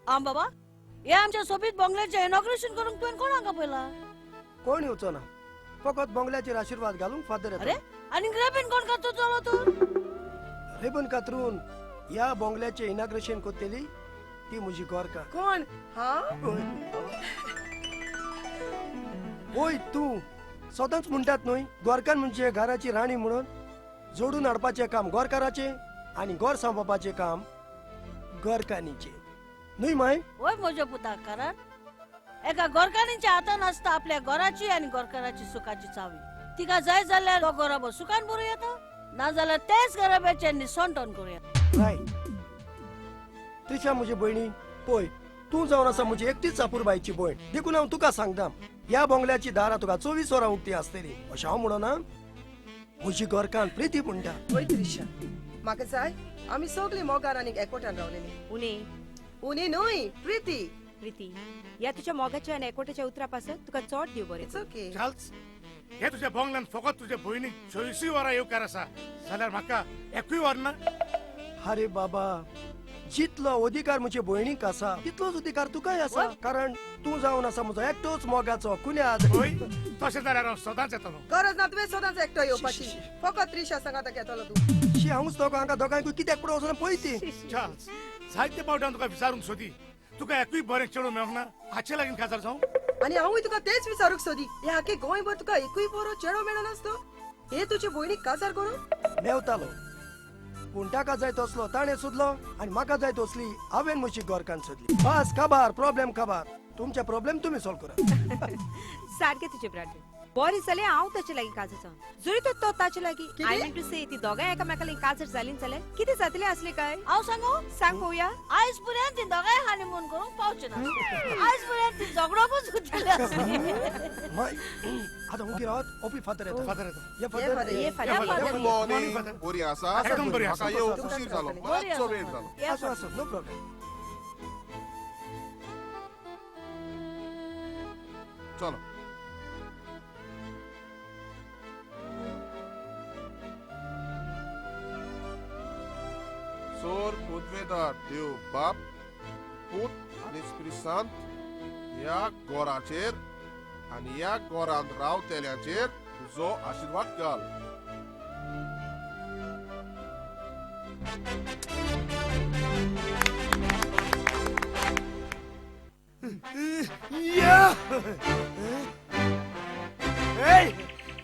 आम बाबा, हे आमच्या सोबीत बंगल्याचें इनॉग्रेशन करूंक तुवें कोणाक आपयला? कोण येवचो ना, फकत बंगल्याचेर आशिर्वाद घालूंक फादर येता. अरे आनी रेबन कोण कातरतलो तूं? रेबन कातरून ह्या बंगल्याचें इनॉग्रेशन करतली ती म्हजी गोरका. कोण? हा? ओय तूं सदांच म्हणटात न्हय गोरकान म्हणजे घराची राणी म्हणून. जोडून हाडपाचें काम गोरकाराचें आनी गोर सांबाळपाचें काम गोरकानीचें न्हय माय? वय म्हज्या पुता, कारण एका गोरकानीच्या हातान आसता आपल्या घराची आनी गोरकाराची सुखाची चावी. तिका जाय जाल्यार तो घराबो सुखान भरूं येता, ना जाल्यार तेच घराब्याचें निसणटण करूं येता. रायट त्रिशा म्हजी भयणी, पळय तूं जावन आसा म्हजी एकटीच अपुरबायची भयण, देखून हांव तुका सांगता ह्या बंगल्याची दारां तुका 24 वरां उक्ती आसतली अशें हांव म्हणना. म्हजी घरकान्न प्रिती म्हणटा. वय त्रिशा, म्हाका जाय आमी सगळीं मोगान आनी एकवटान रावलेली. उणे उणे न्हय, प्रिती. प्रिती, ह्या तुज्या मोगाच्या आनी एकवटाच्या उतरा पासत तुका चड देव बरें. It's okay. Charles, हे तुझ्या बंगल्यान फकत तुझ्या भयणीक 24 वरां येवकार आसा जाल्यार म्हाका एकूय वर ना. अरे बाबा, जितलो अधिकार म्हजे भयणीक आसा तितलोच अधिकार तुकाय आसा, कारण तूं जावन आसा म्हजो एकटोच मोगाचो कुन्याद. तशें जाल्यार हांव सदांच येतलो. गरज ना तुवें सदांच एकटो येवपाची, फकत त्रिशा सांगाता घेतलो तूं. शी, हांवूच दोगां हांकां दोगांयकूय कित्याक पळोवंक वचना पळय ती. चार्ल्स, जायते पावट हांव तुका विचारूंक सोदी, तुका एकूय बरें चेडूं मेळोंक ना, हाचे लागीं काजार जावं? आनी हांवूय तुका तेच विचारूंक सोदी, हे आखे गोंयभर तुका एकूय बरो चेडो मेळनासलो, हे तुजे भयणीक काजार करूं? मेवतालो, पूण ताका जाय तसलो ताणें सोदलो आनी म्हाका जाय तसली हांवें म्हजी गोरकान सोदली. बस खबर, प्रॉब्लेम खबर, तुमचे प्रॉब्लेम तुमी सॉल्व करा. सारकें तुजें ब्रांडन, बरें जालें हांव ताचे लागीं काजर जावन. जरी तर तो ताचे लागीं, I mean to से ती दोगांय एकामेका लागीं काजर जालीं जाल्यार कितें जातलें आसलें काय? हांव सांगू? सांग पळोवया. आयज पर्यंत ती दोगांय हनीमून करूंक पावचे ना, आयज पर्यंत ती झगडोकूच उरतली आसली. आतां उगी रावत, ओपी फादर येता. फादर येता. ये फादर, ये फादर. Good morning. बरी आसा? एकदम बरी आसा. म्हाका येवंक उशीर जालो, मातसो वेळ जालो. आसूं आसूं, नो प्रॉब्लेम. चलो. सोर पुदवेदार देव बाप, पूत आनी स्पिरित ह्या गोराचेर आनी ह्या गोरांत रावतेल्यांचेर तुजो आशिर्वाद घाल.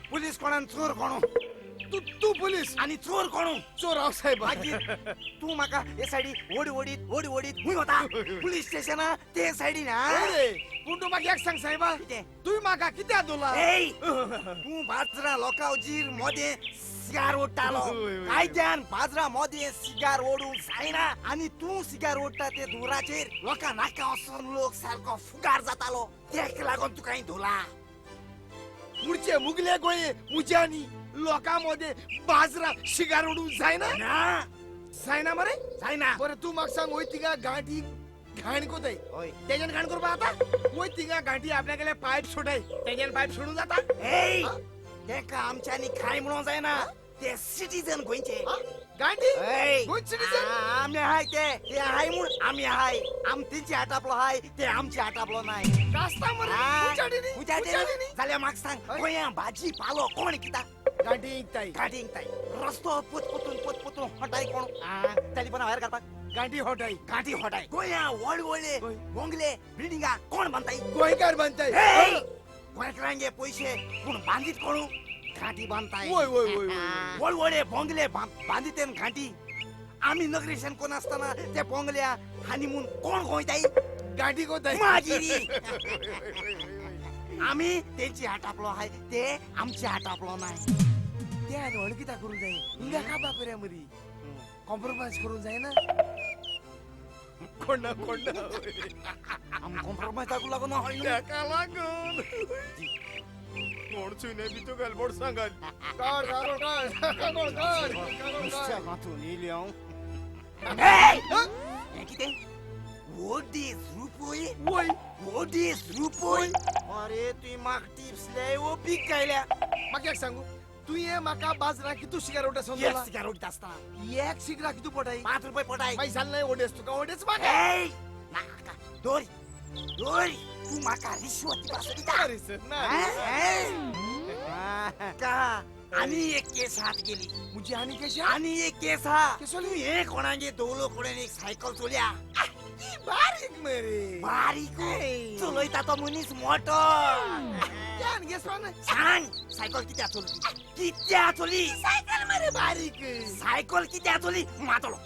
पुलीस कोणान चोर कोण? तू पुलीस आनी चोर कोण? चोर हांव साहेब. मागीर तूं म्हाका हे सायडी ओडी ओडीत ओडी ओडीत खूंय वता? पुलीस स्टेशना ते सायडीन. पूण तूं म्हाका एक सांग साहेबा, तुवें म्हाका कित्याक धरला? तूं बाजरा लोकांचेर मोदें सिगार ओडटालो. कायद्यान बाजरा मोदें सिगार ओडूंक जायना, आनी तूं सिगार ओडटा ते धुंवराचेर लोकां नाका वचून लोक सारको फुगार जातालो, तेका लागून तुका हांवें धरला. मुडचे मुगले गोंये मुज्यांनी लोकां मोदें बाजरा सिगार ओडूंक जायना? ना जायना मरे? जायना. बरें तूं म्हाका सांग, वय तिगा गांठी घाण कोताय तेज्यान घाण करपा जाता? वय तिगा गांठी आपल्याकडे पायप सोडाय तेज्यान पायप सोडून जाता? तेका आमच्यांनी कांय म्हणूंक जायना, ते सिटीजन गोंयचे. गांठी गोंय सिटीजन? आमी आहाय, ते आहाय म्हूण आमी आहाय, आम तेंचे आटापलो आहाय, ते आमचे आटापलो नाय. जाल्यार म्हाका सांग, गोंया भाजी पालो कोण किता? गांठी इंकताय. गांठी इंकताय. रस्तो पोतपोतून पोतपोतून हटाय कोण? टेलिफोना वायर काडपाक गांठी हटाय. गांठी हटाय. गोंया व्हड व्हडले बंगले बिल्डिंगा कोण बांदताय? गोंयकार बांदताय. गोंयकारांगे पयशे पूण बांदीत कोण? गांठी बांदताय. व्हड व्हडले बंगले बांदित गांठी. आमी नगरेशन कोण आसतना ते बंगल्या हनीमून कोण गोंयताय? गांठी कोताय. मागीर आमी तेंची आटापलो आहाय, ते आमची आटापलो नाय. ते आनी व्हड कित्याक करूंक जाय? हिंगा काबा करया मरी, कॉम्प्रोमायज करूंक जायना? कोण ना कोण ना आम कॉम्प्रोमायजाक लागून हय न्हू? तेका लागून कोण चुने बी तुका गलबोड सांगाल. काड काड काड काड काड. नुस्त्या हातून येयली हांव. हें कितें? ओडीस रुपय? वय. ओडीस रुपय? अरे तुवें म्हाका टिप्स लय ओपीक गायल्या. म्हाका एक सांगू, तुवें म्हाका बाजरा कितू सिगार ओडटा एक समजला? सिगार ओडटा आसतना एक सिगरा कितू पडाय? 5 रुपये पडाय. मागीर जालें ना, ओडेस तुका ओडेस म्हाका. नाका दोरी दोरी तूं म्हाका रिश्वत दिवपाक सोदिता. का आनी एक केस हात गेली मुजी. आनी केस, आनी एक केस हा. तूं हे कोणागे दोवलो कडेन एक सायकल चोल्या. बारीक मरे, बारीक चलयता तो मनीस मोटो. सांग सायकल कित्याक चोली? कित्याक चोली सायकल मरे? बारीक सायकल कित्याक चोली? मातलो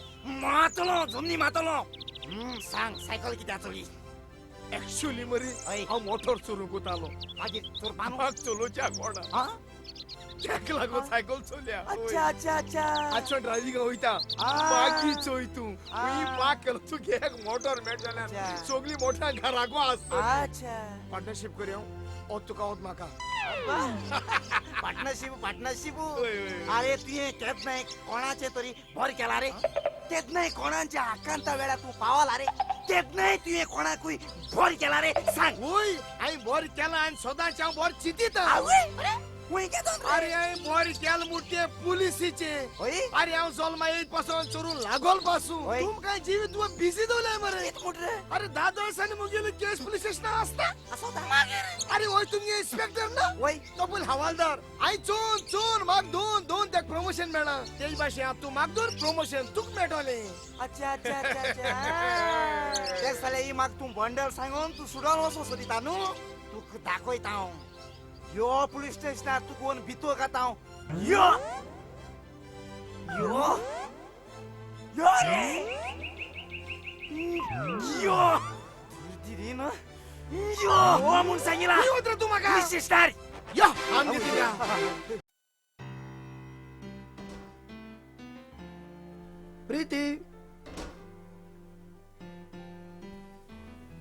मातलो जमनी मातलो. सांग सायकल कित्याक चोली? एक्चुअली मरे हांव मोटर चोरूंक वतालो. मागीर चोरपाक चलोवच्या कोणा तेका लागून सायकल चोल्या. अच्छा अच्छा अच्छा. अच्छा ड्रायव्हिंग वयता बाकी चोय तूं पाक केलो तुगे एक मोटर मेळटल्यार सगळी मोटरां घराको आसता. अच्छा पार्टनरशीप करया. ओ तुका ओत म्हाका पार्टनरशीप पार्टनरशीप. अरे तुवें केन्नाय कोणाचें तरी बरें केलां रे? केन्नाय कोणाच्या आकांता वेळार तूं पावला रे? केन्नाय तुवें कोणाकूय बरें केलां रे? सांग. वय हांवें बरें केलां आनी सदांच हांव बरें चिंतिता. अरे हांवें बरें केलां म्हूण ते पुलिसीचे. अरे हांव जल्मा येत पासून चोरून लागोल पासून तुमकां जिवीत तुवें बिजी दवरलाय मरे. अरे 10 वर्सांनी मुगेली केस पुलीस स्टेशनार आसता. अरे वय तुमगे इन्स्पेक्टर ना तो पयलीं हवालदार. हांवें चोन चोन म्हाका दोन दोन तेका प्रमोशन मेळ्ळां. तेज भाशेन तूं म्हाका दोन प्रमोशन तुका मेळटलें. अच्छा अच्छा अच्छा अच्छा. तें जाल्यार ही म्हाका तूं बंडल सांगून तूं सुडोवन वचूं सोदिता न्हू? तुका दाखयता हांव. यो पुलीस स्टेशनार तुका कोण भितर घाता हांव. यो यो यो रे यो दिरी ना यो हो म्हूण सांगिलां तूं म्हाका पुलीस स्टेशनार. यो आमगे तुज्या. प्रीती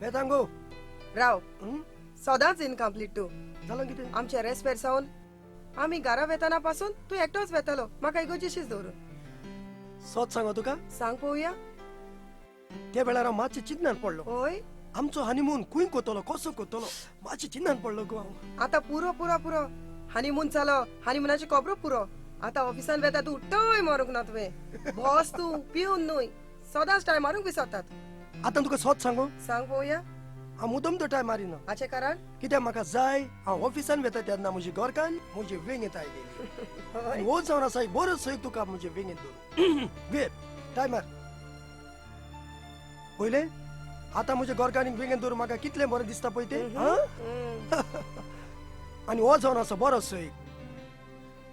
वेतांगो राव. सदांच इनकम्प्लीट तूं. जालां कितें? आमच्या रेस्पेर सावन आमी घरा वेताना पासून तूं एकटोच वेतालो. म्हाका इगोजेशीच दवरून. सत सांगो तुका? सांग पळोवया. त्या वेळार हांव मातशें चिंतनान पडलो. हय आमचो हनीमून खंय कोतलो कसो कोतलो मातशें चिंतनान पडलो गो हांव. आतां पुरो पुरो पुरो हनीमून जालो. हनीमुनाची खबरो पुरो. आतां ऑफिसान वेता तूं टय मारूंक ना तुवें. बॉस तूं पिवन न्हय सदांच टायम मारूंक विसरतात. आतां तुका सत सांगो? सांग पळोवया. हांव मुद्दम तो टायम मारिना. हाचें कारण कित्याक म्हाका जाय हांव ऑफिसान वेता तेन्ना म्हजी घरकान्न म्हजी वेंगेंत आयलेली. हो जावन आसा एक बरो सय तुका म्हजे वेंगेंत दवरून. वे टायमार पयलें आतां म्हज्या घरकान्नीक वेंगेंत दवरून म्हाका कितलें बरें दिसता पळय तें. आनी हो जावन आसा बरो सय.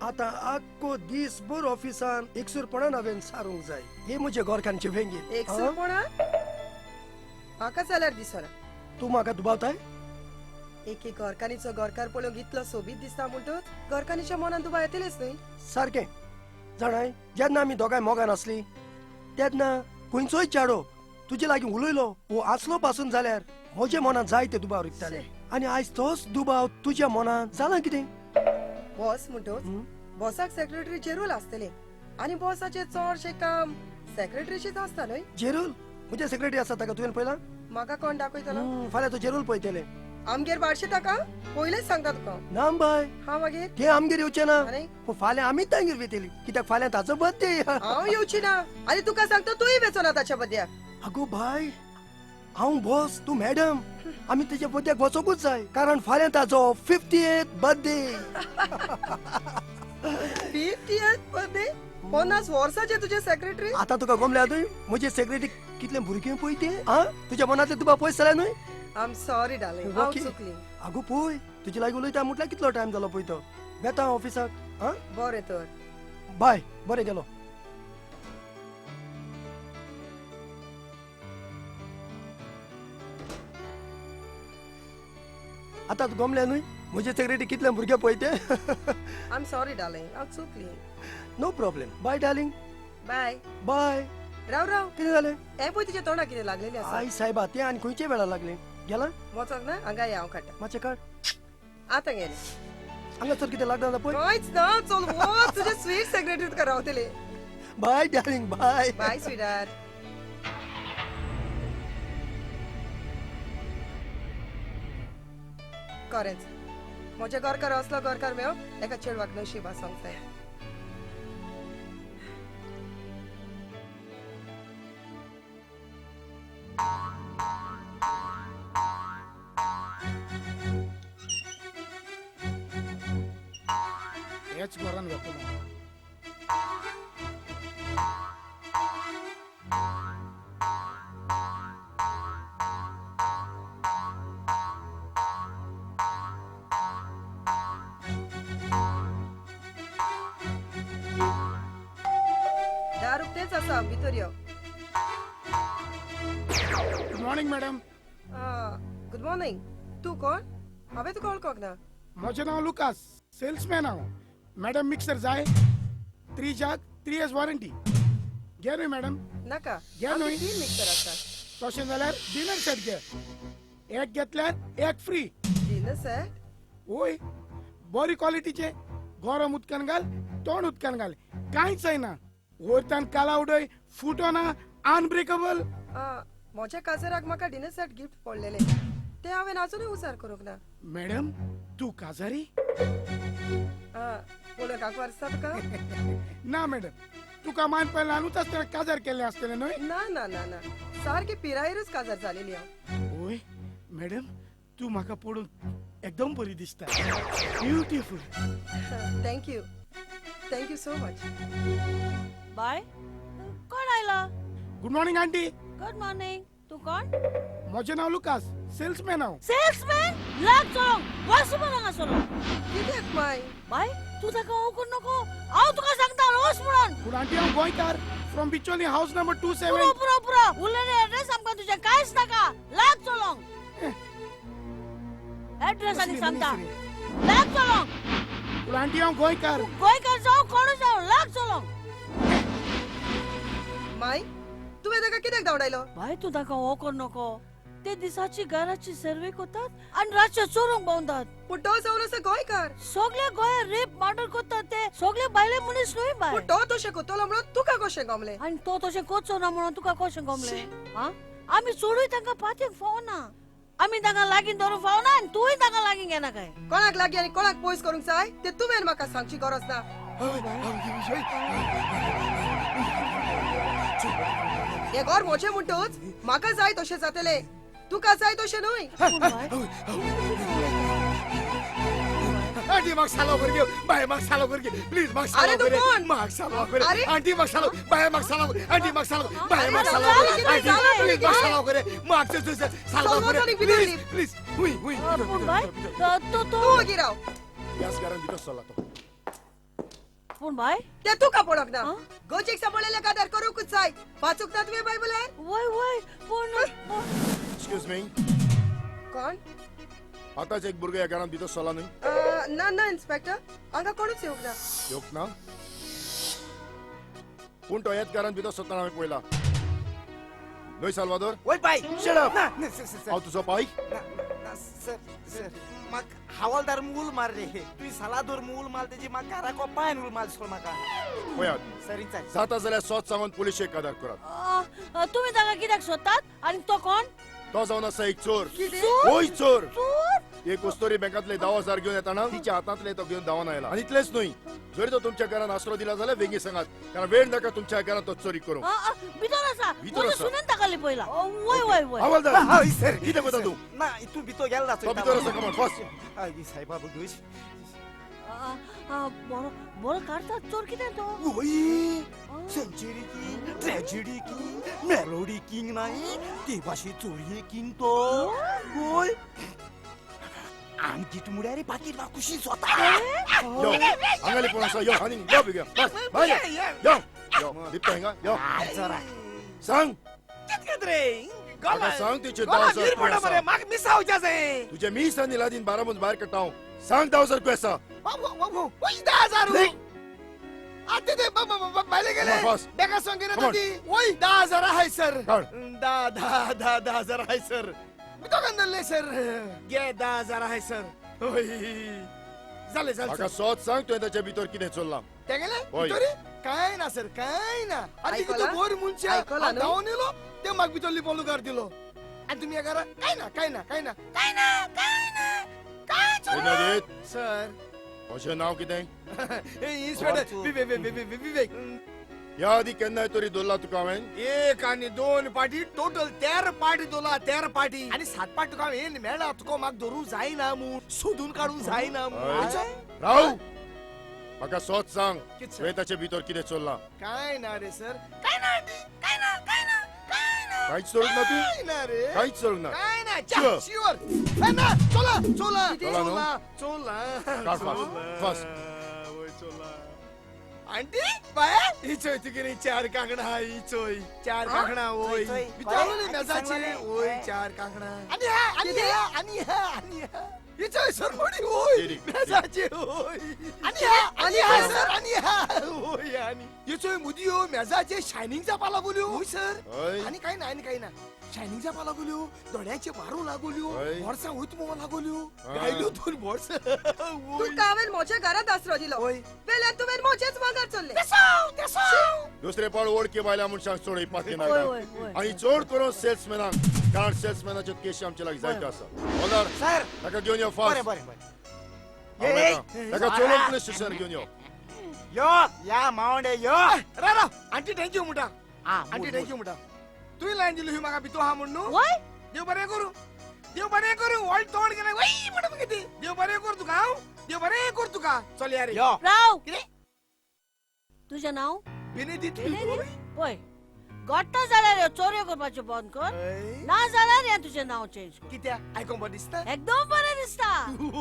आतां आख्खो दीस भर ऑफिसान एकसूरपणान हांवें सारूंक जाय हे म्हज्या घरकान्नीचे वेंगेंत. एकसूरपणान म्हाका जाल्यार दिसना. तूं म्हाका दुबावताय? एक एक घरकान्नीचो घरकार पळोवंक इतलो सोबीत दिसता म्हणटच घरकान्नीच्या मनान दुबाव येतलेच न्हय. सारकें जाणाय जेन्ना आमी दोगांय मोगान आसली तेन्ना खंयचोय चेडो तुजे लागीं उलयलो वो आसलो पासून जाल्यार म्हज्या मनान जाय ते दुबाव रिगताले. आनी आयज तोच दुबाव तुज्या मनान जाला कितें? बॉस म्हणटच बॉसाक सेक्रेटरी जेरूल आसतले आनी बॉसाचें चडशें काम सेक्रेटरीचेच आसता न्हय? जेरूल म्हजे सेक्रेटरी आसा ताका तुवें पळयलां? म्हाका कोण दाखयतलो? फाल्यां तूं जेरूल पळयतलें. आमगेर बारशे ताका पयलेच सांगता तुका. ना बाय. हा मागीर ते आमगेर येवचे ना. फाल्यां आमी तांगेर वेतली कित्याक फाल्यां ताचो बर्थडे. हांव येवची ना आनी तुका सांगता तूंय वेचो ना ताच्या बर्थड्याक. अगो बाय हांव बॉस तूं मॅडम. आमी तेच्या बर्थड्याक वचोंकूच जाय कारण फाल्यां ताचो 50th birthday. 50th birthday? 50 वर्साचे तुजे सेक्रेटरी? आतां तुका गमल्या न्हय म्हजे सेक्रेटरी कितले भुरगे पळय ते. आं तुज्या मनांतले तुका पयस जाल्या न्हय? I am sorry darling, हांव चुकली. आगो पळय तुजे लागीं उलयता म्हटल्यार कितलो टायम जालो पळय तो. वेता ऑफिसाक. आं बरें तर बाय. बरें गेलो. आतां गमल्या न्हय म्हजे सेक्रेटरी कितले भुरगे पळय ते. I am sorry darling, हांव चुकली. No problem. Bye darling. Bye bye. राव राव कितें जालें? हें पळय तुज्या तोंडाक कितें लागलेलें आसा. आई सायबा तें आनी खंयचे वेळार लागलें? गेलां वचोंक ना? हांगा या हांव काडटा. मातशें काड. आतां गेलें. हांगासर कितें लागना जाल्यार पळय. कांयच ना. चल वच तुजे स्वीट सेक्रेटरी तुका रावतले. Bye darling. Bye bye sweetheart. खरेंच म्हज्या घरकार असलो घरकार मेळो एका चेडवाक नशीब आसूंक जाय. ह्याच घरान वेतलो. दार उक्तेच आसा, भितर यो. Good morning madam. Good morning. तूं कोण? हांवें तुका वळखोंक ना. म्हजें नांव लुकास, सेल्समॅन हांव. मॅडम मिक्सर जाय? 3 जाग 3 इयर्स वॉरंटी. घे न्हय मॅडम? नाका, घे न्हय. 3 मिक्सर आसा. तशें जाल्यार डिनर सेट घे, एक घेतल्यार एक फ्री. Dinner set? वय, बरी क्वॉलिटीचे. गरम उदकान घाल, तोंड उदकान घाल, कांयच जायना. वयतान काला उडय, फुटोना, अनब्रेकेबल. म्हज्या काजराक म्हाका डिनर सेट गिफ्ट पडलेले, ते हांवें आजुनूय उजार करूंक ना. मॅडम तूं काजारी? पळोवंक आंकवार दिसता तुका? ना मॅडम, तुका मान पळय ल्हानूच आसतना काजार केल्लें आसतलें न्हय? ना ना ना ना, सारकी पिरायेरूच काजार जालेली हांव. वय मॅडम, तूं म्हाका पळोवन एकदम बरी दिसता. Beautiful. Thank you, thank you so much. बाय, कोण आयला? Good morning aunty. Good morning. तूं कोण? म्हजें नांव लुकास, सेल्समॅन हांव. सेल्समॅन? लाग चोरोंक, वच म्हणून हांगासरलो. कित्याक माय? बाय, तूं ताका वळखूं नको, हांव तुका सांगता वच म्हणून. पूण आंटी हांव गोंयकार, फ्रॉम बिचोली, हावस नंबर 27. पुरो पुरो पुरो, उरलेले एड्रेस आमकां तुजें कांयच नाका. लाग चोलोंक. एड्रेस आनी सांगता, लाग चोलोंक. पूण आंटी हांव गोंयकार. गोंयकार जावं कोणूय जावं, लाग चोलोंक. माय, तुवें ताका कित्याक धांवडायलो? बाय, तूं ताका हो कर नको. ते दिसाची घराची सर्वे करतात आनी रातचे चोरूंक भोंवतात. पूण तो जावन आसा गोंयकार. सगळे गोंयार रेप मर्डर करतात, ते सगळे बायले मनीस न्हय बाय. पूण तो तशें करतलो म्हणून तुका कशें गमलें? आनी तो तशें करचो ना म्हणून तुका कशें गमलें? आं, आमी चडूय तांकां पातयेक फावना, आमी तांकां लागीं धरूंक फावना आनी तूंय तांकां लागीं घेना काय? कोणाक लागीं आनी कोणाक पयस करूंक जाय तें तुवें म्हाका सांगची गरज ना. हें घर म्हजें म्हणटच म्हाका जाय तशें जातलें, तुका जाय तशें न्हय. आंटी म्हाका सालो कर गे, बाय म्हाका सालो कर गे, प्लीज म्हाका सालो कर, म्हाका सालो कर आंटी, म्हाका सालो, बाय म्हाका सालो, आंटी म्हाका सालो, बाय म्हाका सालो, आंटी प्लीज म्हाका सालो कर, म्हाका सालो कर प्लीज प्लीज. हुई हुई. पूण बाय, तूं तूं वगी राव. ह्याच घरान भितर सरला तो. पूण बाय, ते तुका पळोवंक ना. गजेक सांबाळिल्ल्या कादार करूंकच जाय. वाचूंक ना तुवें बायबलार? वय वय. पूण एक्सक्यूज मी, कोण? आतांच एक भुरगो ह्या घरान भितर सरला न्हय? ना ना इन्स्पेक्टर, हांगा कोणूच येवंक ना. येवंक ना? पूण तो ह्याच घरान भितर सरतना हांवें पळयला न्हय साल्वादोर? वय बाय. Shut up. हांव तुजो पाय? सर सर, म्हाका हवालदार मूल मार रे. तुवें सालादोर मूल मार, तेजी म्हाका घराको पांयान उल मार दिसलो म्हाका. पळयात, सर जाता जाल्यार सोद सांगून पुलिशेक कादार करात. तुमी ताका कित्याक सोदतात आनी तो कोण? तो जावन आसा एक चोर. होय चोर. एक उस्तोरी बँकांतले 10,000 घेवन येताना तिच्या हातांतले तो घेवन धांवन आयला. आनी इतलेंच न्हय, जरी तो तुमच्या घरान आसरो दिला जाल्यार वेगीं सांगात, कारण वेळ नाका तुमच्या घरान तो चोरी करूंक. भितर आसा, भितर आसा, सुनेन ताका लिपयला. वय वय वय. हवालदार, सर कितें करता तूं? ना, तूं भितर गेला. तो भितर आसा. Come on fast. सायबा बघूश. बरो बरो काडटा चोर कितें तो? वय, century king, tragedy king, melody king नाही ते भाशे चोरये किंग तो. वय, आमची तुमड्या रे पाकीट म्हाका खुशी स्वता. यो हांगा लिपोवन आसा. यो आनी यो बेगीन, बस भायर यो. यो लिपता हिंगा. यो सांग कितकें रे? सांग तिचे 10,000 खंय आसा? म्हाका मिसावचें आसा. तुजे मीस आनी लादीन बाराबून भायर काडटा हांव. सांग 10,000 खंय आसा? 10,000 आतां ते भायले गेले, बेका सांगिना ती. वय 10,000 आहाय सर. 10,000 आहाय सर. दोगान धरले सर. गे 10,000 आहाय सर. वय जालें जालें. म्हाका सोद सांग, तुवें ताच्या भितर कितें चल्लां? तेगेले भितर कांय ना सर, कांय ना. आनी तितू बोर मनशां धांवन येयलो, ते म्हाका भितर लिपोवन लुगार दिलो. आनी तुमी ह्या घरा कांय ना, कांय ना, कांय ना, कांय ना, कांय ना, कांय चोरना सर. म्हजें नांव कितें? इन्स्पेक्टर विवेक. ह्या आदी केन्नाय तरी धरला तुका हांवें? 1 आनी 2 पाटी, टोटल 13 पाटी धरला, 13 पाटी. आनी 7 पाटी तुका हांवें मेळ्ळा, तुका म्हाका धरूंक जायना म्हूण, सोदून काडूंक जायना म्हूण. राव, म्हाका सोच सांग, तुवें ताचे भितर कितें चोरलां? काय ना रे सर, काय ना आंटी, काय ना, काय ना, काय ना. कांयच चोरूंक ना तूं? काय ना रे, कांयच चोरूंक ना? काय ना, शुअर. काय ना, चोला चोला चोला चोला. Fast fast. आंटी बाय, हिचोय तुगेली चार कांकणां, हिचोय चार कांकणां. ओय विचारले मेजाचे, ओय चार कांकणां. आनी हा, आनी हा, आनी हा, आनी हा, हिचोय सरपणी. ओय मेजाचे, ओय आनी हा, आनी हा सर, आनी हा. ओय आनी हिचोय मुदयो मेजाचे शायनिंग जावपा लागल्यो. ओय सर, आनी काय ना, आनी काय ना, शायनिंग जावपा लागल्यो, दोळ्याचे मारू लागल्यो, वर्सां उतमो लागल्यो, गायल्यो दोन वर्सां. तुका हांवें म्हज्या घरांत आसरो दिलो, वेल्यान तुवें म्हजेच मागार चल्ले. दुसरे पावट वळखी बायल्या मनशांक चड हिपाती नाका, आनी चड करून सेल्समॅनांक, कारण सेल्समॅनाच्यो केशी आमचे लागीं जायत्यो आसा. ऑनर सर, ताका घेवन यो फास्ट. बरें बरें बरें, ताका चोरून पुलीस स्टेशनार घेवन यो. यो या मावंडे यो. राव राव आंटी, thank you म्हणटा. आंटी thank you म्हणटा. तुवें लायन दिली म्हाका भितू आहा म्हण न्हू. देव बरें करूं, देव बरें करूं. व्हड तोंड गेलें वय म्हणटा मगे ती. देव बरें करूं तुका, हांव देव बरें करूं तुका. चल या रे. राव, तुजें नांव? बेनेदीत. पळय, गोडटा जाल्यार ह्यो चोरयो करपाच्यो बंद कर, ना जाल्यार हें तुजें नांव चेंज कर. कित्याक? आयकोंक बरें दिसता? एकदम बरें दिसता.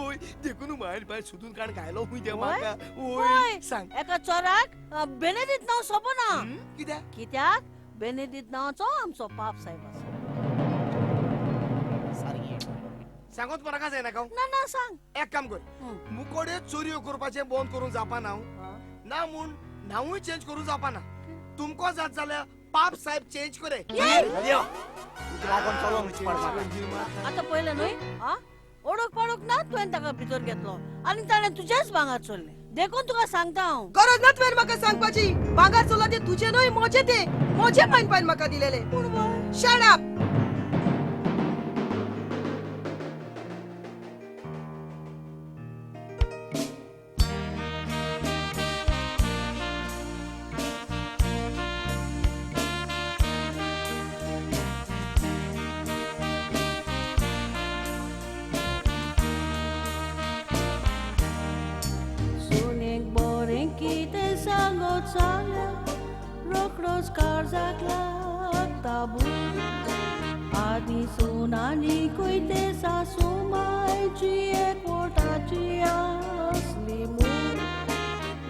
ओय देखून मायर बाय सोदून काड घायलो खूंय तें म्हाका. ओय सांग, एका चोराक बेनेदीत नांव सोबना. कित्याक? कित्याक बेनेदीत नांवाचो आमचो पाप साहेब आसा. सांगत म्हाका जायना हांव. ना ना सांग. एक काम कर, मुकोडे चोरयो करपाचें बंद करूंक जावपाना हांव, ना म्हूण नांवूय चेंज करूंक जावपाना. तुमकां जात जाल्यार पाप साहेब चेंज करे. आतां पळयलें न्हय, आं ओडूक पाडूक ना तुवें ताका भितर घेतलो आनी ताणें तुजेच भांगर चोरलें. देखून तुका सांगता हांव. गरज ना तुवें म्हाका सांगपाची. भांगर चोरलां तें तुजें न्हय, म्हजें तें. म्हजे मायन पायन म्हाका दिलेलें. Shut up. आदी सुनानी कोयते सासू मायची एक वोटाची आसली मूळ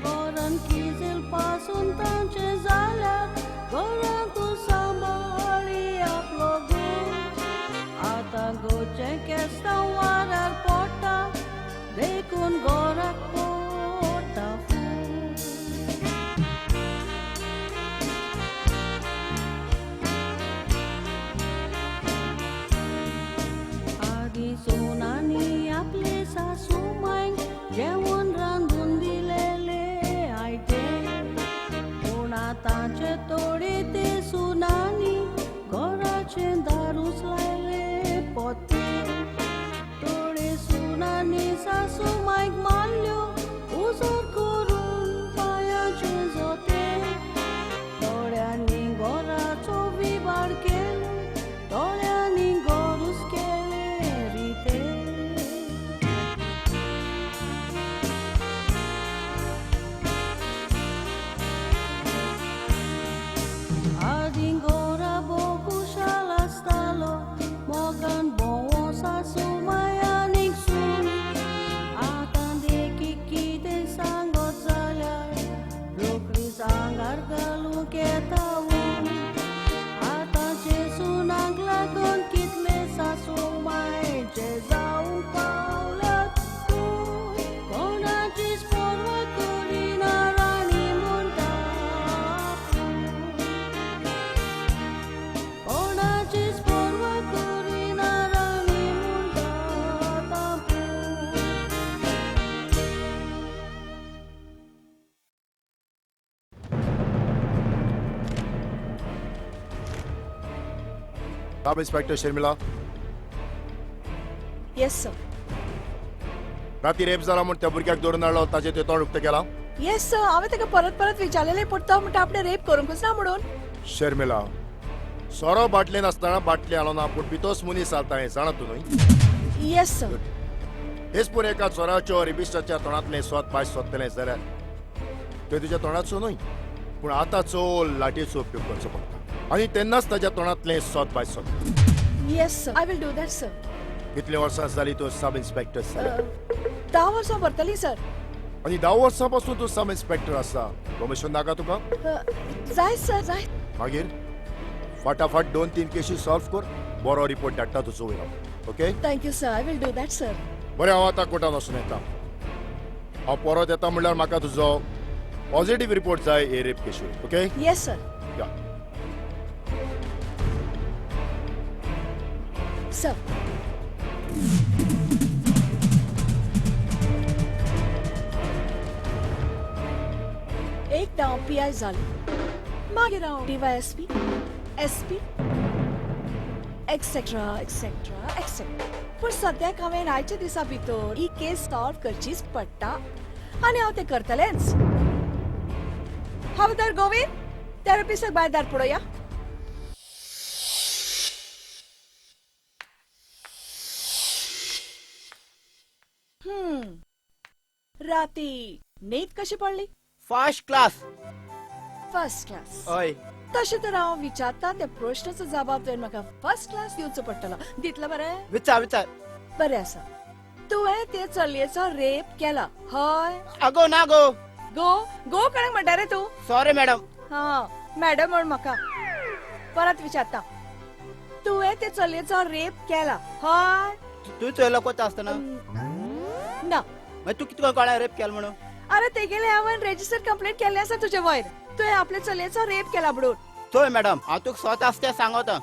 गोरान किजेल पासून तांचे जाल्यार गोरान तूं सांबाळी आपलो गूण. आतां गोचें केस्तांव वाऱ्यार पोटा देखून गोराक पोटा. सोनानी आपले सासू मायक जेवण रांदून दिलेले आयते, पूण आतांचे तोडे ते सुनानी घराचे दारूच लायले पोते. तोडे सुनानी सासू मायक मारल्यो उजर करून पांयाचे जोते. थोड्यांनी घराचो विबाड केलो, थोड्यांनी घरूच केलें. Sub inspector Sharmila. Yes sir. राती रेप जाला म्हूण त्या भुरग्याक धरून हाडलो, ताचें तें तोंड उक्तें केलां? येस सर, हांवें ताका परत परत विचारलेलें, पूण तो म्हणटा आपणें रेप करूंकच ना म्हणून. शर्मिला, सोरो बाटलेन आसतना बाटली आलो ना, पूण पितोच मनीस चलता हें जाणा तूं न्हय? Yes sir. हेच पूण एका चोराच्यो रेबिस्टाच्या तोंडांतलें स्वत भायर सोदतलें जाल्यार ते तुज्या तोंडाचो न्हय, पूण आतांचो लाठयेचो उपयोग करचो पडटा आनी तेन्नाच ताज्या तोंडांतलें सत भायर सरता. Yes sir, I will do that sir. कितले वर्सां जाली तूं सब इन्स्पेक्टर जालें? 10 वर्सां भरतली सर. आनी 10 वर्सां पासून तूं सब इन्स्पेक्टर आसा, प्रमोशन नाका तुका? जाय सर, जाय. मागीर फाटाफाट 2-3 केशी सॉल्व कर, बरो रिपोर्ट धाडटा तुजो वयर. Okay? Thank you sir, I will do that sir. बरें, हांव आतां कोर्टान वचून येता. हांव परत येता म्हणल्यार म्हाका तुजो पॉझिटीव रिपोर्ट जाय हे रेप केशीर. Okay? Yes sir. या सर. एकदां हांव पी I जालें, मागीर हांव DYSP, SP, etcetera etcetera etcetera. पूण सद्याक हांवें आयच्या दिसा भितर ही केस सॉल्व करचीच पडटा आनी हांव तें करतलेंच. हांव तर गोविंद थेरपिस्टाक भायर धाड पळोवया. राती न्हीद कशी पडली? First class. First class. हय. तशें तर हांव विचारता त्या प्रश्नाचो जबाब तुवें म्हाका फर्स्ट क्लास दिवचो पडटलो. दितलो बरें? विचार विचार. बरें आसा. तुवें ते चलयेचो रेप केला हय? अगो ना गो. गो गो कोणाक म्हणटा रे तूं? Sorry madam. हा मॅडम म्हण म्हाका. परत विचारता, तुवें ते चलयेचो रेप केला हय? तूं चोयलो कोता आसतना? ना. मागीर तूं कितें कोणा रेप केलो म्हणून? अरे तेगेले हांवें रेजिस्टर कंप्लेंट केल्ली आसा तुजे वयर, तुवें आपले चलयेचो रेप केला म्हणून. चोय मॅडम, हांव तुका स्वता आसता सांगता.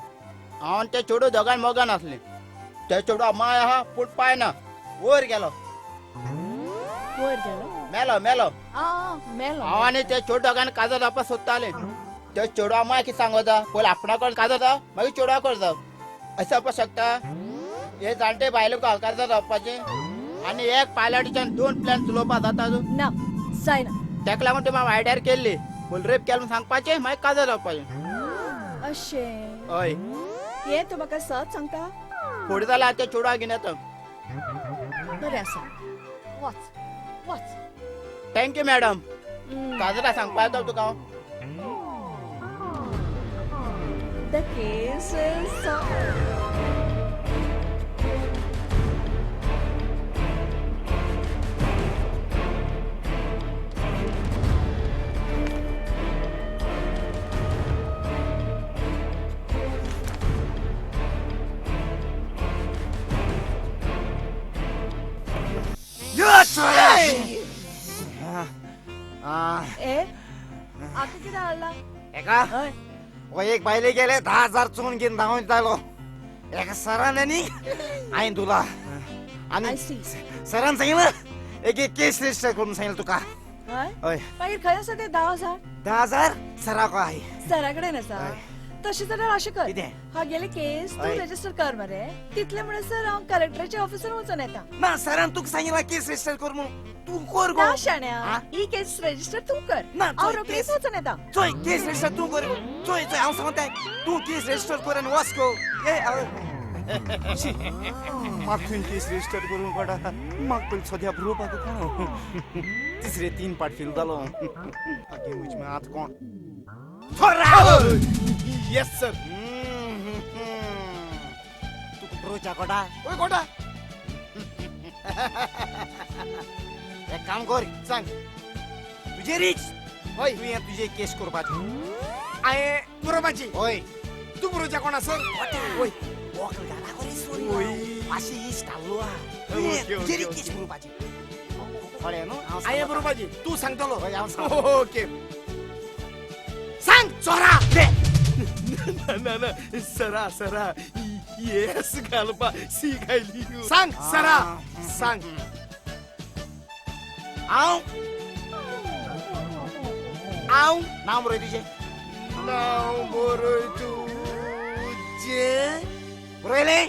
हांव आनी ते चेडूं दोगांय मोगान आसली. ते चेडवा माय आहा पूण पाय ना, वयर गेलो. वयर गेलो? मेलो मेलो. मेलो. हांव आनी ते चेडूं दोगांनी काजार जावपाक सोदताले. ते चेडवा माय कितें सांगता, पयलीं आपणा कडेन काजार जाव मागीर चेडवा कडेन जाव, अशें जावपाक शकता? हे जाणटे बायले काजार जावपाचें आनी एक पायलटीच्यान 2 प्लॅन चलोवपाक जाता? ना जायना. तेका लागून तुमी हांव आयडियार केल्ली, पयलीं रेप केलो म्हूण सांगपाचें मागीर काजार जावपाचें. अशें? हय. हें तूं म्हाका सत सांगता? फुडें जाल्यार ते चेडवा घेवन येता. बरें आसा, वच वच. Thank you madam. काजरा सांगपा येता तुका हांव. The case is solved. ए आतां कितें हाडला? एका हो एक बायले गेले 10,000 चोरून घेवन धांवन येतालो. एका सरान आनी हांवें धुला आनी सरान सांगलें एक एक केस रजिस्टर करून सांगलें तुका. हय. मागीर खंय आसा ते 10,000? 10,000 सराक आहाय. सरा कडेन आसा? तशें जाल्यार अशें कर, कितें? हागेली केस तूं रजिस्टर कर मरे. तितले म्हणसर हांव कलेक्टराच्या ऑफिसान वचून येता. ना सरान तुका सांगला केस रजिस्टर कर म्हणून, तूं कर गो. ना शाण्या, ही केस रजिस्टर तूं कर. ना हांव रोखडीच वचून येता. चोय केस रजिस्टर तूं कर. चोय चोय हांव सांगता तूं केस रजिस्टर कर आनी वच गो. म्हाका खंय केस रजिस्टर करूंक कळटा? म्हाका पयलीं सद्या बरोवपाक कोण तिसरे 3 पाट फेल जालो. आगे म्हजे आतां कोण? Yes sir. तुका बरोवच्या कोटा? ओय कोटा. एक काम कर, सांग. तुजे रिक्स. हय. तुवें तुजे केस करपाची. हांवें बरोवपाची? हय. तूं बरोवच्या कोणा सर? वय वकल घाला करे सोरी. मातशी इश्ट हाडलो आहा. तुजे रिक्स केस बरोवपाची. कळ्ळें न्हू? हांवें बरोवपाची, तूं सांगतलो. हय हांव सांगतलो. ओके सांग चोरा. ना ना सरा सरा येस घालपा सी घायली. सांग सरा सांग. हांव हांव नांव बरय तुजें. नांव बरय तुजें. बरयलें?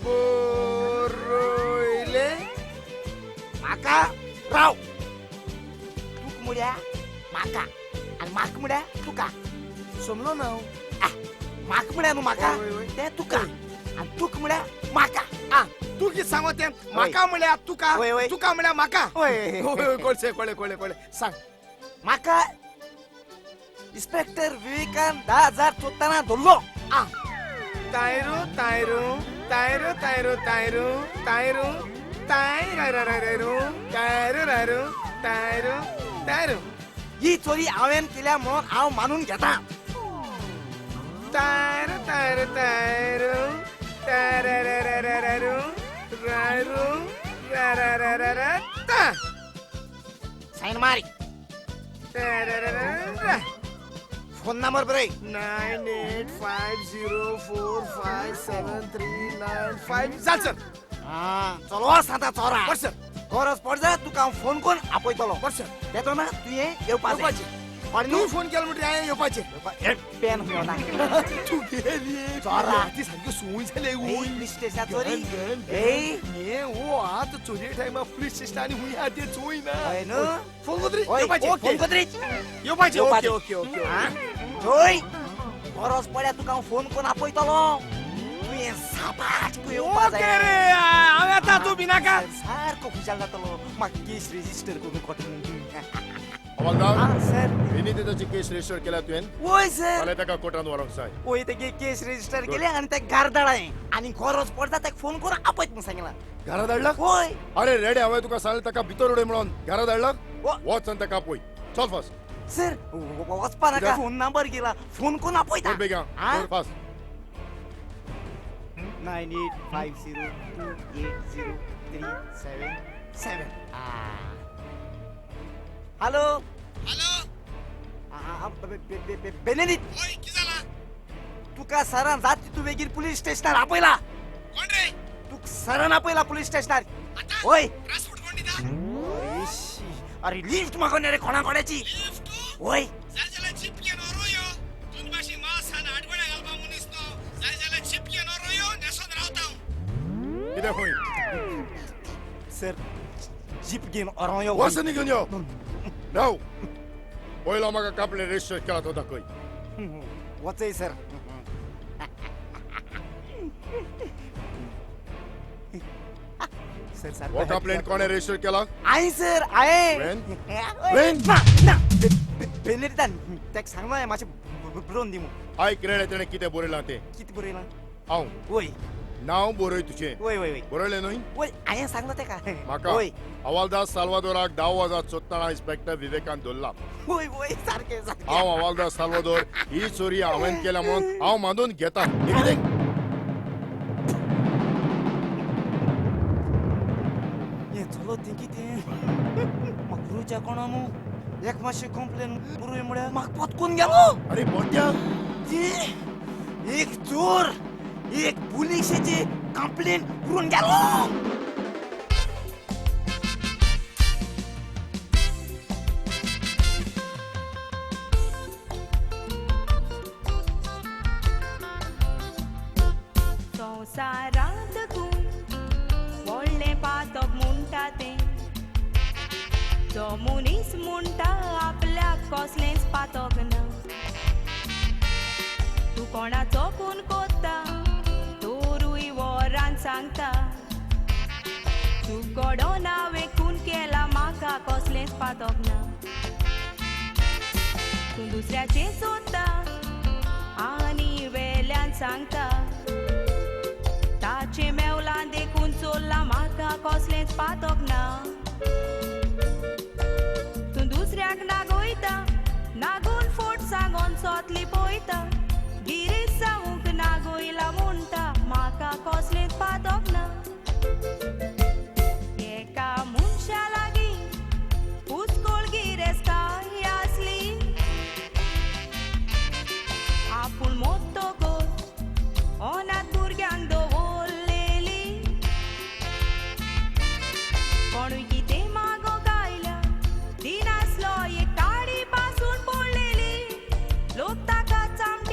बरयलें. म्हाका राव. तुका म्हळ्यार म्हाका आनी म्हाका म्हळ्यार तुका. समलो ना हांव. म्हाका म्हळ्यार न्हू म्हाका तें तुका आनी तुका म्हळ्यार म्हाका. आ तूं कितें सांगो तें? म्हाका म्हळ्यार तुका, तुका म्हळ्यार म्हाका. हय कळ्ळें कळ्ळें कळ्ळें कळ्ळें. सांग. म्हाका इन्स्पेक्टर विवेकान 10,000 चोरतना धरलो. तायरो तायरो तायरो तायरो तायरो तायरो तायरो तायरो तायरो तायरो तायरो. ही चोरी हांवें केल्या म्हणून हांव मानून घेता. तायरो तायरो तायरो तायरो रायरो रा. साइन मारी. फोन नंबर बरय. 9850457395. जाल सर. चल वच आतां चोरा. बरें सर. गरज पडजा तुका हांव फोन करून आपयतलो. बरें सर. येतो ना तुवें येवपाचें. तूं फोन केलो म्हणटकीर हांवें येवपाचें. पेन खंय वता? तूं गेली चोरा. ती सामकी सूय जाली. पुलीस स्टेशनार चोरी. हे वो आतां चोरये टायमार पुलीस स्टेशनार आनी हुंय आहा तें चोय ना. हय न्हू. फोन कोतरी येवपाचें. फोन कोतरी येवपाचें. Okay okay okay. चोय गरज पडल्यार तुका हांव फोन करून आपयतलो. तुवें सापाट येवपा जाय. ओके रे हांव येता. तूं भिनाका. सारको खुशाल जातलो. म्हाका केस रजिस्टर करून कोट. हवालदार सर. विनिताची केस रजिस्टर केल्या तुवें? वय सर. फाल्यां ताका कोर्टान व्हरूंक जाय. वय तेगे केस रजिस्टर केल्या आनी ताका घरा धाडलें आनी गरज पडता ताका फोन करून आपयत म्हूण सांगलां. घरा धाडला? वय. अरे रेडे हांवें तुका सांगलें ताका भितर उडय म्हणून. घरा धाडला? वच आनी ताका आपय. चल फास्ट. सर वचपा नाका. फोन नंबर गेला. फोन करून आपयता. बेगीन फास्ट. 9850280377. Hello hello बेनेदीत. हय कितें जालां? तुका सरान जात तूं बेगीन पुलीस स्टेशनार आपयला. कोण रे? तुका सरान आपयला पुलीस स्टेशनार. हय. ट्रान्सपोर्ट कोण दिता? अरे लिफ्ट मागून रे कोणा कोणाची. वय. जाय जाल्यार जीप घेवन व्हरो यो. तुन भाशी मासान आडवळ्या घालपा मनीस न्हू. जाय जाल्यार जीप घेवन व्हरो यो. न्हेसोन रावता हांव. कितें खंय? सर जीप घेवन व्हरो यो. वचून घेवन यो. राव. पयलो म्हाका कापले रजिस्टर केला तो दाखय. वचय सर. सर सर हो कंप्लेंट कोणे रजिस्टर केला? हांवें सर. हांवें. वेन? ना ना बेनेदितान ताका सांगलां मातशें बरोवन दी म्हूण. आयक रेडे तेणें कितें बरयलां तें. कितें बरयलां? हांव. वय. नांव बरय तुजें. वय वय वय. बरयलें न्हय? वय हांवें सांगलो ताका. म्हाका हवालदार साल्वादोराक 10,000 चोरतना इन्स्पेक्टर विवेकान धरला. वय वय सारकें सारकें. हांव हवालदार साल्वादोर ही चोरी हांवें केल्या म्हणून हांव मानून घेता. कितें? हें चलो तें कितें म्हाका बरोवच्या कोणा न्हू. एक मातशें कंप्लेन बरोय म्हळ्यार म्हाका पत्कून गेलो. अरे मोट्या ती एक चोर एक पुलिशेची कंप्लेन करून गेलो. संवसारांत तूं व्हडलें पातक म्हणटा तें. जो मनीस म्हणटा आपल्याक कसलेंच पातक ना. तूं कोणाचो खून कोत्ता तोरूय वरान सांगता. तूं घडोन हांवें खून केला म्हाका कसलेंच पातक ना. तूं दुसऱ्याचें सोदता आनी वेल्यान सांगता. ताचें मेवलां देखून चोरलां म्हाका कसलेंच पातक ना. तूं दुसऱ्याक नागोयता नागोवन फोट सांगोन सोतली पळयता. गिरेस्त जावंक नागोयला म्हणटा म्हाका कसलेंच पातक ना. एका मनशा लागीं पुस्कोळ गिरेस्ताय आसली. आपूण मोत्तकच अनाथ भुरग्यांक दवरलेली. कोणूय कितें मागोंक आयल्या दिनासलो एक काडी पासून पडलेली. लोक ताका चामडा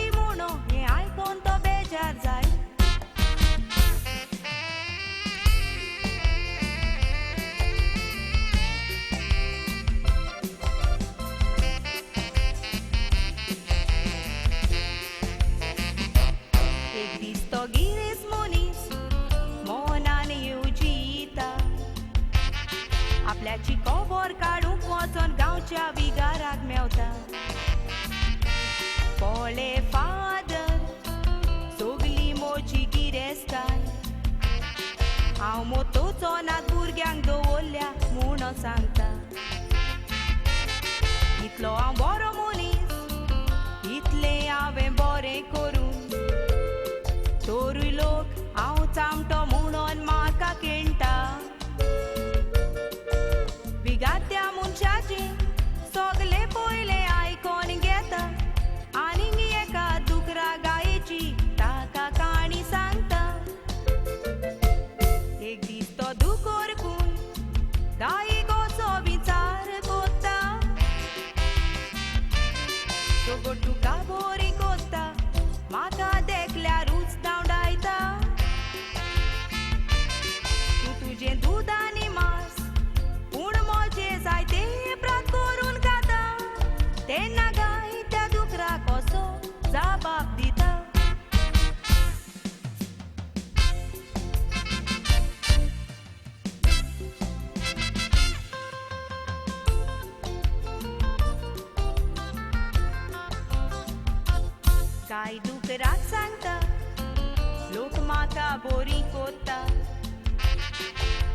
हांव मोतोचो नात भुरग्यांक दवरल्या म्हूण सांगता. इतलो हांव बरो मनीस, इतलें हांवें बरें करूं, तोरूय लोक हांव चामटो म्हणून म्हाका केणटा. बिगात्या मनशाची सगले पयले आयकोन घेता आनीक एका दुकरा गायेची ताका काणी सांगता. एक दीस तो दुकोर कून गाई गोचो विचार कोत्ता, तो तुका बोरी कोत्ता, म्हाका देखल्यारूच धांवडायता. तूं तुजें दूद आनी मांस पूण म्हजें जायते प्रात करून खाता, तेन्ना गाय त्या दुकरा कसो जबाब दिता. गाय दुकराक सांगता लोक म्हाका बोरी कोत्ता,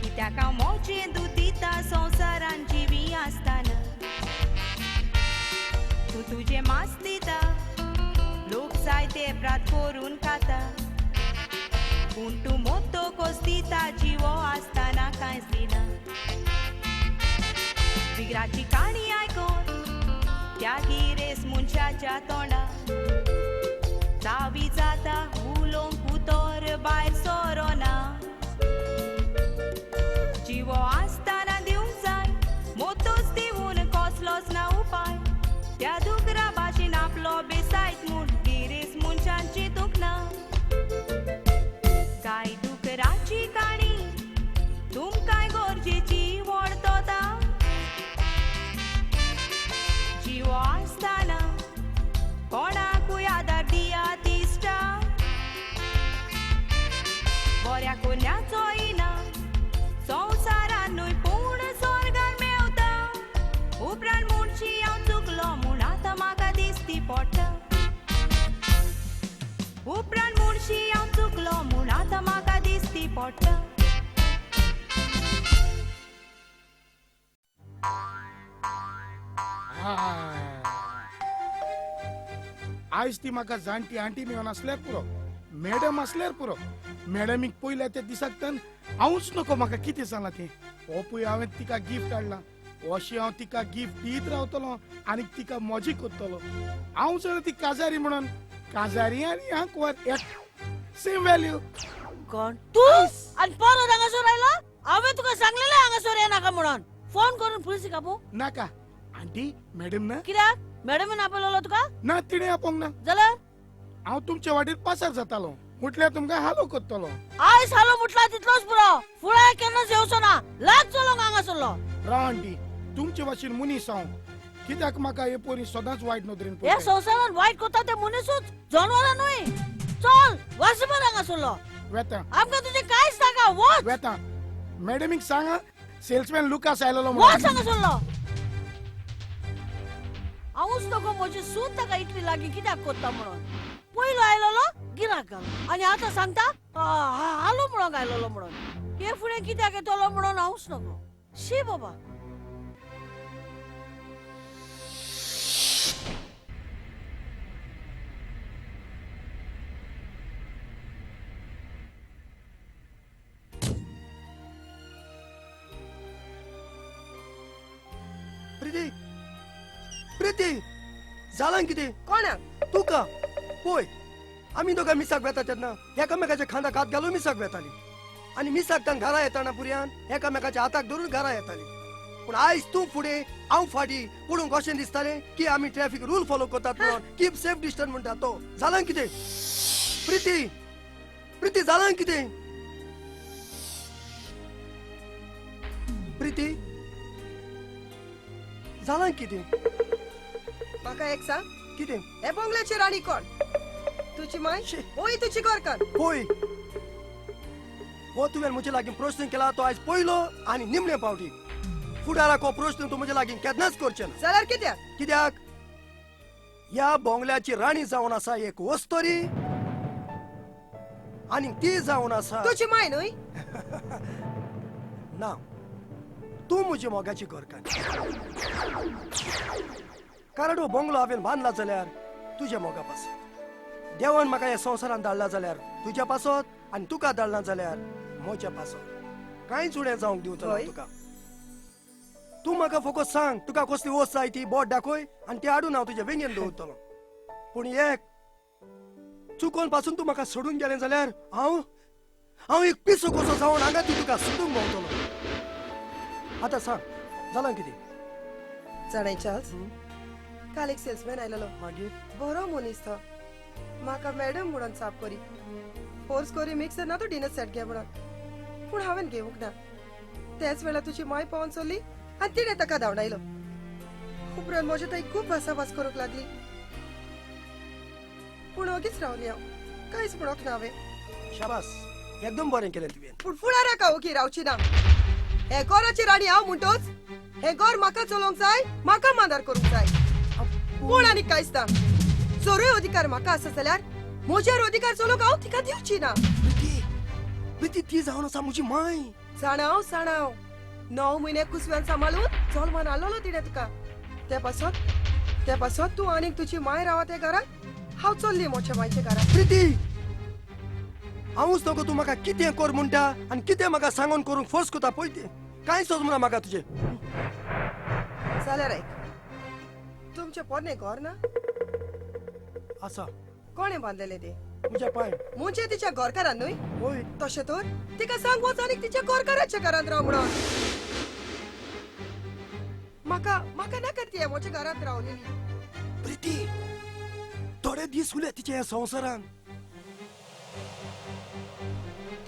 कित्याक हांव म्हजें दूद दिता संवसारान जिवी आसतना. तूं तुजें मांस दिता, लोक जायते प्रात करून खाता, पूण तूं मोतो कोस दिता जिवो आसतना कांयच दिना. बिगराची काणी आयकोन त्या गिरेस मनशाच्या तोंडा चावी जाता, उलोवंक उतर भायर सोरोना. जिवो आसतना दिवंक जाय, मोतोच दिवन कसलोच ना उपाय, त्या दुकरा भाशेन आपलो बेसायत म्हूण गिरेस मनशान चिंतूंक ना. गाय दुकराची काणी तुमकांय गरजेची वळतता, जिवो आसतना कोणाकूय आदार दियात इश्टा, बऱ्या कोन्याचो इना संवसारान न्हय पूण स्वर्गार मेवता. उपरांत मुणशी हांव चुकलो म्हूण आतां म्हाका दिसती पडटा, उपरांत मुणशी हांव चुकलो म्हूण आतां म्हाका दिसती पडटा. आयज ती म्हाका जाणटी आंटी मेळोन आसल्यार पुरो, मॅडम आसल्यार पुरो. मॅडमीक पयल्या त्या दिसाक तर हांवूच नको म्हाका कितें सांगलां तें. हो पळय हांवें तिका गिफ्ट हाडलां, अशी हांव तिका गिफ्ट दीत रावतलो आनी तिका मजी करतलो. हांव जर ती काजारी म्हणून काजारी आनी आंकवार एक सेम व्हॅल्यू. कोण तूं आनी परत हांगासर आयला? हांवें तुका सांगलेलें हांगासर येनाका म्हणून. फोन करून पुलिसीक आपोवं? नाका आंटी, मॅडम ना. कित्याक? मॅडमीन आपयलो तुका? ना, तिणें आपोवंक ना. जाल्यार हांव तुमच्या वाटेर पासार जातालो म्हटल्यार तुमकां हालो करतलो. आयज हालो म्हटल्यार तितलोच पुरो, फुडें केन्नाच येवचो ना. लाग चलोंक हांगासरलो. राव आंटी, तुमचे भाशेन मनीस हांव, कित्याक म्हाका हे पोरी सदांच वायट नदरेन हे संवसारान वायट करता ते मनीसूच, जनावरां न्हय. चल वासीबर हांगासरलो. वेता. आमकां तुजें कांयच नाका, वच. वेता. मॅडमीक सांगा सेल्समॅन लुकास आयलेलो. वच हांगासरलो. हांवूच नको म्हजी सून ताका इतली लागीं कित्याक करता म्हणून. पयलो आयलेलो गिराक घालो आनी आतां सांगता हालो म्हणूंक आयलेलो म्हणून. हे फुडें कित्याक येतलो म्हणून हांवूच नको. शी बाबा. प्रीती, प्रीती, जालां कितें? कोणाक? तुका. पळय आमी दोगां मिसाक वेता तेन्ना एकामेकाच्या खांदाक हात घालून मिसाक वेताली आनी मिसाक तान घरा येताना पुरयान एकामेकाच्या हाताक धरून घरा येताली. पूण आयज तूं फुडें हांव फाटीं पळोवंक अशें दिसतालें की आमी ट्रॅफिक रूल फॉलो करतात म्हणून कीप सेफ डिस्टन्स म्हणटा तो. जालां कितें? प्रीती, प्रीती, जालां कितें? प्रीती, जालां कितें? म्हाका एक सांग. कितें? हे बंगल्याची राणी कोण? तुजी माय होय तुजी घरकार? होय. हो तुवें म्हजे लागीं प्रश्न केला तो आयज पयलो आनी निमणे पावटी. फुडाराक हो प्रश्न तूं म्हजे लागीं केन्नाच करचें ना. जाल्यार कित्याक? कित्याक ह्या बोंगल्याची राणी जावन आसा एक वस्तरी आनी ती जावन आसा तुजी माय न्हय. ना, तूं म्हजी मोगाची घरकान्न. कारण हो बंगलो हांवें बांदला जाल्यार तुज्या मोगा पासत, देवान म्हाका ह्या संवसारांत धाडला जाल्यार तुज्या पासत, आनी तुका धाडला जाल्यार म्हज्या पासत. कांयच उणें जावंक दिवचो ना तुका. तूं म्हाका फकत सांग तुका कसली वस्त जाय ती बोट दाखय आनी ती हाडून हांव तुज्या वेंगेन दवरतलो. पूण एक चुकोन पासून तूं म्हाका सोडून गेलें जाल्यार हांव हांव एक पिसो कसो जावन हांगा तूं तुका सोडूंक भोंवतलो. आतां सांग जालां कितें? जाणाय चार्ल्स, काल एक सेल्समॅन आयलेलो. मागीर? बरो मनीस तो. म्हाका मॅडम म्हणून साफ करी, फोर्स करी मिक्सर ना तो डिनर सेट घे म्हणून, पूण हांवें घेवंक ना. त्याच वेळार तुजी माय पावन चल्ली आनी तिणें ताका धांवडायलो. उपरांत म्हजे थंय खूब भासाभास करूंक लागली, पूण ओगीच रावली हांव, कांयच म्हणूंक ना हांवें. शाबास, एकदम बरें केलें तुवें. पूण फुडाराक हांव ओगी रावची ना. हे घराची राणी हांव म्हणटोच हे घर म्हाका चलोवंक जाय, म्हाका मांदार करूंक जाय. पूण आनी कांयच ना. जरूय अधिकार म्हाका आसा जाल्यार म्हजेर अधिकार चलोवंक हांव तिका दिवची ना. प्रीती, ती जावन आसा म्हजी माय. जाणाव जाणाव, 9 म्हयने कुसव्यान सांबाळून जल्मान हाडलेलो तिणें तुका. ते पासत तूं आनीक तुजी माय रावा त्या घरांत, हांव चल्ली म्हज्या मायच्या घरांत. प्रीती, हांवूच नको तूं म्हाका कितें कर म्हणटा आनी कितें म्हाका सांगून करूंक फोर्स करता पळय तें. कांय सोदना म्हाका तुजें. जाल्यार आयक, तुमचें पोरणें घर ना आसा? कोणें बांदलेलें तें? म्हज्या पांय. म्हणजे तिच्या घरकारान न्हय? हय. तशें तर तिका सांग वच आनीक तिच्या घरकाराच्या घरांत राव म्हणून. म्हाका म्हाका नाका ती म्हज्या घरांत रावलेली. प्रीती, थोडे दीस उरले तिच्या ह्या संवसारान.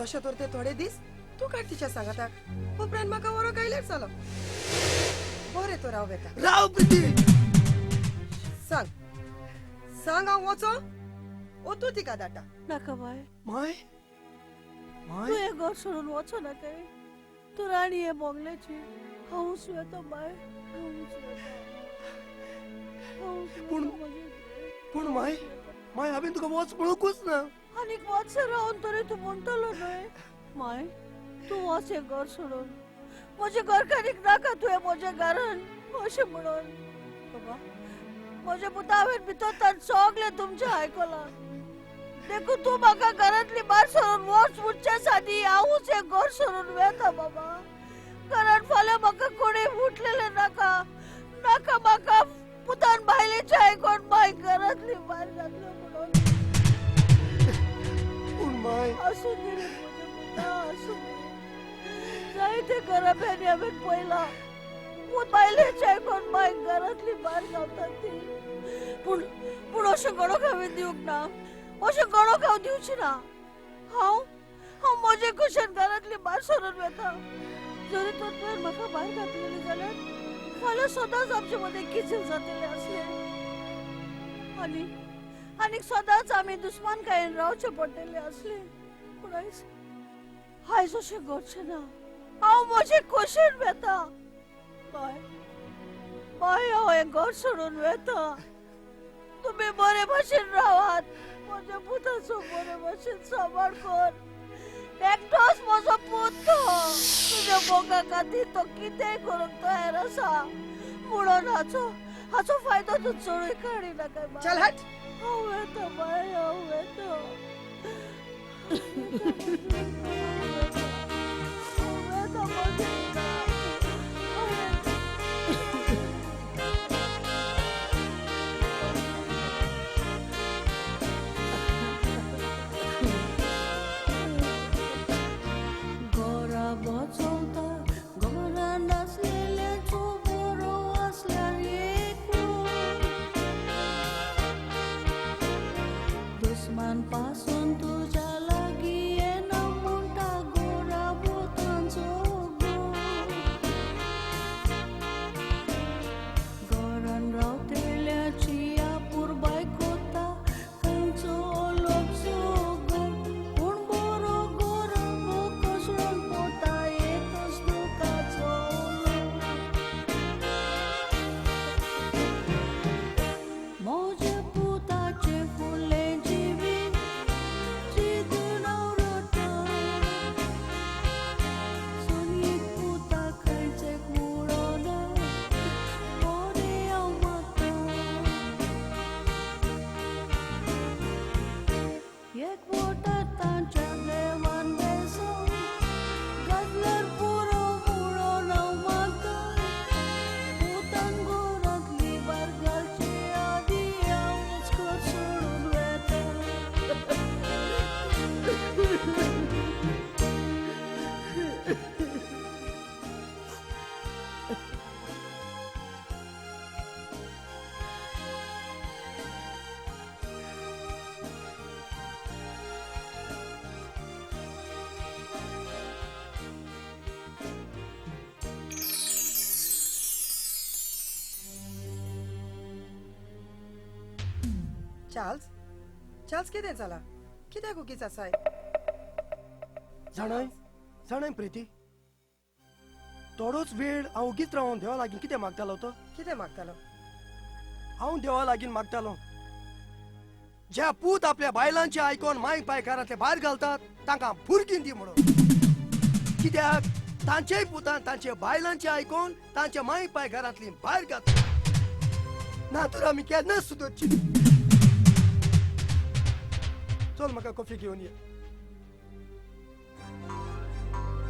तशें तर ते थोडे दीस तूं काड तिच्या सांगाताक, उपरांत म्हाका व्हरोंक आयल्यार जालो. बरें तर हांव वेता. राव प्रीती. सांग सांग, हांव वचो ओ तूं तिका धाडटा? नाका बाय. माय माय, तूं हें घर सोडून वचो नाका. तूं राणी हे बोंगल्याची. हांवूच वेता बाय, हांवूच वेता. पूण पूण माय माय, हांवें तुका वच म्हणूंकूच ना. आनीक वच रावन तरी तूं म्हणटलो न्हय. माय, तूं वच हें घर सोडून. म्हज्या घरकारीक नाका तुवें म्हज्या घरान अशें म्हणून. बाबा, म्हज्या पुता हांवें भितर ताण सगळें तुमचें आयकलां. देखून तूं म्हाका घरांतली भायर सरून वच म्हणचे सादी हांवूच हें घर सोडून वेता बाबा. कारण फाल्यां म्हाका कोणूय उठलेलें नाका. नाका म्हाका पुतान बायलेचें आयकोन माय घरांतली भायर जातलें म्हणून. पूण माय, आसूं दी रे म्हज्या पुता, आसूं दी. जायते घराब्यांनी हांवें पळयलां पूत बायलेचें आयकोन माय घरांतली भायर गावतात ती. पूण पूण अशें घडोवंक हांवें दिवंक ना, अशें घडोवंक हांव दिवची ना. हांव हांव म्हजे कुशेन घरांतली भायर सरून वेता. जरी तर तुवें म्हाका भायर घातलेली जाल्यार फाल्यां सदांच आमचे मदें किजील जातलें आसलें आनी आनीक सदांच आमी दुस्मानकायेन रावचें पडटलें आसलें. पूण आयज आयज अशें घडचें ना. हांव म्हजे कुशेन वेता. बाय बाय, हांव हें घर सोडून वेता. तुमी बरे भाशेन रावात. म्हज्या पुताचो बरे भाशेन सांबाळ कर. एकटोच म्हजो पूत तो. तुज्या मोगा खातीर तो कितेंय करूंक तयार आसा म्हणून हाचो हाचो फायदो तूं चडूय काडी नाका. चल हट. हांव वेता बाय, हांव वेता. हांव वेता म्हज्या. दुस्मान पासून तुज्या लागीं येना म्हूण चार्ल्स, चार्ल्स कितें जाला? कित्याक उगीच आसाय? जाणाय जाणाय प्रिती, थोडोच वेळ हांव उगीच रावन देवा लागीं कितें मागतालो तो? कितें मागतालो? हांव देवा लागीं मागतालो, ज्या पूत आपल्या बायलांचे आयकोन माय पाय घरांतले भायर घालतात तांकां भुरगीं दी म्हणून. कित्याक तांचेय पुतान तांचे बायलांचे आयकोन तांच्या माय पाय घरांतली भायर घालतात. ना तर आमी केन्नाच सुदरची. चल म्हाका कॉफी घेवन ये.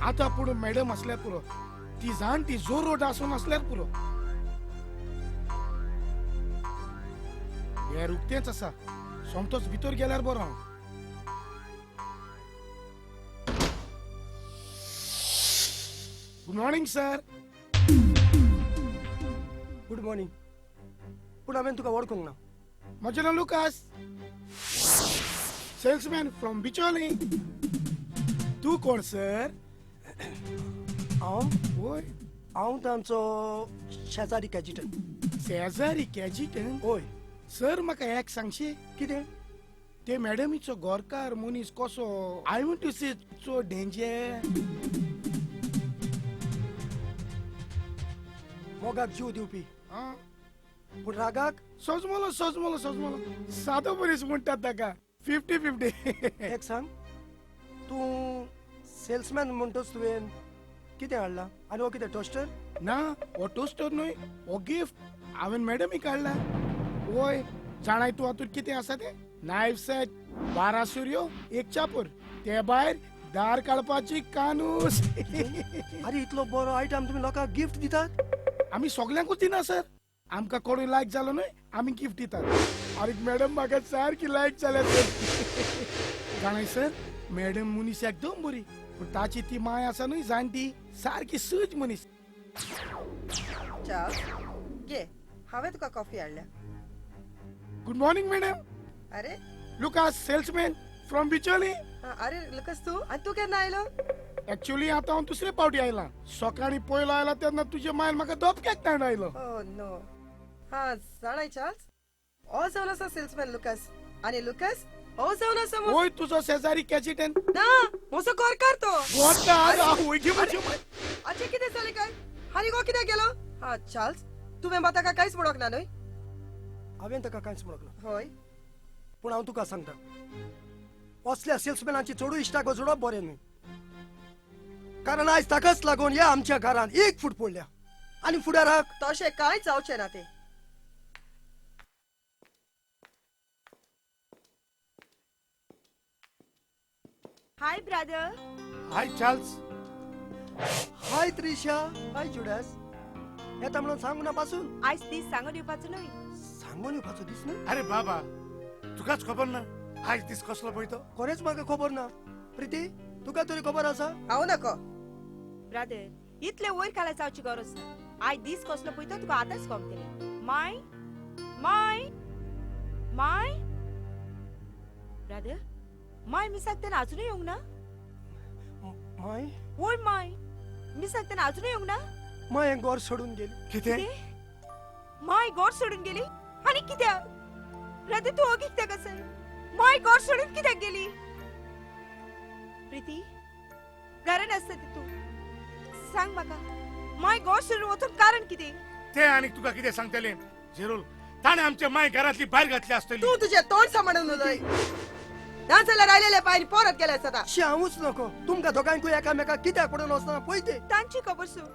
आतां पूण मॅडम आसल्यार पुरो, ती जाणटी जोर रोड आसून आसल्यार पुरो. हे रुकतेंच आसा, सोमतोच भितर गेल्यार बरो. हांव good morning sir. Good morning. पूण हांवें तुका वळखूंक ना. म्हजें नांव लुकास, सेल्समॅन फ्रॉम बिचोली. तूं कोण सर? हांव? वय, हांव तांचो शेजारी कॅजिटन. शेजारी कॅजिटन? वय. सर म्हाका एक सांगशी? कितें? ते मॅडमीचो गोरकार मनीस कसो? I want to से चड डेंजर. मोगाक जीव दिवपी, पूण रागाक सजमलो सजमलो सजमलो. सादो मनीस म्हणटात ताका. 50-50. एक सांग, तूं सेल्समॅन म्हणटच तुवें कितें हाडलां? आनी हो कितें टोस्टर? ना, हो टोस्टर न्हय, हो गिफ्ट हांवें मॅडमीक हाडला. वय, जाणाय तूं हातूंत कितें आसा तें? नायफ सेट, 12 सुरयो, एक चापूर, ते भायर दार काडपाची कानूस. आरे इतलो बरो आयटम तुमी लोकांक गिफ्ट दितात? आमी सगल्यांकूच दिना सर. आमकां कोणूय लायक जालो न्हय आमी गिफ्ट दितात. आनी मॅडम म्हाका सारकी लायक जाल्या. जाणाय सर, मॅडम मनीस एकदम बरी, पूण ताची ती माय आसा न्हय जाणटी, सारकी सज मनीस. चार्ल्स, घे, हांवें तुका कॉफी हाडल्या. Good morning madam. अरे लुकास, सेल्समॅन फ्रॉम बिचोली. अरे लुकास, तूं? आनी तूं केन्ना आयलो? एक्चुअली आतां हांव दुसरे पावटी आयला. सकाळीं पयलो आयला तेन्ना तुजे मायन म्हाका धपक्याक ताण आयलो. Oh no. हा जाणाय चार्ल्स, हो जावन आसा सेल्समॅन लुकास. आनी लुकास हो जावन आसा वय तुजो शेजारी कॅजिटन. ना, म्हजो गोरकार तो. गोरकार? आचे कितें जालें काय? आनी गो कित्याक गेलो? हा चार्ल्स, तुवें बा ताका कांयच म्हणोंक ना न्हय? हांवें ताका कांयच म्हणोंक ना. हय, पूण हांव तुका सांगता, असल्या सेल्समॅनाची चडूय इश्टागत जोडप बरें न्हय. कारण आयज ताकाच लागून ह्या आमच्या घरांत एक फूट पडल्या आनी फुडाराक तशें कांय जावचें ना तें. Hi brother. Hi Charles. Hi Trisha. Hi Judas. येता म्हणून सांगू ना पासून. आयज दीस सांगून येवपाचो न्हय. सांगून येवपाचो दीस न्हय? अरे बाबा, तुकाच खबर ना आयज दीस कसलो पळय तो? खरेंच म्हाका खबर ना. प्रिती, तुका तरी खबर आसा? हांव नको. ब्रादर, इतले वयर काला जावची गरज ना. आयज दीस कसलो पळय तो तुका आतांच कळटलें. My my my brother, my मिसाक तेन्ना अजुनूय येवंक ना? माय? वय माय मिसाक तेन्ना अजुनूय येवंक ना? माय घर सोडून गेली. कितें? माय घर सोडून गेली? आनी कित्याक? ब्रदर, तूं ओगी कित्याक आसाय? माय घर सोडून कित्याक गेली? प्रिती, घरान आसता ती तूं, सांग म्हाका माय घर सोडून वचूंक कारण कितें? तें आनी तुका कितें सांगतलें जेरोल, ताणें आमच्या माय घरांतली भायर घातली आसतली. तूं तुजें तोंड सांबाळून उलय, ना जाल्यार आयलेले पायन परत गेले आसता. हांवूच नको, तुमकां दोगांयकूय एकामेकाक कित्याक पडून वचना पळय ते. तांची खबर सोड,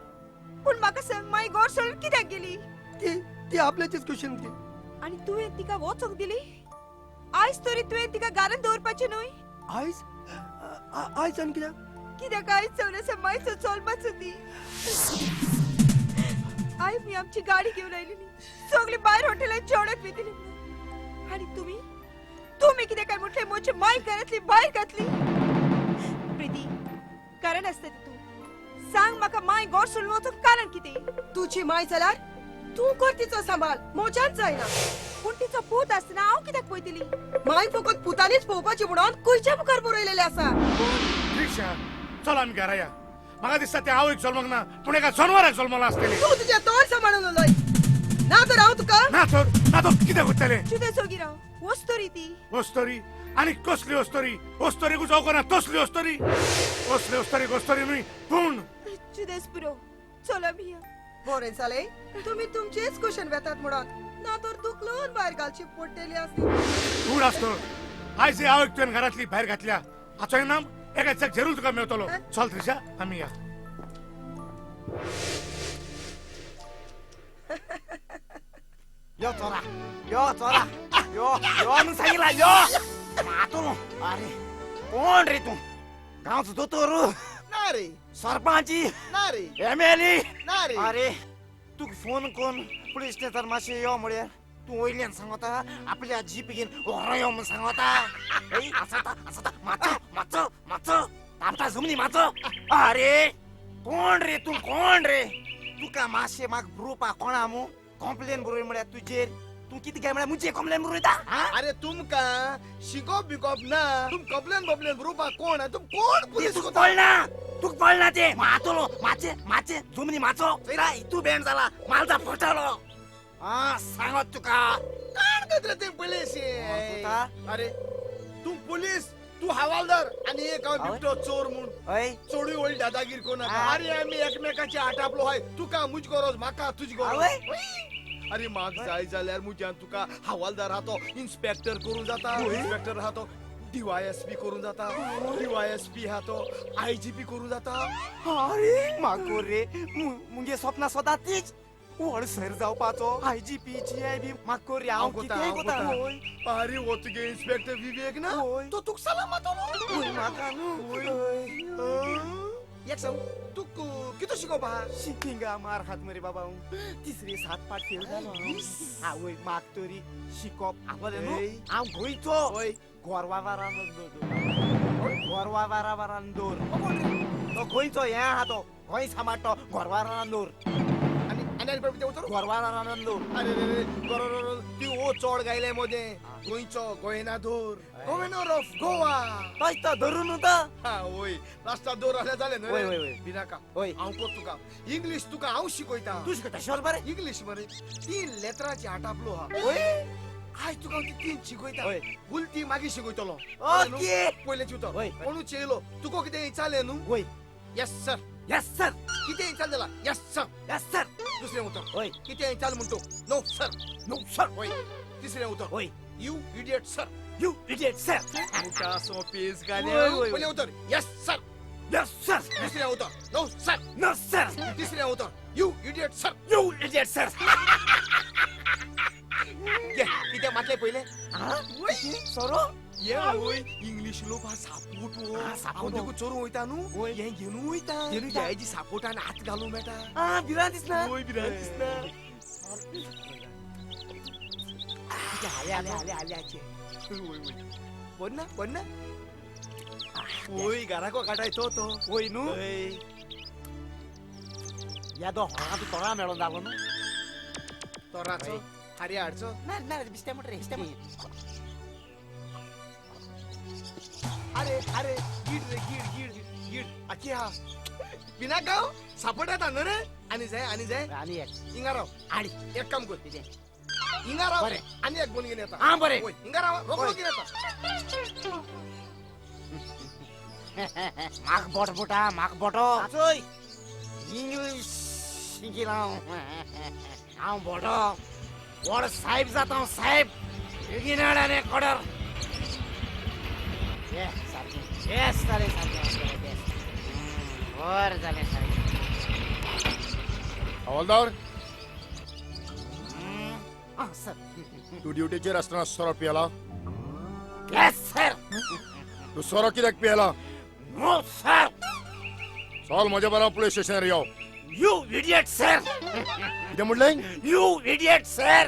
पूण म्हाका सांग माय घर सोडून कित्याक गेली? ती ती आपल्याचीच खुशीन ती. आनी तुवें तिका वचूंक दिली? आयज तरी तुवें तिका घरांत दवरपाचें न्हय? आयज आयज आनी कित्याक? कित्याक आयज जावन आसा मायचो चोलपाचो ती. आयज मी आमची गाडी घेवन आयलेली, सगळी भायर हॉटेलांत जेवणाक वयतली. आनी तुमी तुमी कितें काय म्हटलें म्हजी माय घरांतली भायर घातली? प्रिती, कारण आसता ती तूं सांग म्हाका माय घर सोडून वचूंक कारण कितें? तुजी माय जाल्यार तूं कर तिचो सांबाळ, म्हज्यान जायना. पूण तिचो पूत आसतना हांव कित्याक पळयतली? माय फकत पुतानीच पळोवपाची म्हणून खंयच्या मुखार बरयलेलें आसा. त्रिशा, चल आमी घरा या. म्हाका दिसता ते आवयक जल्मक ना, पूण एका जनवराक जल्मला आसतलें. तूं तुजें तोंड सांबाळून उलय, ना तर हांव तुका. ना तर ना तर कितें करतलें? तुजें सोगी राव, वस्तोरी ती. वस्तोरी आनी कसली वस्तोरी? वस्तोरी जावं ना तसली वस्तोरी. कसली वस्तोरी गोस्तोरी न्हय पूण जुदेस पुरो, चल आमी या. बरें जालें तुमी तुमचेच कुशन वेतात म्हणून, ना तर दुखलून भायर घालची पडटली आसली. तूं आसतो आयज हांव एक तुवें घरांतली भायर घातल्या हाचो इनाम एका दिसाक जरूर तुका मेळटलो. चल त्रिशा आमी या. यो चोरा, यो चोरा, यो यो म्हणून सांगितला यो मातलो. अरे कोण रे तूं? गांवचो दोतोर ना रे, सरपंच ना रे, एमएलए ना रे. अरे तुका फोन करून पुलीस स्टेशन मातशें यो म्हळ्यार तूं वयल्यान सांगता आपल्या जीप घेवन व्हरो यो म्हूण सांगता. आसता आसता माचो माचो माचो तापता जमनी माचो. अरे कोण रे तूं? कोण रे? तुका मातशें म्हाका बरोवपा कोणा मू कंप्लेन बरोय म्हळ्यार तुजेर. तूं कितें काय म्हळ्यार मुजेर कंप्लेन बरोयता? अरे तुमकां शिकोप बिकोप ना, तुम कंप्लेन बम्प्लेन बरोवपाक कोण? तुम कोण पुलीस? तुका कळना, तुका कळना तें. मातलो माचे माचे जमनी माचो चोयला इतू बेण जाला मालदा फटलो. आ सांगत तुका काण करतले ते पुलीस. अरे तूं पुलीस, तूं हवालदार आनी एक हांव बिबटो चोर म्हूण चोडूय व्हडली दादागीर करूं नाका. अरे आमी एकमेकाचे आटापलो हाय, तुका मुज गरज म्हाका तुजी गरज. अरे म्हाक जाय जाल्यार मुज्यान तुका हवालदार आहा तो इन्स्पेक्टर करूं जाता, इन्स्पेक्टर आहा तो डीवायएसपी करूं जाता, डीवायएसपी आहा तो आयजीपी करूं जाता. अरे म्हाका रे मुगे स्वप्न सदां तीच व्हड सर जावपाचो. आयजीपी जीआयबी म्हाका रे हांव कितेंय कोता. अरे हो तुगे इन्स्पेक्टर विवेक ना तो तुका सलाम मारतलो. म्हाका न्हू. एक सांग तुका कितें शिकोवपा? शिकिंगा मार खात मरे बाबा. हांव तिसरे 7 पाट फेल जालो. आवय म्हाका तरी शिकोवप आपलें न्हू. हांव गोंयचो गोरवावारान गोरवावारान दवर. तो गोंयचो हें आहा तो गोंय सांबाळटो गोरवारान दवर. गोरवारान दवर. अरे रे ती ओ चोड गायले मोदें गोंयचो गोयनादोर, गव्हर्नर ऑफ गोवा. तोच तो धरून न्हू तो. वय लास्टा दोर आसल्यार जालें न्हय. भिनाका हांव कोत तुका इंग्लीश तुका हांव शिकयता. तूं शिकयता शोर बरें इंग्लीश मरे 3 लेटरांची आटापलो आहा. आयज तुका हांव ती 3 शिकयता. गुलती मागीर शिकयतलो. पयलें चिंतो कोणूच येयलो तुका कितें विचारलें न्हू? Yes sir. Yes sir. कितें विचारलें जाल्यार येस सर. Yes sir. दुसरें उतर कितें विचारलें म्हण तूं? No sir. No sir. तिसरें उतर you idiot sir. You idiot sir. मुखासो पेज घाले. पयलें उतर येस सर. Yes sir. दुसरें उतर नो सर. No sir. तिसरें उतर you idiot sir. You idiot sir. घे कितें मातलें पयलें? सोरो ये आवय इंग्लीश लोक सापोट हांव देखून चोरूं वयता न्हू, हें घेवन वयता हेजी सापोटान हात घालूं मेळटा. भिरांत दिसना? वय भिरांत दिसना. आले आले आले आले. बोल ना बोल ना. वय घराको काटाय तो तो. वय न्हू येदो होळा तूं तोरा मेळोन जालो न्हू. तोराचो हारी हाडचो ना ना बिस्टे म्हणटा रे बिस्टे. अरे अरे गीड रे गीड गीड गीड आखी हा बिना गांव सापट येता न्हू रे. आनी जाय आनी जाय आनी एक हिंगा राव. आडी एक काम कर हिंगा राव आनी एक बोन घेवन येता. आं बरें हिंगा राव रोकडो घेवन येता. म्हाका बोट बोटा म्हाका बोटो चोय इंग्लीश शिकिला हांव. हांव बोटो व्हड साहेब जाता साहेब. बेगीन आनी कडर. सारकें येस जालें सारकें बरें जालें सारकें. हवालदार. सर. तूं ड्युटीचेर आसतना सोरो पियेला? Yes sir. तूं सोरो कित्याक पियेला? No sir. चल म्हज्या बरोबर पुलीस स्टेशनार यो. You idiot sir. कितें म्हणलें? You idiot sir.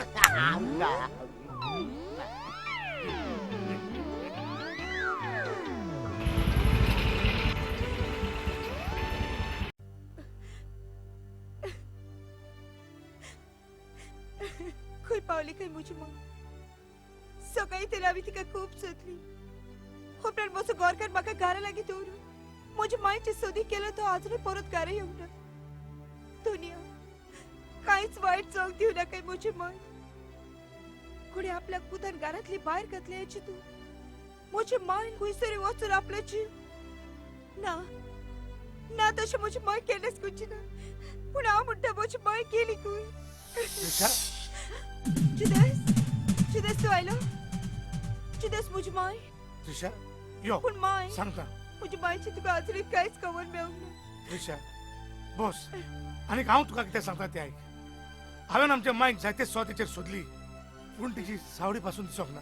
खंय पावली खंय म्हजी मां? सकाळीं तरी हांवें तिका खूब सोदली. उपरांत म्हजो गोरकार म्हाका घरा लागीं दवरून म्हज्या मांयचे सोदी केलो तो आजुनूय परत घरा येवंक ना. दुनिया कांयच वायट जावंक दिवं नाकाय म्हजी मांय. कुणी आपल्याक पुतान घरांतली भायर घातली याची तूं म्हजे मायन खंयसरी वचून आपल्याची ना ना तशें म्हजी माय केन्नाच करची ना पूण हांव म्हणटा म्हजी माय केली खंय. जुदेस जुदेस तूं आयलो. जुदेस म्हजी माय. त्रिशा यो. पूण माय सांगता म्हजी मायची तुका अजून कांयच खबर मेळूंक ना. त्रिशा बस आनीक हांव तुका कितें सांगता तें आयक. हांवें आमच्या मायक जायते स्वताचेर सोदली पूण तिची सावडी पासून दिसोंक ना.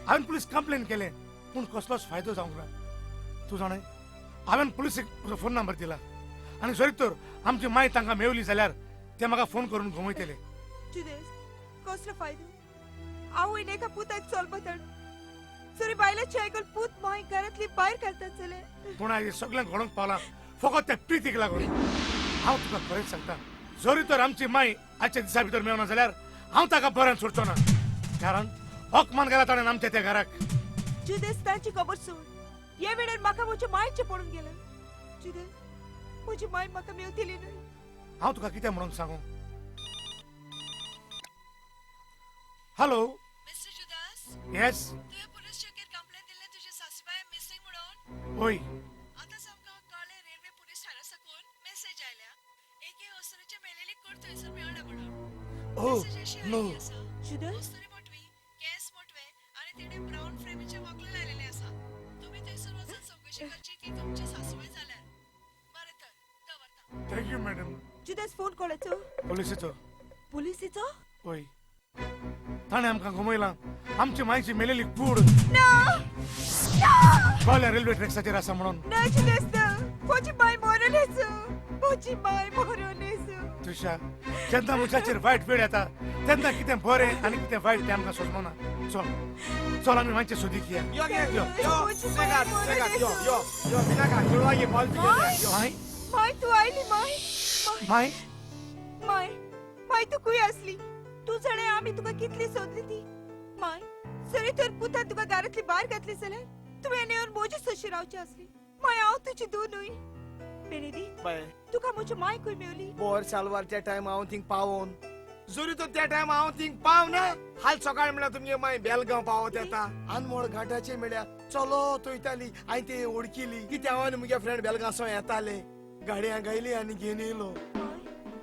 हांवें पुलीस कंप्लेन केलें पूण कसलोच फायदो जावंक ना. तूं जाणा हांवें पुलिसेक म्हजो फोन नंबर दिला आनी जरी तर आमची माय तांकां मेवली जाल्यार ते म्हाका फोन करून घुमयतले. जुदेस कसलो फायदो? आवयन एका पुताक चलपाक सरी बायलाची आयकून पूत माय घरांतली भायर घालतात जाल्यार. पूण आयज सगळ्यांक घडोवंक पावलां फकत त्या प्रितीक लागून. हांव तुका खरेंच सांगता जरी तर आमची माय आजच्या दिसा भितर मेळना जाल्यार हांव ताका बऱ्यान सोडचो ना कारण अपमान केला ताणें आमच्या त्या घराक. जुदेस तांची खबर सोड. हे वेळेर म्हाका म्हज्या मायचें पडून गेलें. जुदेस म्हजी माय म्हाका मेवतली न्हय. हांव तुका कितें म्हणून सांगू? Hello mister Judas. येस. तुवें पुलीस चौकेर कंप्लेन दिल्लें तुजी सासूबाय मिसिंग म्हणून. हय. आतां आमकां कळ्ळें रेल्वे पुलीस ठाण्या साकून मेसेज आयल्या एके अस्तुरेचे मेलेली कूड थंयसर मेळ्ळा म्हणून. मेसेज अशी आयिल्ली आसा. अस्तुरी मोटवी, केंस मोटवे आनी तिणें ब्रावन फ्रेमीचें वक्ल लायलेलें आसा. तुमी थंयसर वचून चवकशी करची ती तुमची सासूबाय जाल्यार. बरें तर दवरता. Thank you madam. Judas phone कोणाचो? पुलिसेचो. पुलिसेचो? हय. ताणें आमकां घुमयलां. आमची मायची मेलेली कूड कळ्ळें रेल्वे ट्रॅक्साचेर आसा म्हणून. ना जुदेस ना म्हजी माय मरोलेच. म्हजी माय मरोलेच. त्रिशा जेन्ना मनशाचेर वायट वेळ येता तेन्ना कितें बरें आनी कितें वायट तें आमकां सोदना. चल चल आमी मातशें सोदीक या. माय माय तूं आयली. माय माय माय माय तूं खंय आसली? तूं जाणा आमी तुका कितली सोदली ती. माय सरी तर पुतान तुका घरांतली भायर घातली जाल्यार तुवें येवन म्हजी सोशी रावची आसली. माय हांव तुजी धूव न्हय. बेनेदीक तुका म्हजी माय खंय मेवली? बोर सालवार त्या टायम हांव थिंग पावोन जरी तर त्या टायम हांव थिंग पाव ना हाल सकाळ म्हळ्यार तुमगे माय बेलगांव पावत येता. आनमोड घाटाचे मेळ्या चलो थंयताली हांवें ते ओळखिली कितें हांव आनी मुगे फ्रेंड बेलगांव सो येताले गाडयां गायली आनी घेवन येयलो.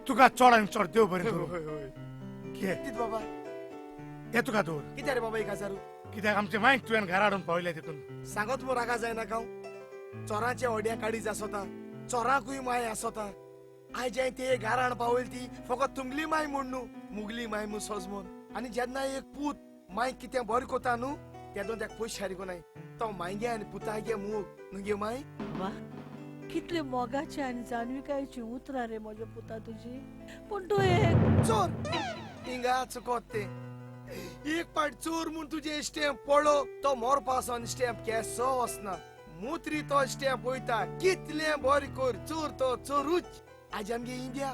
तुका चड आनी चड देव बरें करूं. बाबा हे तुका दवर. कित्याक रे बाबा 1000? कित्याक आमचे मायक तुवें घरा हाडून पावयल्या तितून. सांगत मो रागा जायना हांव. चोरांच्या ओड्या काडीज आसता चोराकूय माय आसता. आयज हांवें ते घरान पावयली ती फकत तुमगली माय म्हूण न्हू मुगली माय म्हूण सजमोन. आनी जेन्ना एक पूत माय कितें बरें कोता न्हू तेदोन तेका पयशे सारको नाय तो मायगे आनी पुतागे मोग न्हू गे माय. वा कितले मोगाची आनी जाणविकायची उतरां रे म्हज्या पुता तुजी. पूण तूं एक चोर हिंगा चुकोत तें. एक पाट चोर म्हूण तुजें स्टॅम्प पडलो तो मोरपासून स्टॅम्प केसो वचना मुत्री तो स्टॅम्प वयता. कितलें बरें कर चोर तो चोरूच. आज आमगे इंडिया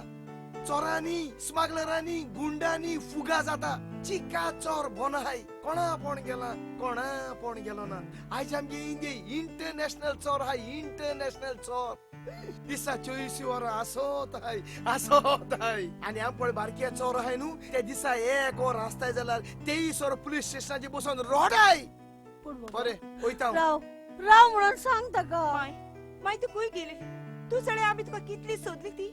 चोरांनी स्मगलरांनी गुंडांनी फुगा जाता. चिका चोर बोनाय कोणा पोण गेला कोणा पोण गेलो ना. आयज आमगे इंडिया इंटरनॅशनल चोर हाय इंटरनॅशनल चोर. दिसा 24 वरां आसत हाय आसत हाय. आनी हांव पळय बारके चोर आहाय न्हू ते दिसा 1 वर आसताय जाल्यार 23 वर पुलीस स्टेशनाचेर बसून रोडाय. बरें वयता राव राव म्हणून सांग ताका. माय माय तूं खंय गेली? तूं जाणा आमी तुका कितली सोदली ती.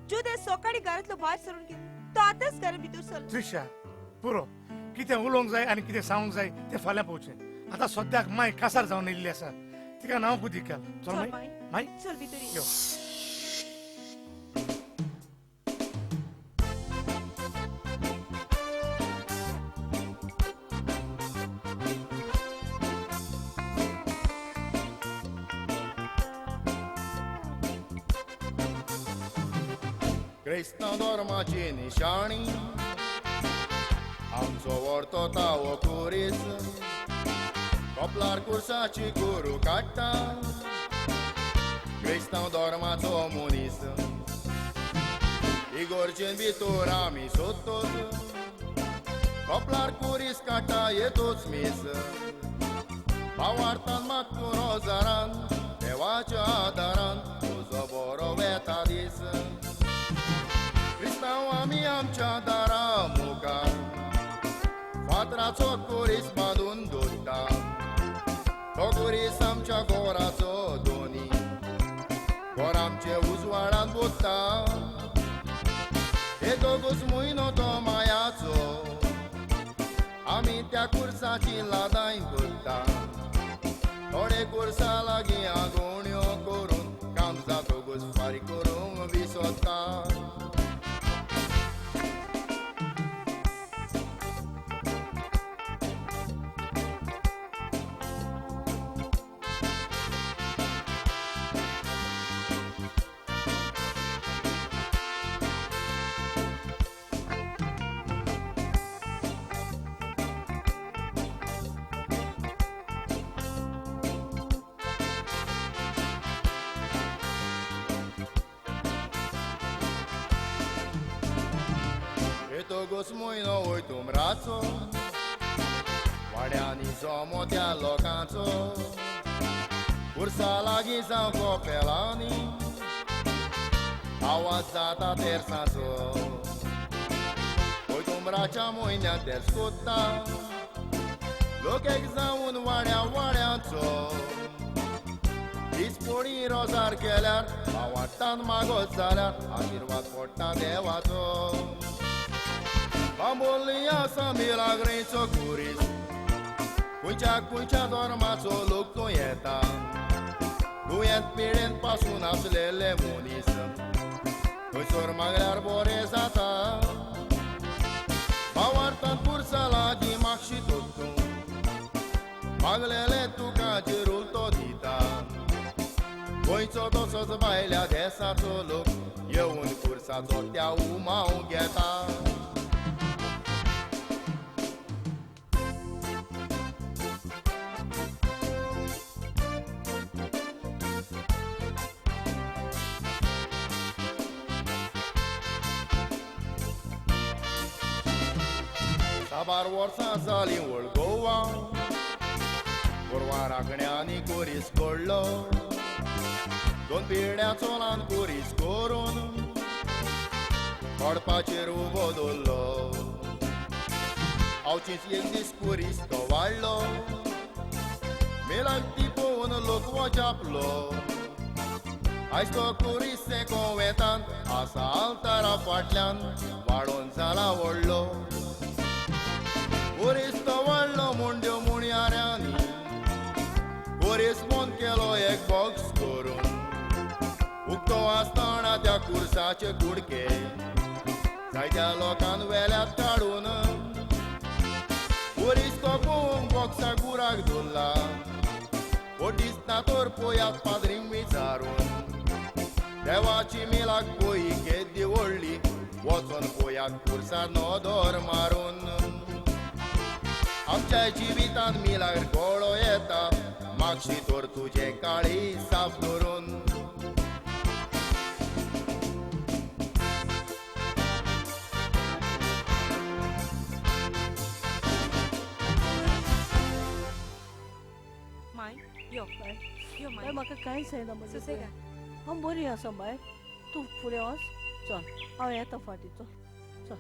जुदेस सकाळी घरांतलो भायर सरून गेलो तो आतांच घरा भितर सरलो. त्रिशा पुरो कितें उलोवंक जाय आनी कितें सांगूंक जाय तें फाल्यां पळोवचें. आतां सद्याक माय कासार जावन येयल्ली आसा तिका नांव कुदीक घाल. चल माय माय चल भितर यो. क्रिस्तांव धर्माची निशाणी आमचो व्हरतो तावो कुरीस कपलार कुर्साची कुरू काडटा क्रिस्तांव धर्माचो मनीस इगोर्जेन भितर आमी सोदतोच कपलार कुरीस काडटा येतोच मीस भावार्थान मागतूं रोजारान देवाच्या आदारान तुजो बरो वेता दीस क्रिस्तांव आमी आमच्या दारा मुखार फातर लाकडाचो कोरीस बांदून दवरता तो कोरीस आमच्या घराचो दोनी घर आमचे उजवाडान बोत्ता येतकूच म्हयनो तो मायाचो आमी त्या कुर्साची लादांय करता थोडे कुर्सा लागीं आगोण्यो करून काम जातकूच फारीक करूंक विसरता. येतकूच म्हयनो वयतुमराचो वाड्यांनी जमो त्या लोकांचो पुरसा लागीं जावं कोपेलांनी आवाज जाता तेरसाचो वयतुमराच्या म्हयन्यांत तेर्स कोत्ता लोक एक जावन वाड्या वाड्यांचो दीस पोळी रोजार केल्यार भावार्तान मागत जाल्यार आशिर्वाद पडटा देवाचो. बांबोली आसा मिलाग्रेचो कुरीस खंयच्या खंयच्या धर्माचो लोक तो येता दुयेंत पिळेंत पासून आसलेले मनीस थंयसर मागल्यार बरें जाता. भावार्तान पुरसा लागीं मागशी तर तूं मागलेले तुका जेरूल तो दिता गोंयचो तसोच भायल्या देसाचो लोक येवन कुर्साचो त्या उमाव घेता. साबार वर्सां जालीं व्हड गोवा गोरवां राखण्यांनी कोरीस कडलो दोन पिळ्याचो ल्हान कोरीस करून पडपाचेर उबो दवरलो. आवचीच एक दीस कोरीस तो वाडलो मेलाक ती पळोवन लोक वजापलो. आयज तो कोरीस कोवेंतान आसा आल्तारा फाटल्यान वाडोवन जाला व्हडलो. कोरीस तो वाडलो म्हूण देव मुणयाऱ्यांनी कोरीस बंद केलो एक बॉक्स करून उक्तो आसतना त्या कुर्साचे कुडके जायत्या लोकान वेल्यात काडून कोरीस तो पळोवंक बॉक्सा गुराक दवरला ओ दिसना तर पळयात पाद्रींक विचारून देवाची मिलाक पळय केदी व्हडली वचोन पळयात कुर्सार नदर मारून. आमच्या जिवितान मिलाग्र गोळो येता मागशी तर तुजें काळीज साफ दवरून. माय यो यो बाय म्हाका कांयच जायना म्हजें. सुसेगाद. हांव बरी आसा बाय तूं फुडें वच चल हांव येता फाटीं चल चल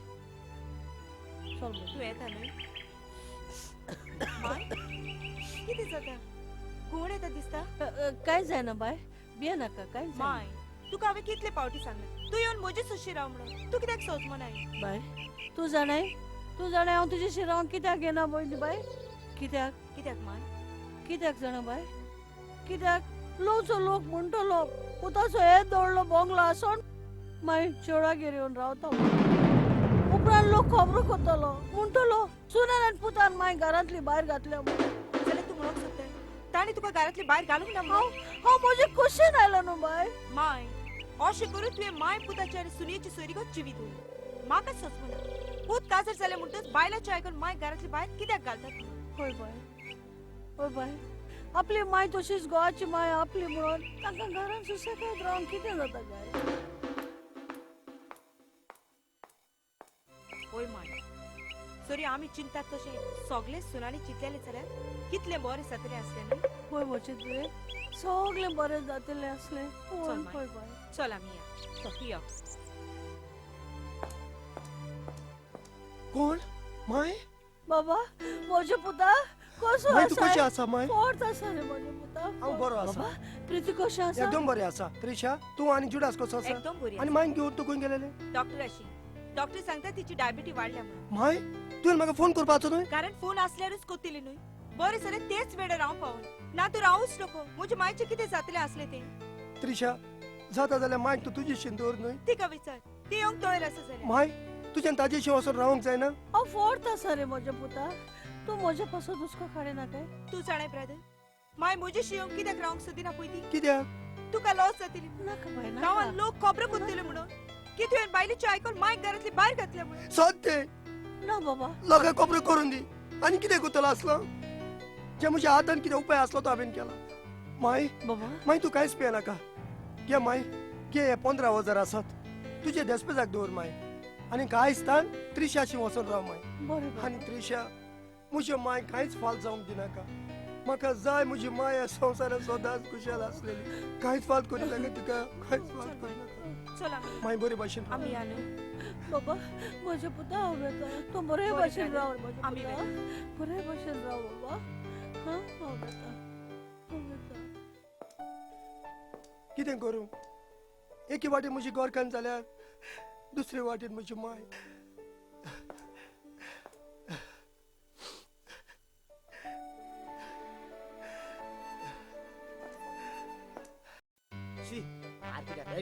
चल. तूं येता न्हय? माय कितें जाता? कोण येता दिसता? कांय जायना बाय भिये नाका कांय. माय तुका हांवें कितले पावटी सांगलें तूं येवन म्हजे सुशी राव म्हणून तूं कित्याक सोजमनाय? बाय तूं जाणाय तूं जाणाय हांव तुजे रावन कित्याक येना पयलीं बाय? कित्याक कित्याक माय? कित्याक जाणा बाय कित्याक लोचो लोक म्हणटलो पुताचो हे दवरलो बोंगलो आसोन मागीर चेडवागेर येवन रावता उपरांत लोक खबरो करतलो म्हणटलो सुनान आनी पुतान मागीर घरांतली भायर घातल्या म्हणून. जाल्यार तूं म्हणूंक सोदताय ताणें तुका घरांतली भायर घालूंक ना? हांव हांव म्हजे खोशेन आयलो न्हू बाय. माय अशें करून तुवें माय पुताची आनी सुनेची सोयरीगत जिवीत उरली. म्हाका सोंसना पूत काजार जालें म्हणटच बायलाचें आयकून माय घरांतली भायर कित्याक घालतात? हय बाय हय बाय आपली माय तशीच गोवाची माय आपली म्हणून तांकां घरांत सुसेगाद रावन कितें जाता काय? हय माय सरी आमी चिंतात तशें सगळे सुनांनी चिंतलेलें जाल्यार कितलें बरें जातलें आसलें न्हय? हय म्हजें तुवें सगळें बरें जातलें आसलें. चल हय बाय चल आमी या यो. कोण माय? बाबा म्हज्या पुता कसो माय तूं कशें आसा माय? फोर्त आसा रे म्हज्या पुता. हांव बरो आसा. प्रिती कशें आसा? एकदम बरें आसा. त्रिशा तूं आनी जुडास कसो आसा? एकदम बरी. आनी मायन घेवन तूं खंय गेलेलें? डॉक्टराशी. डॉक्टर सांगता तिची डायबिटी वाडल्या म्हणून. माय तुवें म्हाका फोन करपाचो न्हय? कारण फोन आसल्यारूच कोत्तली न्हय. बरें जालें तेच वेळार हांव पावून ना तर रावूच नको. म्हज्या मायचें कितें जातलें आसलें तें. त्रिशा जाता जाल्यार मायक तूं तुजी दवर न्हय. तिका विचार, ती येवंक तयार आसा जाल्यार. माय तुज्यान ताजेशी वचून रावंक जायना? हांव फोर्त आसा रे म्हज्या पुता. तूं म्हज्या पासत हुस्को काडिना काय? तूं जाणाय ब्रदर, माय म्हजेशी येवंक कित्याक रावंक सोदिना पळय ती. कित्याक? तुका लॉस जातली. नाका बाय नाका. गांवांत लोक खबरो कोत्तले म्हणून की तुवें बायलेचें आयकून मायक घरांतली भायर घातल्या म्हणून. सत्य ना बाबा. लोकांक खबरो करून दी. आनी कितें करतलो आसलो? जे म्हज्या हातान कितें उपाय आसलो तो हांवें केला. माय बाबा माय तूं कांयच पियेनाका. घे माय घे, हे 15,000 आसात तुजे देस्पेजाक दवर माय. आनी कांय स्थान त्रिशाशी वचून राव माय. बरें. आनी त्रिशा म्हज्या माय कांयच फाल जावंक दिनाका. म्हाका जाय म्हजी माय संवसारांत सदांच खुशाल आसलेली. कांयच फाल करी नाका तिका, कांयच फाल करी नाका. चल आमी माय बरे भाशेन आमी या न्हय. बाबा म्हज्या पुता हांव वेता. तूं बरे भाशेन राव म्हज्या पुता. बरे भाशेन राव बाबा. हां हांव वेता, हांव वेता. कितें करूं? एके वाटेन म्हजी गोरकान जाल्यार दुसरे वाटेन म्हजी माय.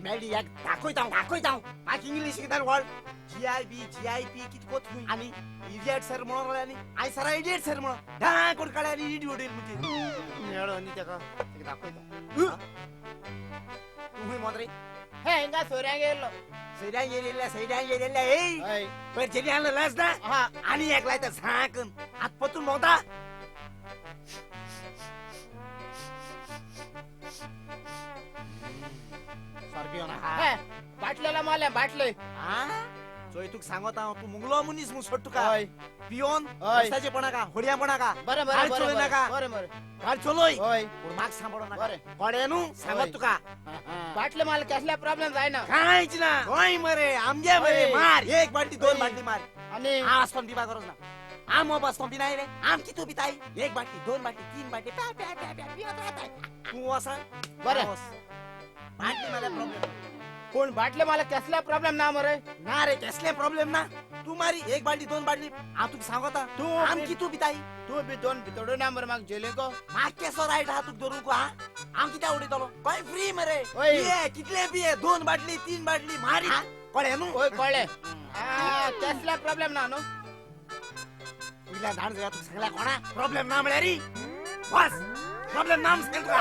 मेळ्ळी एक दाखयता दाखयता. म्हाका इंग्लीश कित्याक वळ GIB GIP कितें कोत खंय. आनी इडियट सर म्हणून रावले आनी I सरा इडियट सर म्हणून ढां करून काडले आनी इडी उडयली म्हजी. मेळ्ळो न्ही तेका, तेका दाखयता. तूं खंय मोद रे? हे हिंगा सोयऱ्यांक येयल्लो. सोयऱ्यांक येयल्ल्या, सोयऱ्यांक येयल्ल्या. ए पयर जेली आणलं लस ना आनी एक लायता झांकून आत परतून भोंवता. बाटलेला मारल्या बाटले. चोय तुका सांगता हांव, तूं मुंगलो मनीस म्हूण सोड तुका. पियोन रस्त्याचेर पडनाका, होडयां पडनाका, गाडी चलोय नाका. गाडी चलोय पूण म्हाका सांबाळो नाका. कळ्ळें न्हू? सांगत तुका. बाटले मारले कसले प्रॉब्लेम जायना. कांयच ना. गोंय मरे आमगे मरे. मार एक बाटली दोन बाटली मार. आनी हांव आसतना पिवपा गरज ना. आम आसतना पिनाय रे. आम कितू पिताय? एक बाटली दोन बाटली तीन बाटली प्या प्या प्या प्या पियत रावताय. तूं वसा बरें. बाटली मारल्यार प्रॉब्लेम. पूण बाटले मला कसला प्रॉब्लेम ना मरे? ना रे कसले प्रॉब्लेम ना. तूं मारी एक बाटली दोन बाटली. हांव तुका सांगता तूं आम कितू पिताय. तूं बी दोन भितोडू ना मरे म्हाका जेलेको. म्हाका केसो रायट आहा तुका धरूंक? हा हांव कित्याक उडयतलो? गोंय फ्री मरे. पिये कितले पिये, दोन बाटली तीन बाटली मारी. कळ्ळें न्हू? हय कळ्ळें. कसला प्रॉब्लेम ना न्हू? पयल्या धाड जाय तुका सांगल्या कोणा प्रॉब्लेम ना म्हळ्यार बस प्रॉब्लेम ना म्हण तुका.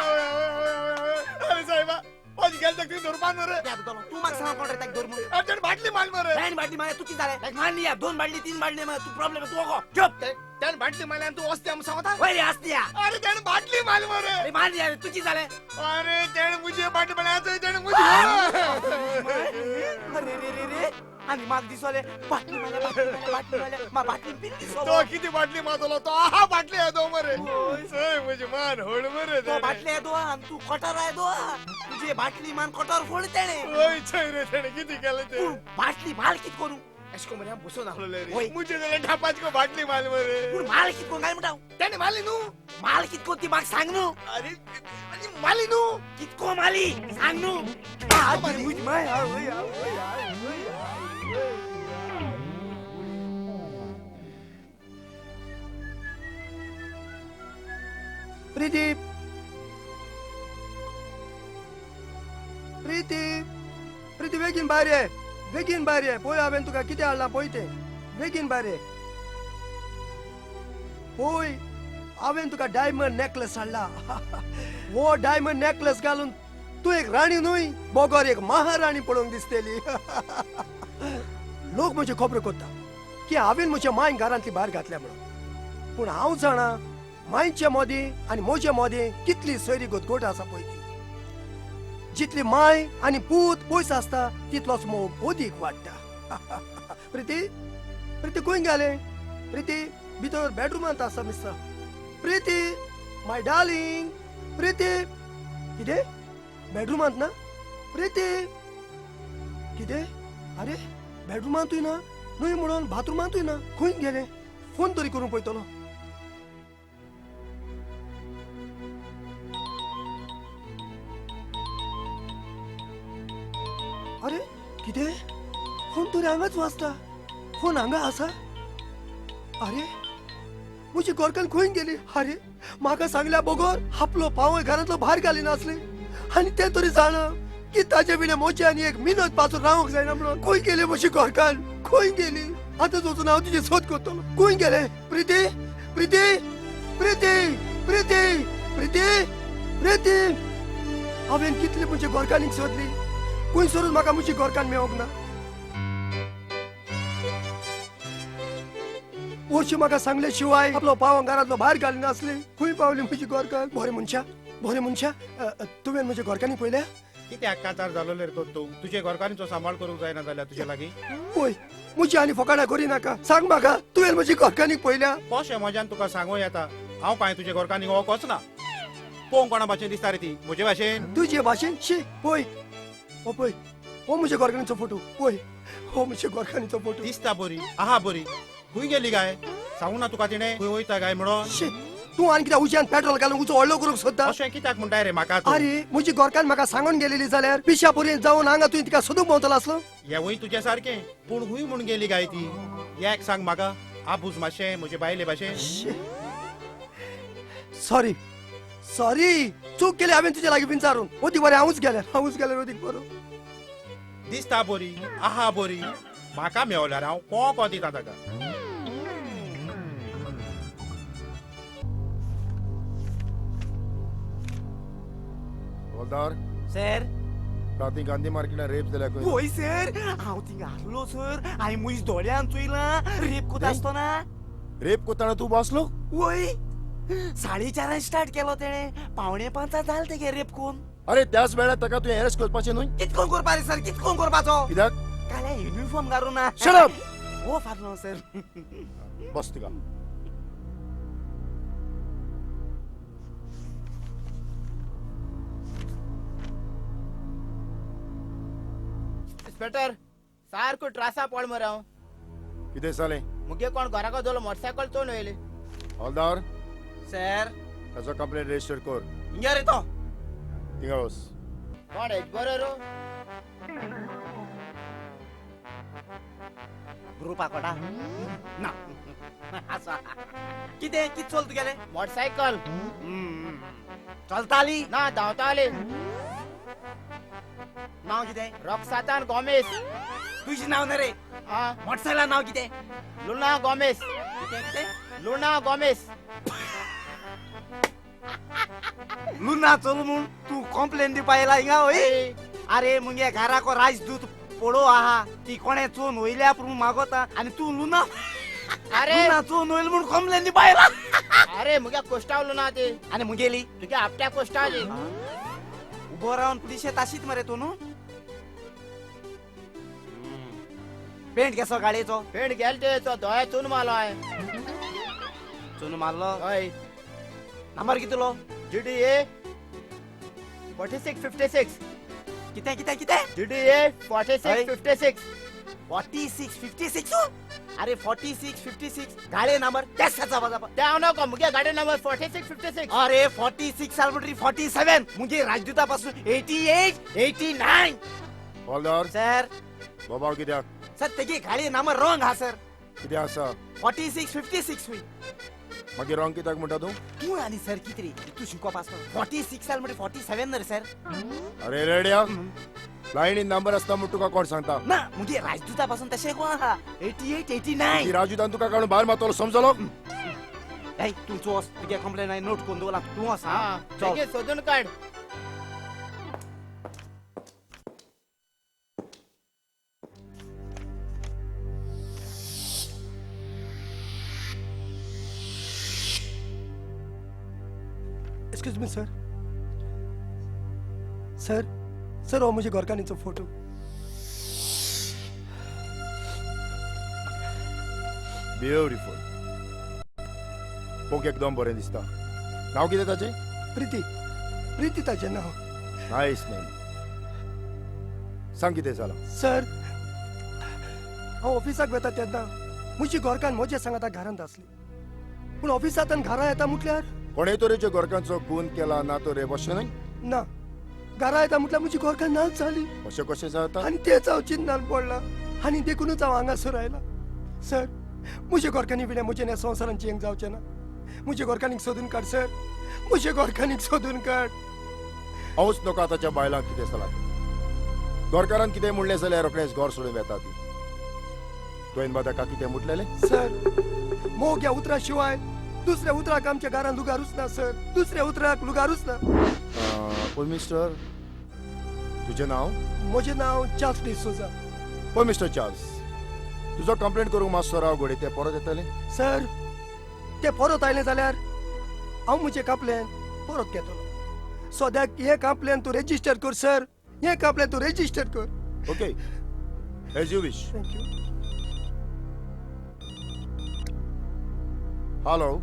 अरे साहेबा तूं म्हाका सांग कोण रे ताका धर म्हणून. बाटली मारली मरे. ताणें बाटली मारली तूं कितें जालें? मारली या दोन बाटली तीन बाटली मार तूं प्रॉब्लेम. तूं वगो चुप. त्याने बाटली मारली आनी तूं असते आम सांगता? वय रे असते. अरे त्याने बाटली मारली मरे. अरे मारली यार तूं कितें जालें? अरे त्याने मुझे बाटली मारली त्याने मुझे. अरे रे रे रे आनी म्हाका दिसोलें बाटली मारल्या बाटली मारल्या बाटली मारल्या म्हाका बाटली पिन दिसलो. तो किती बाटली मारतलो तो? आहा बाटली येदो मरे. चोय म्हजी मान होड मरे. तो बाटली येदो आनी तूं कोटर येदो. तुजे बाटली मान कोटर फोड तेणे. वय चोय रे तेणे किती केलें तें. पूण बाटली माल कित करूं? अशें करून मरे हांव बसून आसलोलें रे. मुझे जाल्यार ढापाच को बाटली माल मरे. पूण माल कित करूं काय म्हणटा? तेणे मारली न्हू. माल कित करूं ती म्हाका सांग न्हू. अरे माली न्हू. कित को माली सांग न्हू. म्हजी माय आवय आवय आवय. प्रीती प्रीती प्रीती बेगीन भायर ये, बेगीन भायर ये. पळय हांवें तुका कितें हाडलां पळय तें. बेगीन भायर ये. पळय हांवें तुका डायमंड नेकलेस हाडला. हो डायमंड नेकलेस घालून तूं एक राणी न्हय बगर एक महाराणी पळोवंक दिसतली. लोक म्हजे खबरो करता की हांवें म्हज्या मांय घरांतली भायर घातल्या म्हणून. पूण हांव जाणा मांयचे मदीं आनी म्हजे मदीं कितली सोयरी गतगोट आसा पळय ती. जितली माय आनी पूत पयस आसता तितलोच मोग अदीक वाडटा. प्रीती प्रीती खंय गेलें? प्रीती भितर बेडरुमांत आसा mister. Preeti my darling. Preeti कितें बेडरुमांत ना? प्रीती कितें? अरे बेडरुमांतूय ना, न्हय म्हणून बाथरुमांतूय ना, खंय गेलें? फोन तरी करून पळयतलो. अरे कितें फोन तरी हांगाच वाजता. फोन हांगा आसा. अरे म्हजी गोरकान खंय गेली? अरे म्हाका सांगल्या बगर आपलो पावय घरांतलो भायर घालिनासले आनी तें तरी जाणा की ताजे विणे म्हजे आनी एक मिनत पासून रावंक जायना म्हणून. खंय गेली म्हजी गोरकान? खंय गेली? आतां वचून हांव तुजी सोद करतलो. खंय गेले? प्रिती प्रिती प्रिती प्रिती प्रिती प्रिती. हांवें कितली म्हजी गोरकानीक सोदली, खंय सोरून म्हाका म्हजी गोरकान मेळोंक ना. वर्शी म्हाका सांगले शिवाय आपलो पाव घरांतलो भायर घालिनासले. खंय पावली म्हजी गोरकान? बरें मनशा, बरें मनशा, तुवें म्हज्या गोरकांनी पळयल्या? कित्याक काजार जालो रे तो तूं? तुजे गोरकानीचो सांबाळ करूंक जायना जाल्यार तुजे लागीं? पळय म्हजी आनी फकाणां करी नाका. सांग म्हाका, तुवें म्हजी गोरकानीक पळयल्या? कशें म्हज्यान तुका सांगू येता? हांव कांय तुजे गोरकानीक वळखोच ना. पळोवंक कोणा भाशेन दिसता रे ती? म्हजे भाशेन? तुजे भाशेन? शी, पळय हो पळय, हो म्हज्या गोरकानीचो फोटो. पळय हो म्हज्या गोरकानीचो फोटो. दिसता बरी आहा बरी. खंय गेली काय? सांगू ना तुका तिणें खंय वयता काय म्हणून? तूं आनी कित्याक उज्यान पेट्रोल घालून उजो व्हडलो करूंक सोदता? अशें कित्याक म्हणटाय रे म्हाका? अरे म्हजी गोरकान म्हाका सांगून गेलेली जाल्यार पिशा पर्यंत जावन हांगा तुवें तिका सोदूंक भोंवतलो आसलो. हेंवूय तुजे सारकें. पूण खंय म्हूण गेली काय ती? एक सांग म्हाका, आबूज मातशें म्हजे बायले भाशेन. सॉरी सॉरी, चूक केली हांवें तुजे लागीं विचारून. ओदीक बरें हांवूच गेल्यार, हांवूच गेल्यार ओदीक बरो. दिसता बरी आहा बरी. म्हाका मेवल्यार हांव कोंको दिता ताका. हवलदार सर, राती गांधी मार्केटान रेप जाल्या खंय? वय सर, हांव थिंगा आसलो सर. हांवें म्हज्या दोळ्यान चोयलां रेप कोता आसतना. रेप कोताना तूं बसलो? वय, 4:30 स्टार्ट केलो तेणें, 4:45 जालें तेगे रेप कोन. अरे त्याच वेळार ताका तुवें अरेस्ट करपाचें न्हय? कितकोन करपा रे सर, कितकोन करपाचो? कित्याक? काल्या युनिफॉर्म घालूं ना. Shut up! हो फादलो सर. बस तिका. इन्स्पेक्टर, सारको त्रासा पड मरे हांव. कितें जालें? मुगे कोण घराक दोलो मोटरसायकल चोवन वयली. हवलदार सर, ताचो कंप्लेंट रजिस्टर कर. हिंगा रे तो. थिंगा वच. कोण हेच बरो रो? ग्रुपा कोडा ना आसा. कितें कित चल तुगेलें? मोटरसायकल. चलताली ना, धांवताली. नांव कितें? रॉकसातान गोमेस. तुजें नांव ना रे? मोटरसायकला नांव कितें? लुना गोमेस. कितें कितें? लुना गोमेस. लुना चल म्हूण तूं कंप्लेन दिवपा येयला हिंगा? हय. अरे मुगे घराको राजदूत पडो आहा, ती कोणें चोवन वयल्या पूण मागोता आनी तूं लुना. अरे लुना चोवन वयली म्हूण कंप्लेन दिवपा येयला. अरे मुगे कोश्टाव लुना ती. आनी मुगेली? तुगे आपट्या कोश्टावली. उबो रावन पुलिशेंत आशीत मरे तूं न्हू? पेंट केसो गाडयेचो? पेंट गेल तेचो दोळे चून मारलो हांवें. चून मारलो? हय. नंबर कितलो? GDA 4656. कितें कितें कितें? GDA 4656. 4656? अरे 4656 गाडये नंबर तेच जापा. ते हांव नको, मुगे गाडये नंबर 4656. अरे 46 साल म्हणटरी 47. मुगे राजदूता पासून 88 89. हवलदार सर, बोबाळ कित्याक? सर तेगे गाडये नंबर रॉंग हा सर. कितें आसा? 4656 हुई. मागीर रॉंग कित्याक म्हणटा तूं? तूं आनी सर कितें रे, तूं शिकोवप आसता. 46 साल म्हणजे 47 रे सर. अरे रेड्या, लायनीन नंबर आसता म्हूण तुका कोण सांगता? ना मुगे राजदूता पासून तशें कोण आहा. 88 89. राजदूतान तुका काडून भायर मारतलो, समजलो? ए तूं चोस, तुगे कंप्लेन हांवें नोट करून दवरला. तूं वच. चल सोदून काड. Excuse me sir. Sir, sir हो म्हज्या घरकान्नीचो फोटो. ब्युटिफूल. पोक एकदम बरें दिसता. नांव कितें ताचें? प्रिती. प्रिती ताचें नांव. नायस नेम. सांग कितें जालां? सर, हांव ऑफिसाक वता तेन्ना म्हजी गोरकान म्हजे सांगाता घरांत आसली, पूण ऑफिसांत घरा येता म्हटल्यार कोणे तरेच्या गोरकांचो खून केला ना तो रे अशें न्हय? ना, घरा येता म्हटल्यार म्हजी गोरकान नाच जाली. अशें कशें जाता? आनी तेच हांव चिंतनान पडला आनी देखूनच हांव हांगासर आयला. सर, म्हज्या गोरकांनी विणें म्हजें ह्या संवसारान जियेंक जावचें ना. म्हज्या गोरकांनीक सोदून काड सर, म्हज्या गोरकांनीक सोदून काड. हांवूच नको आतांच्या बायलांक कितें जालां. गोरकारान कितें म्हणलें जाल्यार रोखडेंच घर सोडून वेता ती. तुवें बा ताका कितें म्हटलेलें? सर, मोग ह्या उतरा शिवाय दुसऱ्या उतराक आमच्या घरान लुगारूच ना सर, दुसऱ्या उतराक लुगारूच ना. पळय मिस्टर, तुजें नांव? म्हजें नांव चार्ल्स डिसोजा. पळय मिस्टर चार्ल्स, तुजो कंप्लेंट करूंक मातसो राव घडये ते परत येतले. सर, ते परत आयले जाल्यार हांव म्हजें कंप्लेन परत घेतलो. सद्याक हें कंप्लेन तूं रेजिस्टर कर सर, हें कंप्लेन तूं रेजिस्टर कर. Okay, as you wish. Thank you. Hello,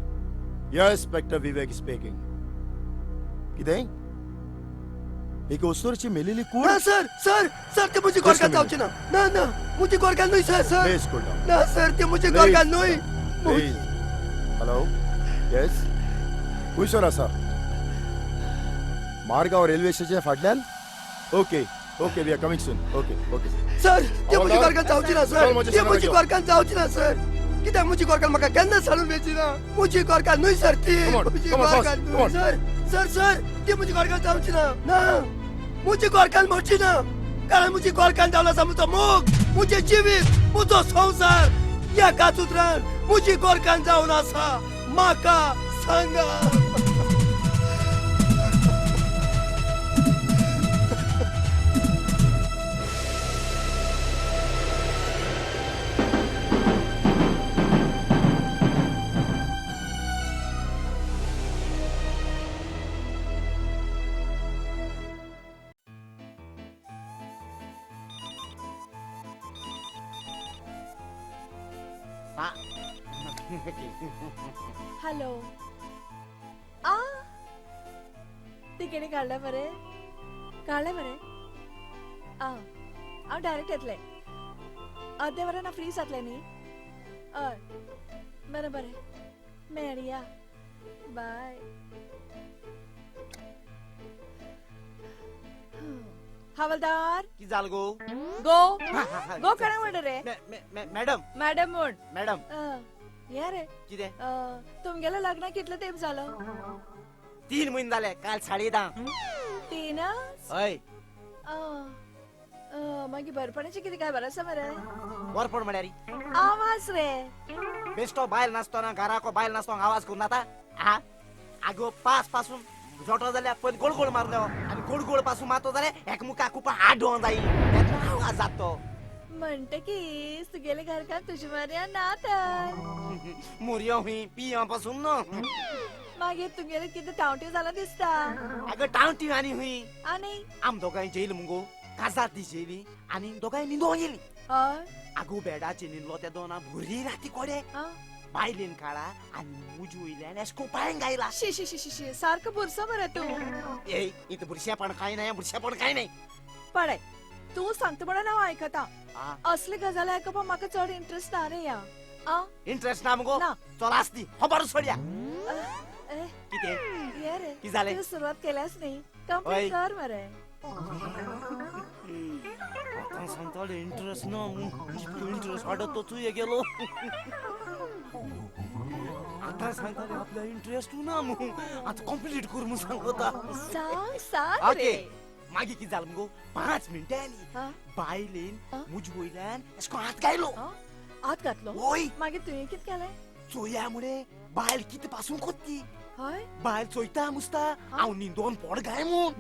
yes, inspector Vivek speaking. कितें? एक ओस्तोरची मेलेली कूड? ना सर, सर सर ते म्हजी गोरकान जावची ना. ना ना, म्हजी गोरकान न्हय सर. सर ना सर, ते म्हजी गोरकान न्हय. हॅलो, येस, खंयसर आसा? मारगांव रेल्वे स्टेशन फाटल्यान? Okay okay, we are coming soon. Okay okay sir, ते म्हजी गोरकान जावची ना सर, ते म्हजी गोरकान जावची ना सर. कित्याक म्हजी गोरकान म्हाका केन्ना साडून मेळची ना. म्हजी गोरकान न्हय सर ती, म्हजी गोरकान न्हय सर. सर सर, ती म्हजी गोरकान जावची ना. ना, म्हजी गोरकान मरची ना, कारण म्हजी गोरकान जावन आसा म्हजो मोग, म्हजें जिवीत, म्हजो संवसार. ह्या एकाच उतरान म्हजी गोरकान जावन आसा म्हाका सांगा. हॅलो, आ तिकेटी काडल्या मरे? काडले मरे? आ हांव डायरेक्ट येतलें. अर्दे वरान हांव फ्री जातलें न्ही? हय, बरें बरें, मेळया, बाय. हवलदार, की जाल गो? गो गो कोणा म्हण रे? मॅडम. मॅडम म्हण. मॅडम. ये रे, कितें? तुमगेलें लग्न कितलो तेंप जालो? 3 म्हयने जाले. काल 10:30. 3? हय. मागीर बरपणाचें कितें काय बरें आसा मरे? बरपण म्हळ्यार आवाज रे. बेश्टो बायल नासतना, घराको बायल नासतना आवाज करून जाता? आगो पास पासून जोटो जाल्यार पयलीं गोड गोड मारलो आनी गोड गोड पासून मारतो जाल्यार एकमुका कुपा आडोवन जाय, तेन्ना आवाज जाता. म्हणटकीच तुगेले घरकार तुजे मर्या ना तर मोरयो हुंय पियो पासून न्हू. मागीर तुगेले कितें टावटी जाला दिसता. आगो टावटी आनी हुंय आनी आम दोगांय जेयल मुगो, काजार ती जेयली आनी दोगांय न्हिदोन गेली. आगो बेडाचेर न्हिदलो ते दोना भुरी राती कोडे बायलेन काडा आनी मुज वयल्यान एशको पांय गायला. शी शी शी शी, सारको बुरसो मरे तूं. ए, इथं बुरशेपण काय नाही, बुरशेपण काय नाही. पळय, तूं सांगता म्हणून हांव आयकता. असले गजाली आयकपाक म्हाका चड इंट्रस्ट ना रे. या इंट्रस्ट ना मुगो? चल आसती खबर सोडया. कितें? ये रे, की जालें? तूं सुरवात केल्यास न्ही, कंप्लीट कर मरे. आतां सांगताले इंट्रस्ट ना, जितको इंट्रस्ट वाडत तो तूं गेलो. आतां सांगताले आपल्या इंट्रस्ट ना मू, आतां कंप्लीट कर म्हूण सांगता. सांग सांग रे. मागीर कितें जालें मुगो, 5 मिनटां आली बायलेन मुज वयल्यान एशें कोन्न हात घायलो. हात घातलो? हय. मागीर तुवें कितें केलें? चोया मुळे बायल कितें पासून कोत्ती. हय, बायल चोयता मुसता हांव न्हिदोन पोट घाय म्हूण.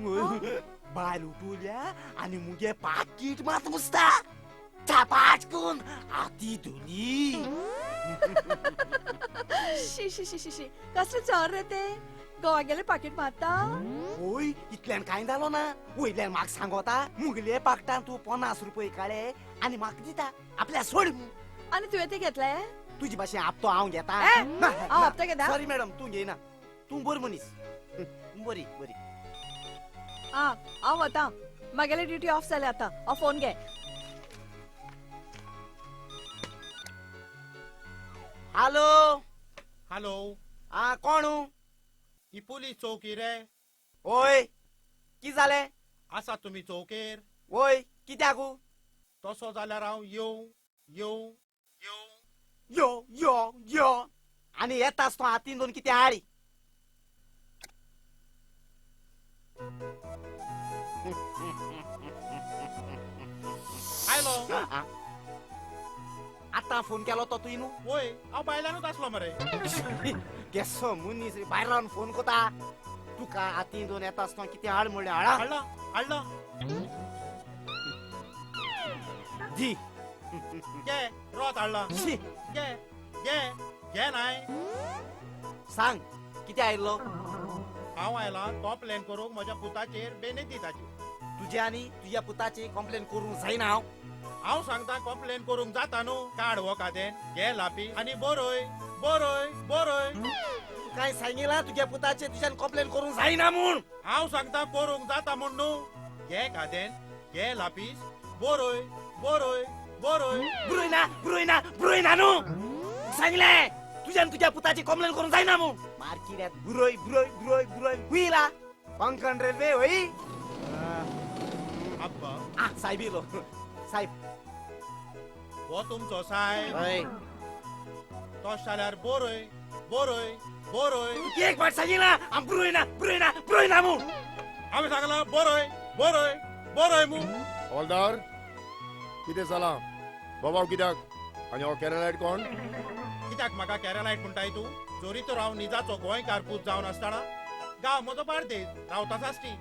बायल उठुल्या आनी मुगे पाकीट मात मुसता चापाट करून हाती धुली. शी शी शी शी, कसलें चोर रे ते, गोवा गेले पाकीट मारता. वय, इतल्यान कांय जालो ना. वयल्यान म्हाका सांगोता मुगले पाकटान तूं 50 रुपये काडे आनी म्हाका दिता आपल्या सोड. आनी तुवें ते घेतले? तुजे भाशेन हप्तो हांव घेता. हांव हप्तो घेता? सॉरी मॅडम, तूं घेयना, तूं बरी मनीस. बरी बरी. आं, हांव वता, म्हागेले ड्युटी ऑफ जाले आतां. हांव फोन घे. Hello hello. आ कोण? ही पुलीस चौकी रे? ओय, की जालें? आसा तुमी चौकेर? वय, कित्याक? तसो जाल्यार हांव येवं येवं येवं यो यो यो आनी येतास तूं हातीन दोन कितें हाडी. आयलो. आतां फोन केलो तो तुवें न्हू? वय, हांव बायलानूच आसलो मरे. केसो मनीस रे, भायल्यान फोन कोता. तुका हातीन दोन येता आसतना कितें हाड म्हणलें, हाडा हाडला हाडला. दी घे रोत हाडला. घे घे घे. नाय सांग कितें आयिल्लो? हांव आयला कॉम्प्लेन करूंक म्हज्या पुताचेर बेनेदिताची. तुजे आनी तुज्या पुताची कॉम्प्लेन करूंक जायना. हांव हांव सांगता कॉम्प्लेन करूंक जाता न्हू. काड हो कादेन, घे लापी आनी बरोय बरोय बरोय. काय सांगिला तुज्या पुताचे तुज्यान कॉम्प्लेन करूंक जायना म्हूण? हांव सांगता करूंक जाता म्हूण न्हू. घे कादेन, घे लापीस, बरोय बरोय बरोय. बरोय ना बरोय ना बरोय ना न्हू. सांगलें तुज्यान तुज्या पुताची कॉम्प्लेन करूंक जायना म्हूण. मार्किड्यात बरोय बरोय बरोय बरोय हुयला कोंकण रेल्वे होय. अब्बा आ साहेब येयलो. साहेब हो तुमचो साहेब? हय. तशें जाल्यार बरोय बरोय बरोय. एक फावट सांगिला हांव बरोय ना बरोय ना बरोय ना म्हूण. हांवें सांगलां बरोय बरोय बरोय म्हूण. हवालदार, कितें जालां? बोबाव कित्याक? आनी हो केरलायट कोण? कित्याक म्हाका केरलायट म्हणटाय तूं? जोरी तर हांव निजाचो गोंयकार पूत जावन आसतना गांव म्हजो बार्देज, रावता साश्टी.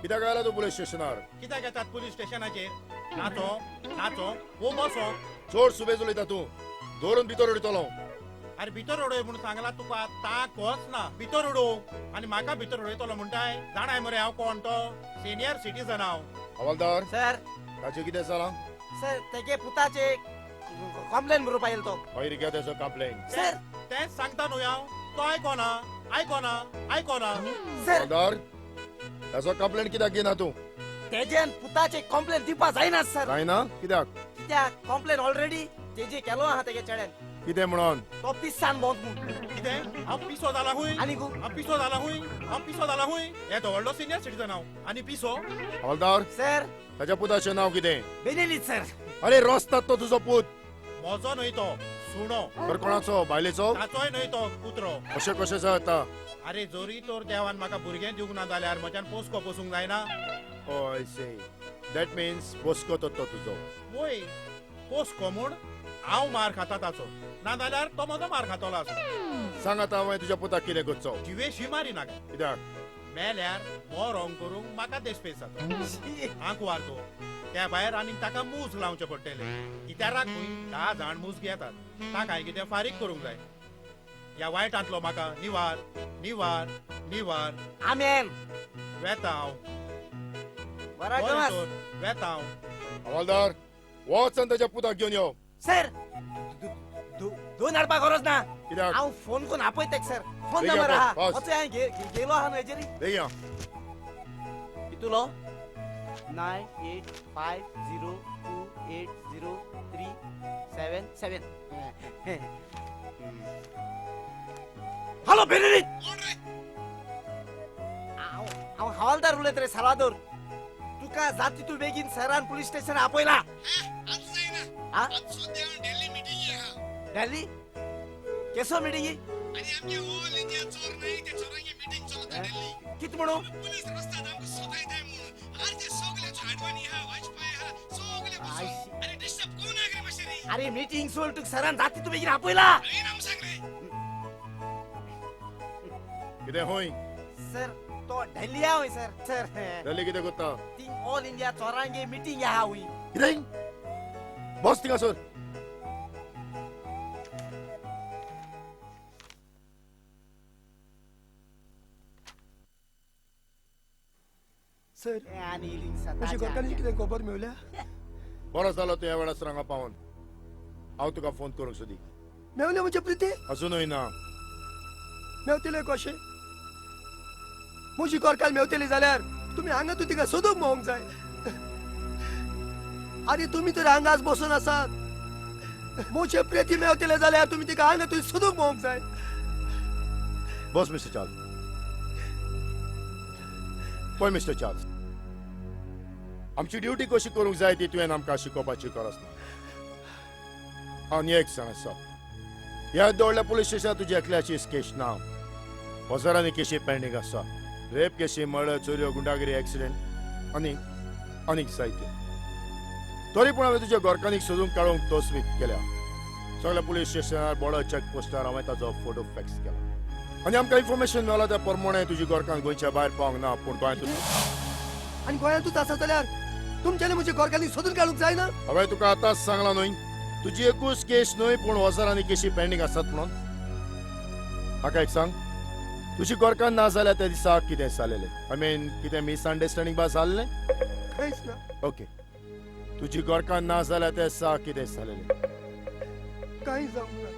कित्याक आयला तूं पुलीस स्टेशनार? कित्याक येतात पुलीस स्टेशनाचेर? नाचो नाचो वो बसो. चड सुबेज उलयता तूं, धरून भितर उडयतलो. अरे भितर उडय म्हूण सांगला तुका, ताकच ना भितर उडोवंक. आनी म्हाका भितर उडयतलो म्हणटाय? जाणाय मरे हांव कोण तो? सिनियर सिटीजन हांव. हवालदार सर, ताचें कितें जालां? सर तेगे पुताचे कॉम्प्लेन बरोवपा येयलो तो. हय रे, घे तेजो कॉम्प्लेन. सर तेंच सांगता न्हू हांव, तो आयकोना आयकोना आयकोना. सर हवालदार, ताचो कॉम्प्लेन कित्याक घेना तूं? तेजेन पुताचे कॉम्प्लेन दिवपा जायना सर. जायना कित्याक? कित्याक कॉम्प्लेन ऑलरेडी तेजे केलो आहा तेगे चेड्यान. कितें म्हणून? तो पिसान भोंवत म्हूण. कितें? हांव पिसो जाला खूंय? आनी हांव पिसो जाला खूंय? हांव पिसो जाला खूंय? येदो व्हडलो सिनियर सिटीजन हांव आनी पिसो? हवालदार सर, ताच्या पुताचें नांव कितें? Benelli sir. अरे रोस्तात तो तुजो पूत. म्हजो न्हय तो, सुणो. तर कोणाचो? बायलेचो? ताचोय न्हय तो, कुत्रो. अशें कशें जाता? अरे जोरी तर देवान म्हाका भुरगें दिवंक ना जाल्यार म्हज्यान पोसको पोसूंक जायना. Oh I see, that means पोसको तर तो तुजो. वय, पोसको म्हूण हांव मार खाता ताचो, ना जाल्यार तो म्हजो मार खातलो आसलो. सांग आतां हांवें तुज्या पुताक कितें करचो? जिवेशी मारी नाका. कित्याक? मेल्यार मोरोंग करूंक म्हाका देशपेस जाता. आंकवार तो, त्या भायर आनीक ताका मूज लावचें पडटलें. कित्याक खंय 10 जाण मूज घेतात, ताका कितें फारीक करूंक जाय. ह्या वायटांतलो म्हाका निवार निवार निवार. आमेन. वेता हांव. वेता हांव. हवालदार, वच आनी ताच्या पुताक घेवन यो. सर दोन हाडपाक गरज ना. कित्याक? हांव फोन करून आपयता सर. फोन नंबर आहा, वचय हांवें घेयलो आहा न्हय हेजेर. बेगीन. कितलो? 9 8 5 0 2 8 0 3 7 7. हॅलो बेनेलीत, हांव हवालदार उलयत रे साल्वादोर. तुका जाती तूं बेगीन सरान पुलीस स्टेशन आपयला. दिल्ली केसो मिटिंग? कित म्हणू? अरे मिटिंग सोड, तुका सरान जाती तूं बेगीन आपयला. कितें होय? सर तो दिल्ली आहा होय सर. सर दिल्ली कितें करता? ती ऑल इंडिया चोरांगे मिटिंग आहा होय. कितें? बस थिंगा सर. सर, म्हजी घरकान्नीक कितें खबर मेवल्या? बरो जालो तूं ह्या वेळार हांगा पावोन. हांव तुका फोन करूंक सोदी. मेवलें म्हजें प्रिती? अजुनूय ना. मेवतलें कशें? म्हजी घरकान्न मेवतली जाल्यार तुमी हांगा तूं तिका सोदूंक मेवोंक जाय. आरे तुमी तर हांगाच बसून आसात. म्हजे प्रेती मेवतले जाल्यार तुमी तिका हांगा तुवें सोदूंक भोवंक जाय. बस मिस्टर चार्ल्स. पळय मिस्टर चार्ल्स, आमची ड्युटी कशी करूंक जाय ती तुवें आमकां शिकोवपाची गरज ना. आनी एक जाण आसा, ह्या दोडल्या पुलीस स्टेशनार तुजी एकल्याची केश ना, हजारांनी केशी पेंडींग आसा. रेप केशी, मर्डर, चोरयो, गुंडागिरी, एक्सिडेंट आनी आनीक जायत्यो. तरी पूण हांवें तुज्या घरकान्नीक सोदून काडूंक तस्वीक केल्या. सगळ्या पुलीस स्टेशनार, बॉर्डर चॅक पोस्टार हांवें ताजो फोटो फॅक्स केला आनी आमकां इन्फॉर्मेशन मेळ्ळा त्या प्रमाणे तुजी घरकान्न गोंयच्या भायर पावंक ना, पूण गोंयांतूच. आनी गोंयांतूच आसा जाल्यार तुमच्यानी म्हजी घरकान्नीक सोदून काडूंक जायना? हांवें तुका आतांच सांगलां न्हय, तुजी एकूच केस न्हय पूण हजारांनी केशी पेंडींग आसात म्हणून. म्हाका एक सांग, तुजी घरकान्न ना जाल्यार त्या दिसा कितें जालेलें? I mean कितें मिसअंडरस्टँडींग बा जाल्लें? कांयच ना. ओके, तुजी घरकान्न ना जाल्यार त्या दिसा कितें जालेलें? कांय जावंक ना.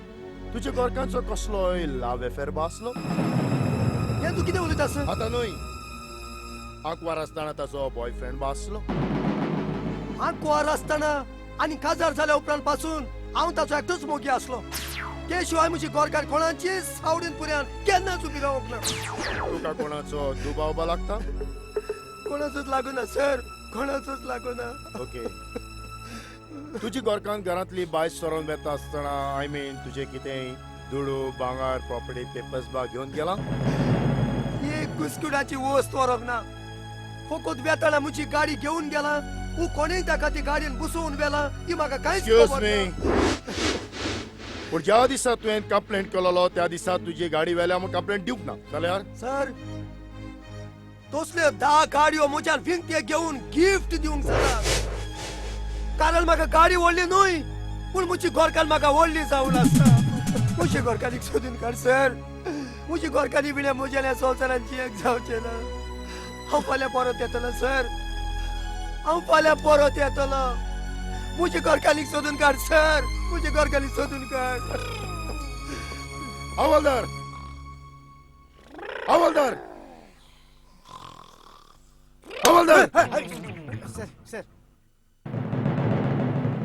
तुज्या घरकान्नचो कसलोय लव अफेअर बा आसलो? हें तूं कितें उलयता सर? आतां न्हय, आंकवार आसतना ताचो बॉयफ्रेंड बा आसलो? आंकवार आसतना आनी काजार जाल्या उपरांत पासून हांव ताचो एकटोच मोगी आसलो. ते शिवाय म्हजी घरकार कोणाची सावडीन पुऱ्यान केन्नाच उबी रावंक ना. तुका कोणाचो दुबाव बा लागता? कोणाचोच लागूना सर, कोणाचोच लागूना. ओके, तुजी घरकान्न घरांतली बायस सरोन वेता आसतना I mean तुजे कितेंय दुडू, भांगर, प्रॉपर्टी पेपर्स बा घेवन गेला? एक कुस्कुटाची वस्त व्हरोंक ना. फकत वेताना म्हजी गाडी घेवन गेला. कोणेय ताका ती गाडयेन बसोवन व्हेला ती म्हाका कांयच खबर ना. पूण ज्या दिसा तुवें कंप्लेंट केलोलो त्या दिसा तुजी गाडी व्हेल्या म्हूण कंप्लेंट दिवंक ना जाल्यार? सर, तसल्यो 10 गाडयो म्हज्यान विकते घेवन गिफ्ट दिवंक जाता, कारण म्हाका गाडी व्हडली न्हय पूण म्हजी घरकान्न म्हाका व्हडली जावन आसता. म्हजी घरकान्नीक सोदून काड सर. म्हजी घरकान्नी विणें म्हज्या संवसारान जियेक जावचें ना. हांव फाल्यां परत येतलो सर, हांव फाल्यां परत येतलो. म्हजी घरकान्नीक सोदून काड सर, म्हजी घरकान्नीक सोदून काड. हवालदार, हवालदार, हवालदार. सर, सर,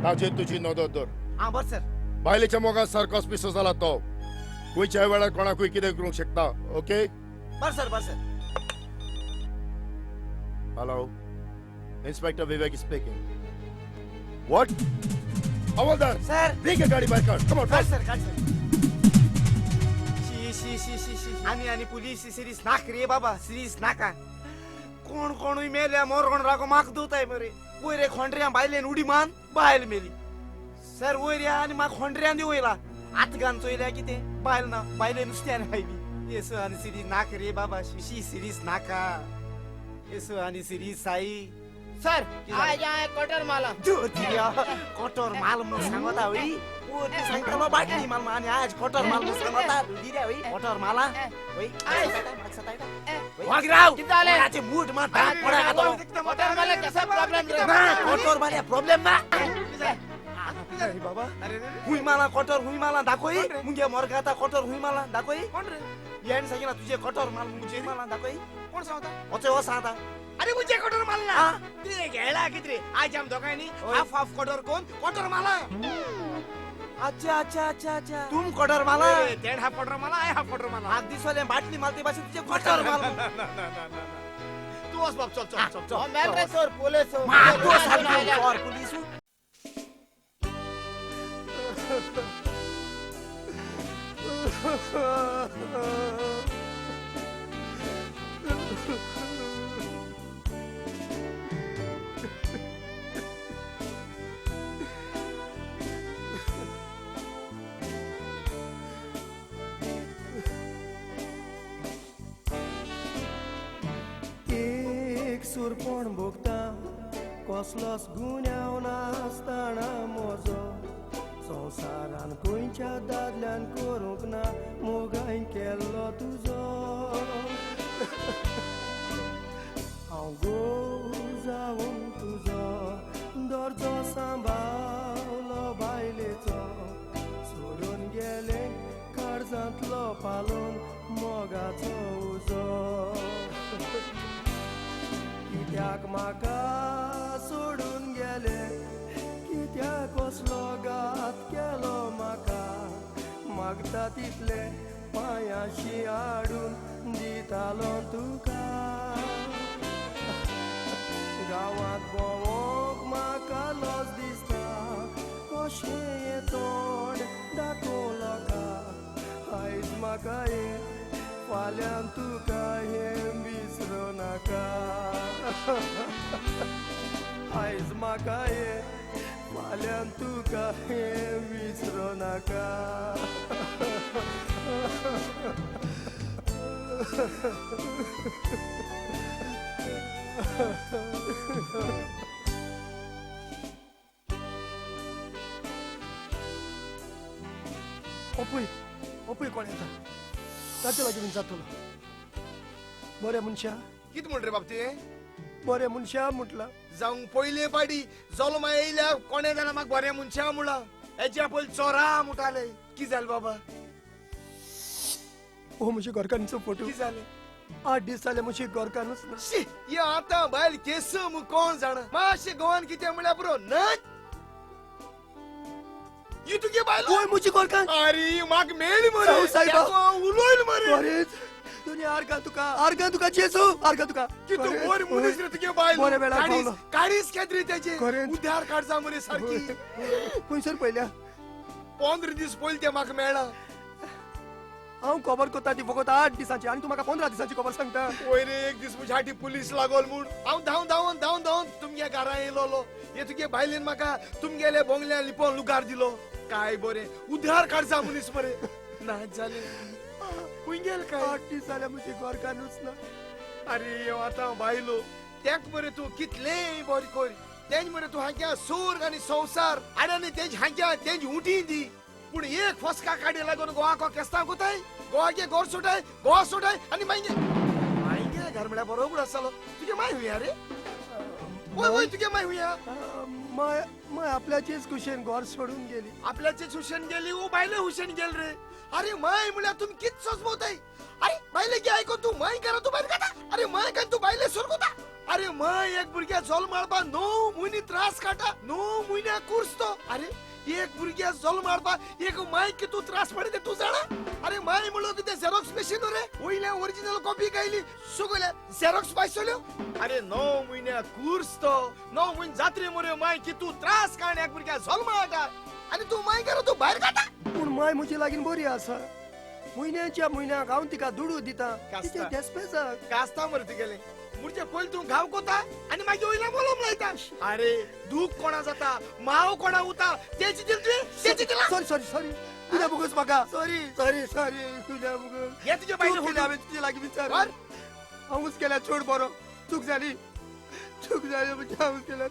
ताचेर तुजी नदर दवर. आं बरें सर. बायलेच्या मोगान सारकोच पिसो जाला तो, खंयच्याय वेळार कोणाकूय कितें करूंक शकता. ओके? बरें सर, बरें sir. Hello, inspector Vivek speaking. What? Havaldar sir, बेगीन गाडी भायर काड. Come on. काड सर, काड सर. शी शी शी शी शी. आनी आनी पुलीस सिरीज नाक रे बाबा, सिरीज नाका. कोण कोणूय मेल्या मोरगण रागो माक दवताय मरे. वयर खोंडऱ्या बायलेन उडी मान बायल मेली सर. वयर आनी म्हाका खोंडऱ्यान वयला आतगान चोयल्या कितें बायल ना, बायले नुस्त्यान आयली. येसो आनी सिरीज नाक रे बाबा, शी सिरीज नाका. येसो आनी सिरीज साई. सर, आज हांवें कटर मारला. कटर माल म्हूण सांगता हय? सांगतालो बाटली माल आनी आज कटर माल म्हूण सांगता. कटर माला मूठ मार कटर मारल्या प्रॉब्लेम ना. अरे बाबा, हुई माला कटर हुई माला दाखय. मुगे मोरगाता कटर हुई माला दाखय. येण सांगिना तुझे कटर माल मुझे माला दाखय. कोण सांगता? ओचे हो सांगता. अरे मुझे कटर मारला कितें खेळला कितें? आज आम दोगांयनी हाफ हाफ कटर कोण कटर मारला. अच्छा अच्छा अच्छा अच्छा, तुम कटर मारला. तेण हाफ कटर मारला, हांवें हाफ कटर मारला. हात दिसले बाटली मारते भाशेन तुझे कटर मारला. तूं वच बाब, चल चल चल चल. मेल रे सर, पुलीस. पुलीस. एक सुरपण भोगता कसलोच गुन्यांव नासतना म्हजो संवसारान खंयच्या दादल्यान करूंक ना मोगाय केल्लो तुजो. हांव गोव जावन तुजो दर्जो सांबाळलो बायलेचो, सोडून गेले काळजांतलो पालोवन मोगाचो उजो. कित्याक म्हाका सोडून गेले, कित्याक कसलो घात केलो मागता तितले पांयाशी हाडून दितालो तुका. गांवांत भोंवोंक म्हाका लज दिसता, कशें हें तोंड दाखोवं लोकांक. आयज म्हाका हें, फाल्यां तुका हें विसरूं नाका. आयज म्हाका हें, फाल्यां तुका हें विसरूं नाका. ओपूय ओपूय कोण येता ताचे लागीं जातलो. बरें मनशा कितें म्हण रे बाब तुवें? बरें मनशा म्हटलां. जावंक पयले पाडी जल्मा येयल्या कोणें जाणा म्हाका बरें मनशा म्हळां. हेच्या पयलीं चोरा म्हणटाले. कितें जालें बाबा? हो म्हजे घरकान्नीचो फोटो. कितें जालें? 8 दीस जाले म्हजी घरकान्नूच ना. शी, हे आतां बायल केस कोण जाणा. मातशें गोवान कितें म्हळ्यार पुरो नच ही तुगे बायल. होय म्हजी घरकान्न. अरे म्हाका मेळ्ळी मरे, सायबा उलयल मरे. खरेंच दोनी आर्गां तुका, आर्गां तुका जेजू, आर्गां तुका. कितू बरी मनीस रे तुगे बायल. बरे वेळार पावलो. काडीस केत रे तेजे, उद्धार काडचा मरे सारकी. खंयसर पयल्या? 15 दीस पयलीं तें म्हाका मेळ्ळां. हांव खबर कोत्ता ती फकत 8 दिसांची आनी तूं म्हाका 15 दिसांची खबर सांगता. वय रे, एक दीस म्हज्या फाटी पुलीस लागोल म्हूण हांव धांवन धांवन धांवन धांवन तुमगे घरा येयलोलो. हे तुगे बायलेन म्हाका तुमगेले बोंगल्या लिपोवन लुगार दिलो. काय बरें उद्धार काडचा मनीस मरे. नाच जालें खंय गेल काय? 8 दीस जाले म्हजी घरकान्नूच ना. अरे आतां बायलो तेक मरे तूं कितलेंय बरें कर, तेंच मरे तूं हांग्या सोर्ग आनी संवसार आनी आनी तेंच हांग्या तेंच उटी दी. पूण एक फसका काडी लागून गोवा केस्तांव कोताय, गोवाके गोर सोडाय, गोवा सोडाय आनी मागीर मागीर घर म्हळ्यार बरोबर आसतालो. तुगे माय हुया रे? वय वय तुगे माय हुया. माय माय आपल्याचेच कुशेन घर सोडून गेली. आपल्याचेच हुशेन गेली? ओ बायले हुशेन गेल रे. अरे माय म्हळ्यार तुमी कित सोजमोताय. अरे बायले की आयको तूं माय करा तूं भायर काडटा. अरे माय काय तूं बायले सोरकोता. अरे माय एक भुरग्या जल्म हाडपा 9 म्हयने त्रास काडटा, 9 म्हयन्या कुर्स तो. अरे एक भुरग्या जल्म हाडपा एक माय की तूं त्रास पडटा तूं जाणा. अरे माय म्हणलो कितें झेरॉक्स मशीन रे, वयल्या ओरिजिनल कॉपी गायली सगळ्या झेरॉक्स पायसल्यो. अरे 9 म्हयन्या कुर्स तो, 9 म्हयने जात्रे मरे माय की तूं त्रास काड एक भुरग्या जल्म हाडटा आनी तूं माय करा तूं भायर काडटा. पूण माय म्हजे लागीं बरी आसा. म्हयन्याच्या म्हयन्याक हांव तिका दुडू दिता. कास्ता मरे तुगेलें म्हणजे पयलीं तूं घाव कोता आनी मागीर वयल्या मोलोम लायता. अरे दूख कोणा जाता, माव कोणा उता तेची दिल तुवें, तेची दिला. सॉरी सॉरी सॉरी तुज्या बोगस म्हाका. सॉरी सॉरी सॉरी तुज्या बोगस. हे तुजे बायले केले हांवें तुजे लागीं विचार. हांवूच केल्या चड बरो. चूक जाली, चूक जाली म्हणजे हांवूच केल्या.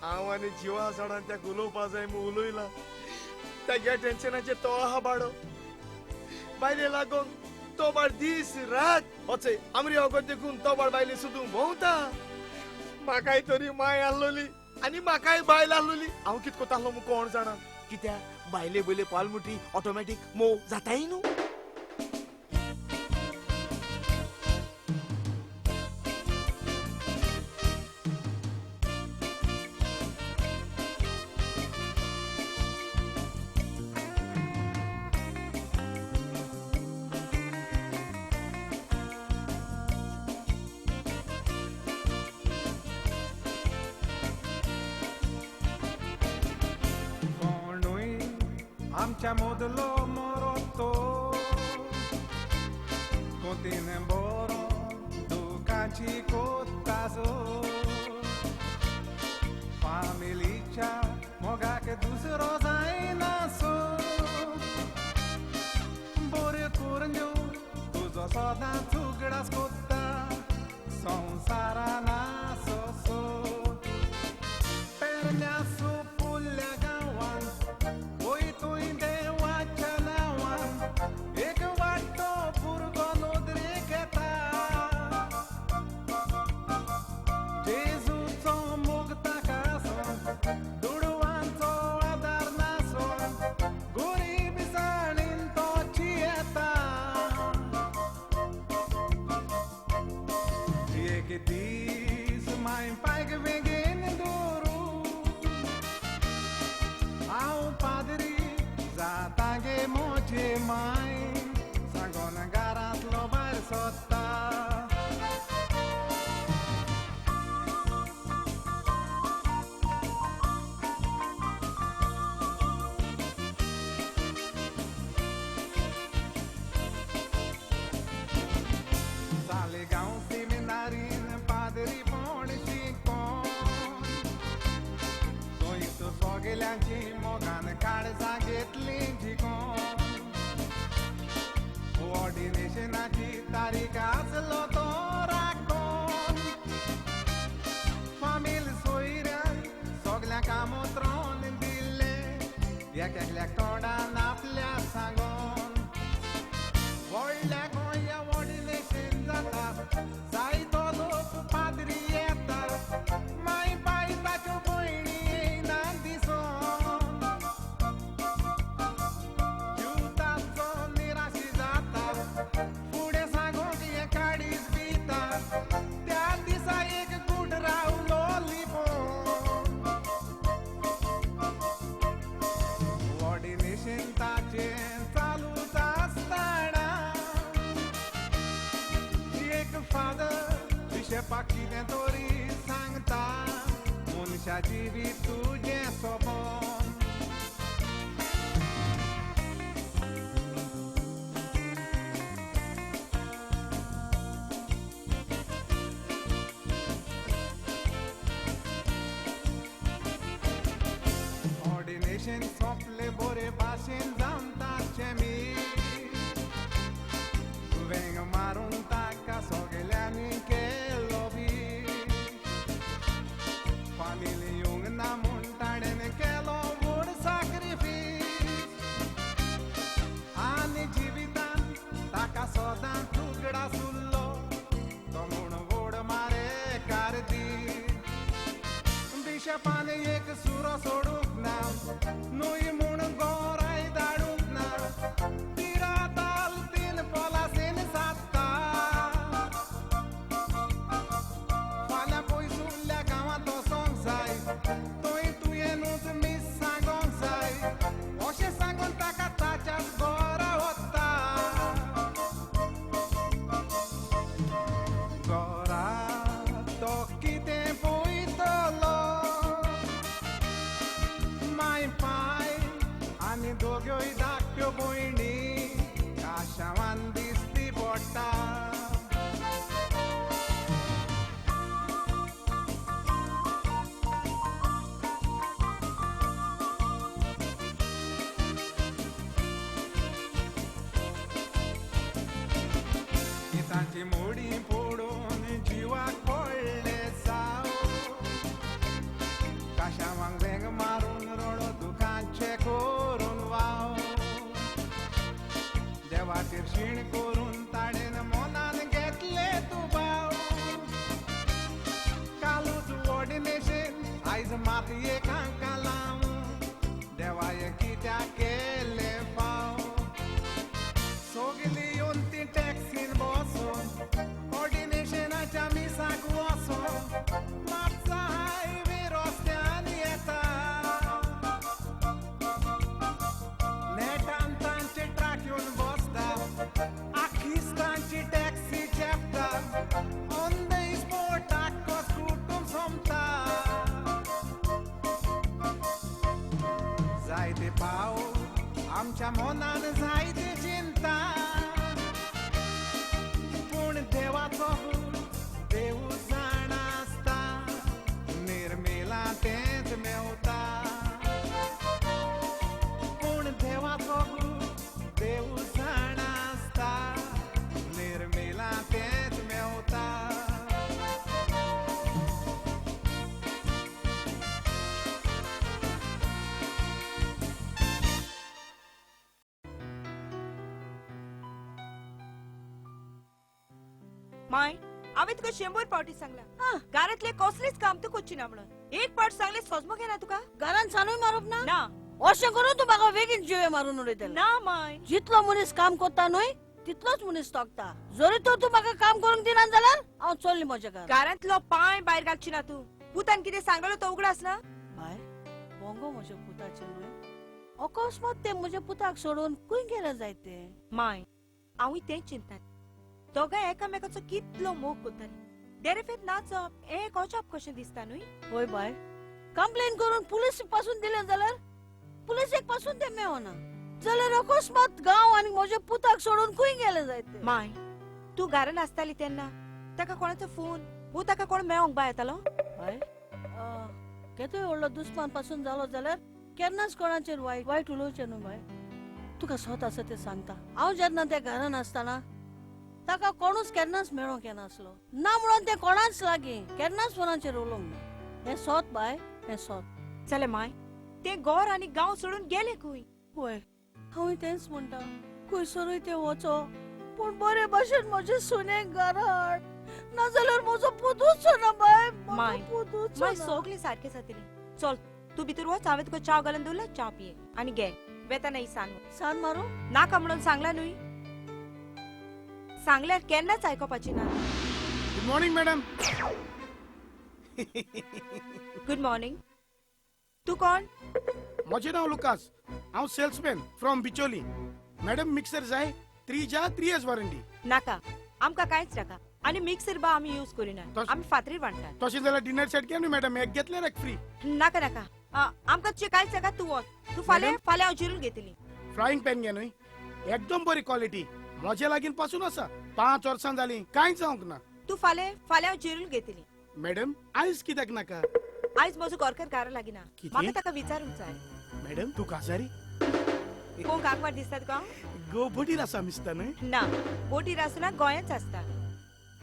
हांव आनी जिवा जाणान त्या उलोवपा जाय म्हूण उलयलां. ताज्या टेन्शनाचेर तो आहा बाडो बायले लागून तो बाळ दीस रात वचय आमरी वगत देखून तो बाळ बायले सुद्दां भोंवता. म्हाकाय तरी माय आसलोली आनी म्हाकाय बायल आसलोली. हांव कित कोतालो म्हूण कोण जाणा. कित्याक बायले बयले पाल मुठी ऑटोमॅटीक मोव जाताय न्हू. आमच्या मोदलो मरो कोतीन बरो दुखाची कोत्तासो फामिलीच्या मोगाक दुसरो जायनासो बऱ्यो करून तुजो सदांच उगडास कोत्ता संवसारा नासो पेरण्या सुपुल्ल्या गांवान वय तुंय देवाच्या नांवान एक वाटो भुरगो नदरेक येता जेजूचो मोग ताका आसोन दुडवांचो आदार नासोन गोरीब जाणीन तो जियेता एक दीस माय पायक बेगीन दवरू सोगल्यांची मोगान काळजां घेतली जिखोन. ऑर्डिनेशनाची तारीख आसलो तो राखोन. फामील सोयऱ्यान सोगल्यांक आमंत्रण दिल्लें, एक एकल्याक तोंडान आपल्या सांगोन. व्हडल्या गोंया ऑर्डिनेशन जाता, जायतो लोक पाद्री येता, माय पाय ताच्यो भयणी येयना दिसोन. जीव ताचो निराशी जाता, फुडें सांगूंक हें काळीज भिता, त्या दिसा एक कूट रावलो लिपोवन. ऑर्डिनेशन ताचें चालूच आसतना एक फादर बिशपाक कितें तरी सांगता, मनशा जिवीत तुजें सोंपोन. ऑर्डिनेशन सोंपले बरे भाशेन जावन ताचें मीस, वेंग मारून ताका सगल्यांनी केलो बी. फामील येवंक ना म्हूण ताणें केलो व्हड साक्रिफीस, आनी जिवितान ताका सदांच उगडास उरलो तो म्हूण व्हड मारेकार दीस. बिशपान एक सुरो सोडूंक ना, न्हय म्हूण गोराय धाडूंक ना, तिराताल तीन पोलासीन सादता. फाल्यां पयसुल्ल्या गांवांत वचोंक जाय, थंय तुवेंनूच मीस सांगोंक जाय, अशें सांगून ताका ताच्याच घरा वता. घरा तो कितें पळयतलो, माय पाय आनी दोग्योय धाकट्यो भयणी काशावान दिसती पडटा. तांची मोडी पडून जिवाक पडले जाव, काशावांक वेंग मारून रडो दुखांचे करून वाव. देवाचेर शीण करून ताणें मनान घेतले दुबाव. कालूच ऑर्डिनेशन आयज मातयेक हांकां लाव, देवाय कित्याक केलें फाव. सोगली येवन ती टॅक्सीन बसोन ऑर्डिनेशनाच्या मिसाक वचोन म्हापसा हायवे रस्त्यान येता. नेटान तांचे ट्रक येवन बसता, आखीच तांची टॅक्सी चेपता, ऑन the spot आख्खो कुटूंब सोंपता. जायते पावट आमच्या मनान जायते चिंता, पूण देवाचो हूट देव जाणा आसता, निर्मेला तेंच मेवता. पूण देवाचो हूट देव जाणा आसता, निर्मेला तेंच मेवता. माय, हांवें तुका 100 पावटी सांगला, घरांतलें कसलेंच काम तूं करची ना म्हणून. एक पावट सांगलें सोजमो घेना तुका. घरान सानूय मारप ना? ना. अशें करून तूं म्हाका बेगीन जिवे मारून उडयतलें. ना माय, जितलो मनीस काम करता न्हय तितलोच मनीस तोखता. जरी तर तूं म्हाका काम करूंक दिना जाल्यार हांव चल्ली म्हज्या घरा. घरांतलो पांय भायर घालची ना तूं. पुतान कितें सांगलो तो उगडास ना? बाय, बोंगो म्हज्या पुताचें न्हय, अकस्मात तें म्हज्या पुताक सोडून खंय गेलें जायत तें. माय, हांवूय तेंच चिंतता. दोगांय एकामेकाचो कितलो मोग करतालीं, देरेफेर नाचप हें एक अजाप कशें दिसता न्हय? हय बाय, कंप्लेन करून पुलीस पासून दिलें जाल्यार पुलिसेक पासून तें मेवना जाल्यार अकस्मात गांव आनी म्हज्या पुताक सोडून खंय गेलें जायत तें. माय, तूं घरान आसताली तेन्ना ताका कोणाचो फोन वो ताका कोण मेळोंक बाय येतालो? बाय, केदोय व्हडलो दुस्मान पासून जालो जाल्यार केन्नाच कोणाचेर वायट वायट उलोवचें न्हू बाय. तुका स्वता आसा तें सांगता. हांव जेन्ना त्या घरान आसतना ताका कोणूच केन्नाच मेळोंक येनासलो. ना म्हणून तें कोणाच लागीं केन्नाच फोनाचेर उलोवंक ना. हें सोत बाय, हें सोत. चले माय, तें गोर आनी गांव सोडून गेले खंय. वय, हांवूय तेंच म्हणटा, खंयसरूय तें वचो पूण बरे भाशेन म्हजे सुनेक घरा हाड, नाजाल्यार म्हजो पुतूच ना बाय. माय, माय सगळें सारकें जातलें. चल तूं भितर वच, हांवें तुका च्या घालून दवरला, च्या पिये आनी घे. वेताना ही सान सान मारू नाका म्हणून सांगला न्हय. सांगल्यार केन्नाच आयकोपाची ना. Good morning madam. Good morning. तूं कोण? म्हजें नांव लुकास, हांव salesman from Bicholim. Madam mixer जाय? 3 jar 3 years warranty. नाका, आमकां कांयच नाका. आनी मिक्सर बा आमी यूज करिना, आमी फातरीर वांट्टात. तशें जाल्यार डिनर सेट घे न्हू मॅडम, एक घेतल्यार एक फ्री. नाका नाका, आमकां तुजें कांयच नाका. तूं वच, तूं फाल्यां फाल्यां हांव जिरून घेतली. फ्रायिंग पॅन घे न्हय, एकदम बरी क्वॉलिटी, म्हजे लागीं पासून आसा, 5 वर्सां जालीं कांय जावंक ना. तूं फाल्यां फाल्यां हांव जिरून घेतली. मॅडम आयज कित्याक नाका? आयज म्हजो गोरकार घरा लागीं ना, म्हाका ताका विचारूंक जाय. मॅडम तूं काजारी? कोण काकवार दिसता तुका? गो बोटीर आसा मिसता न्हय? ना, बोटीर आसना, गोंयांच आसता.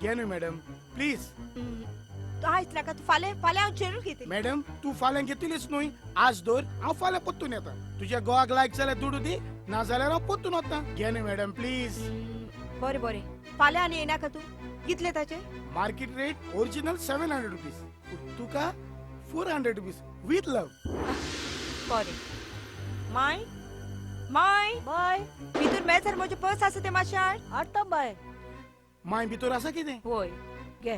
घे न्हय मॅडम प्लीज. तूं आयज नाका, तूं फाल्यां फाल्यां हांव चेरून घेतली. मॅडम तूं फाल्यां घेतलीच न्हय, आज दवर, हांव फाल्यां परतून येता. तुज्या गोवाक लायक जाल्यार दुडू दी, ना जाल्यार हांव परतून वता. घे न्हय मॅडम प्लीज. बरें बरें, फाल्यां आनी येनाका तूं. कितले ताचे? Market rate original 700 rupees, तुका 400 रुपीज विथ लव. बरें माय माय बाय. भितर मेजार म्हजें पर्स आसा तें मातशें हाड. हाडटा बाय. माय भितर आसा कितें? होय, घे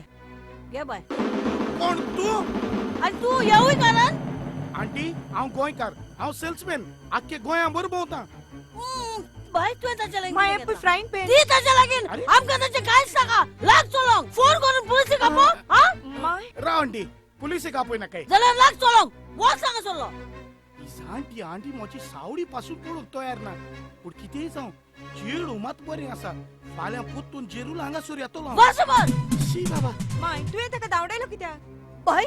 घे बाय. कोण तूं? आनी तूं येवूय कारण? आंटी हांव गोंयकार, हांव सेल्समॅन, आख्खे गोंया भर भोंवता. बाय तुवें ताच्या लागीं माय फ्रायिंग पॅन दी ताच्या लागीं. आमकां ताचें कांयच नाका. लाग चलोंक, फोन करून पुलिसेक आपो. माय राव आंटी, पुलिसेक आपय नाकाय. जाल्यार लाग चलोंक, वच हांगा सरलो. आंटी आंटी म्हजी सावडी पासून पळोवंक तयार ना, पूण कितेंय जावं चेडूं मात बरें आसा. फाल्यां परतून जेरूल हांगासर येतलो. शी बाबा. माय तुवें ताका धांवडायलो कित्याक? बाय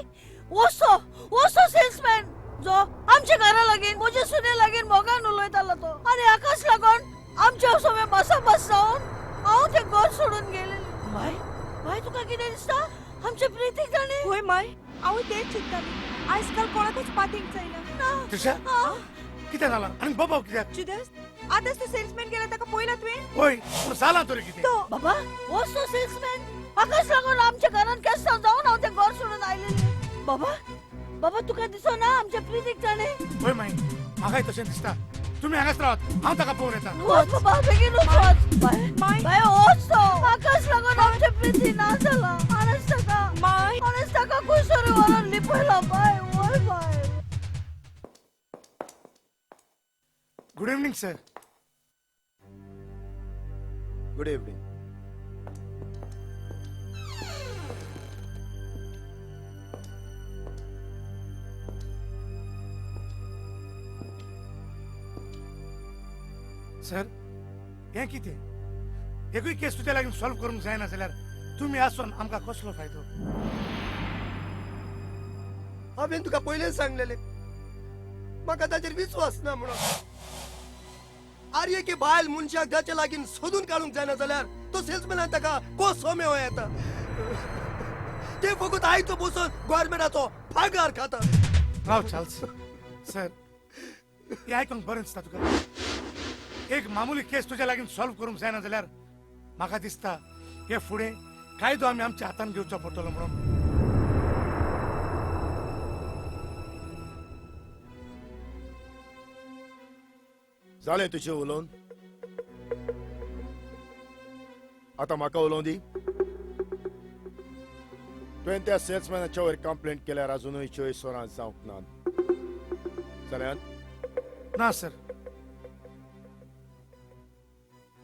वसो वसो सेल्समॅन जो आमच्या घरा लागीं म्हजे सुने लागीं मोगान उलयतालो तो, आनी हाकाच लागून आमच्या सगळे बसा बस जावन हांव तें घर सोडून गेलें. बाय बाय तुका कितें दिसता आमच्या प्रितीक जाणें? होय माय, हांव तेंच चिंततालें. आयज काल कोणाकूच पातींक जायना. त्रिशा कितें जालां आनी बाबा कित्याक? जुदस आतांच तो सेल्समॅन गेला, ताका पळयला तुवें? हय, पूण जालां तरी कितें? बाबा वच तो सेल्समॅन, हाकाच लागून आमच्या घरान केस्तांव जावन हांव तें घर सोडून आयलेलें. बाबा बाबा तुका दिसना आमच्या प्रितीक जाणें? हय माय, म्हाकाय तशें दिसता. तुमी हांगाच रावात, हांव ताका पळोवन येता. वच बाबा बेगीन वच. बाय बाय वच तो, हाकाच लागून आमच्या प्रिती ना जालां. हाणेंच ताका हाणेंच ताका खंयसर व्हरून लिपयला. बाय वय bye. Good evening sir. Good evening. Sir हें कितें? एकूय केस तुज्या लागीं सॉल्व करूंक जायना जाल्यार तुमी आसून आमकां कसलो फायदो? हांवें तुका पयलें सांगलेलें, म्हाका ताचेर विस्वास ना म्हणून. आरे एके बायल मनशाक जाचे लागीं सोदून काडूंक जायना जाल्यार तो सेल्समॅनान ताका कसो मेळों येता? ते फकत आयचो बसून गोवोरमेंटाचो पगार खाता. राव चार्ल्स सर, हें आयकूंक बरें दिसता तुका? एक मामुली केस तुज्या लागीं सॉल्व करूंक जायना जाल्यार म्हाका दिसता हे फुडें कायदो आमी आमच्या हातान घेवचो पडटलो म्हणून. जालें तुजें उलोवन? आतां म्हाका उलोवं दी. तुवें त्या सेल्समॅनाच्या वयर कंप्लेंट केल्यार अजुनूय 24 वरां जावंक ना. जाल्यार ना सर.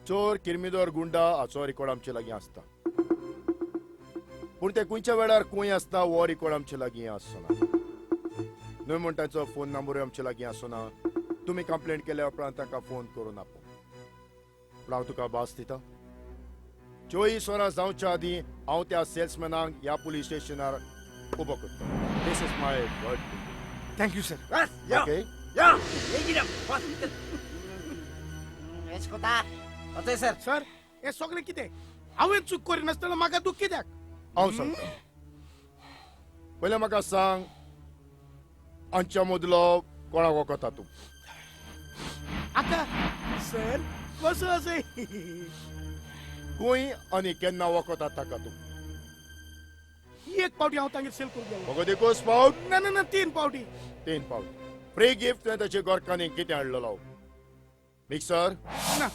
चोर किर्मिदोर गुंडा हाचो रिकॉर्ड आमचे लागीं आसता, पूण ते खंयच्या वेळार खंय आसता हो रिकॉर्ड आमचे लागीं आसना. न्हय म्हण तांचो फोन नंबरूय आमचे लागीं आसना. तुमी कंप्लेंट केल्या उपरांत तांकां फोन करून आपो. पूण हांव तुका भास दिता, 24 वरां जावच्या आदीं हांव त्या सेल्समॅनाक ह्या पुलीस स्टेशनार उबो करता. This is my word. Thank you sir. Okay. यो बेगीन बस भितर. एश कोता वचय सर. सर हे सगळें कितें? हांवें चूक करिनासतना म्हाका दुख कित्याक? हांव सांगता. पयलें म्हाका सांग, आमच्या मदलो कोणाक वखता तूं? आतां सर कसो अशें? खंय आनी केन्ना वखता ताका तूं? एक पावटी हांव तांगेर सेल करूंक गेलो. फकत एकूच पावट? ना ना ना, 3 पावटी. 3 पावटी. फ्री गिफ्ट तुवें ताचे गोरकांनी कितें हाडलेलो? मिक्सर? ना.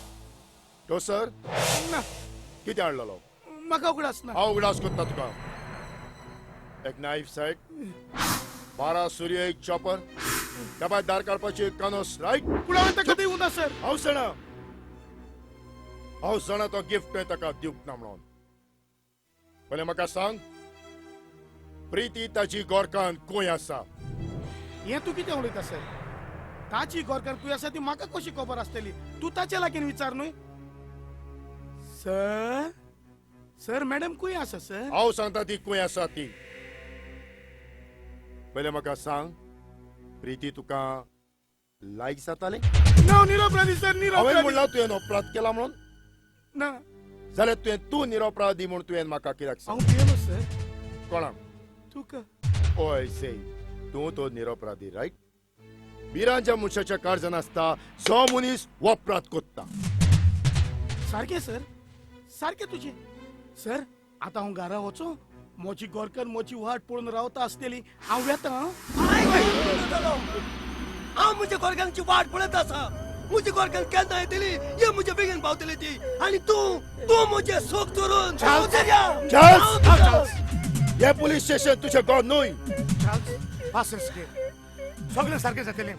टोसर? ना. कितें हाडलेलो? म्हाका उगडास ना. हांव उगडास करता तुका. एक नायफ सेट, 12 सुरयो, एक चॉपर, त्या भायर दार काडपाची एक कानोस, रायट? पूण हांवें ताका दिवंक ना सर. हांव जाणा, हांव जाणा तो गिफ्ट तुवें ताका दिवंक ना म्हणून. पयलें म्हाका सांग, प्रीती ताची गोरकान खंय आसा? हें तूं कितें उलयता सर? ताची गोरकान खंय आसा ती म्हाका कशी खबर आसतली? तूं ताचे लागीं विचार न्हय. सर, सर मॅडम खंय आसा सर? हांव सांगता ती खंय आसा ती. पयलें म्हाका सांग, प्रीती तुका लायक जातालें? ना, निरपराधी सर, निरपराधी. हांवें म्हणलां तुवें अपराध केला म्हणून? ना. जाल्यार तुवें तूं निरपराधी म्हूण तुवें म्हाका कित्याक सांग? हांव भियेलो सर. कोणाक? तुका. हय से, तूं तो निरपराधी, रायट? बिरांच्या मनशाच्या काळजान आसता जो मनीस अपराध करता. सारकें सर, सारकें तुजें. सर आतां हांव घरा वचूं? म्हजी गोरकार म्हजी वाट पळोवन रावता आसतली. हांव वेता. हांव म्हज्या गोरकांची वाट पळयत आसा. म्हजी गोरकार केन्ना येतली, हे म्हज्या बेगीन पावतली ती. आनी तूं तूं म्हजें सुख धरून. हे पुलीस स्टेशन तुजें घर न्हय. सगळें सारकें जातलें.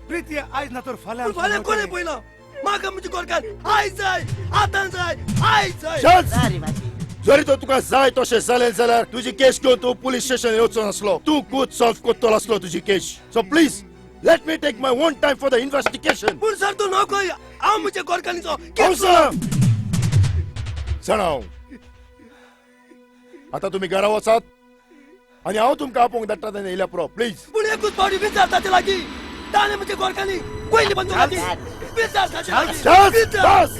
प्रीती आयज ना तर फाल्यां. फाल्यां कोणें पळयलां? म्हाका म्हजी गोरकार आयज जाय, आतां जाय, आयज जाय. जरी तो तुका जाय तशें जालें जाल्यार तुजी केस घेवन तूं पुलीस स्टेशन येवचो नासलो. तूं खूद सॉल्व करतलो आसलो तुजी केस. So please let me take my own time for the investigation. पूण सर तूं नको, हांव म्हज्या गोरकानीचो. जाणा हांव. आतां तुमी घरा वचात आनी हांव तुमकां आपोवंक धाडटा तेन्ना येयल्या पुरो, प्लीज. पूण एकूच फावटी विचार ताचे लागीं, ताणें म्हज्या गोरकांनी पयलीं बंद विचार ताचे लागीं.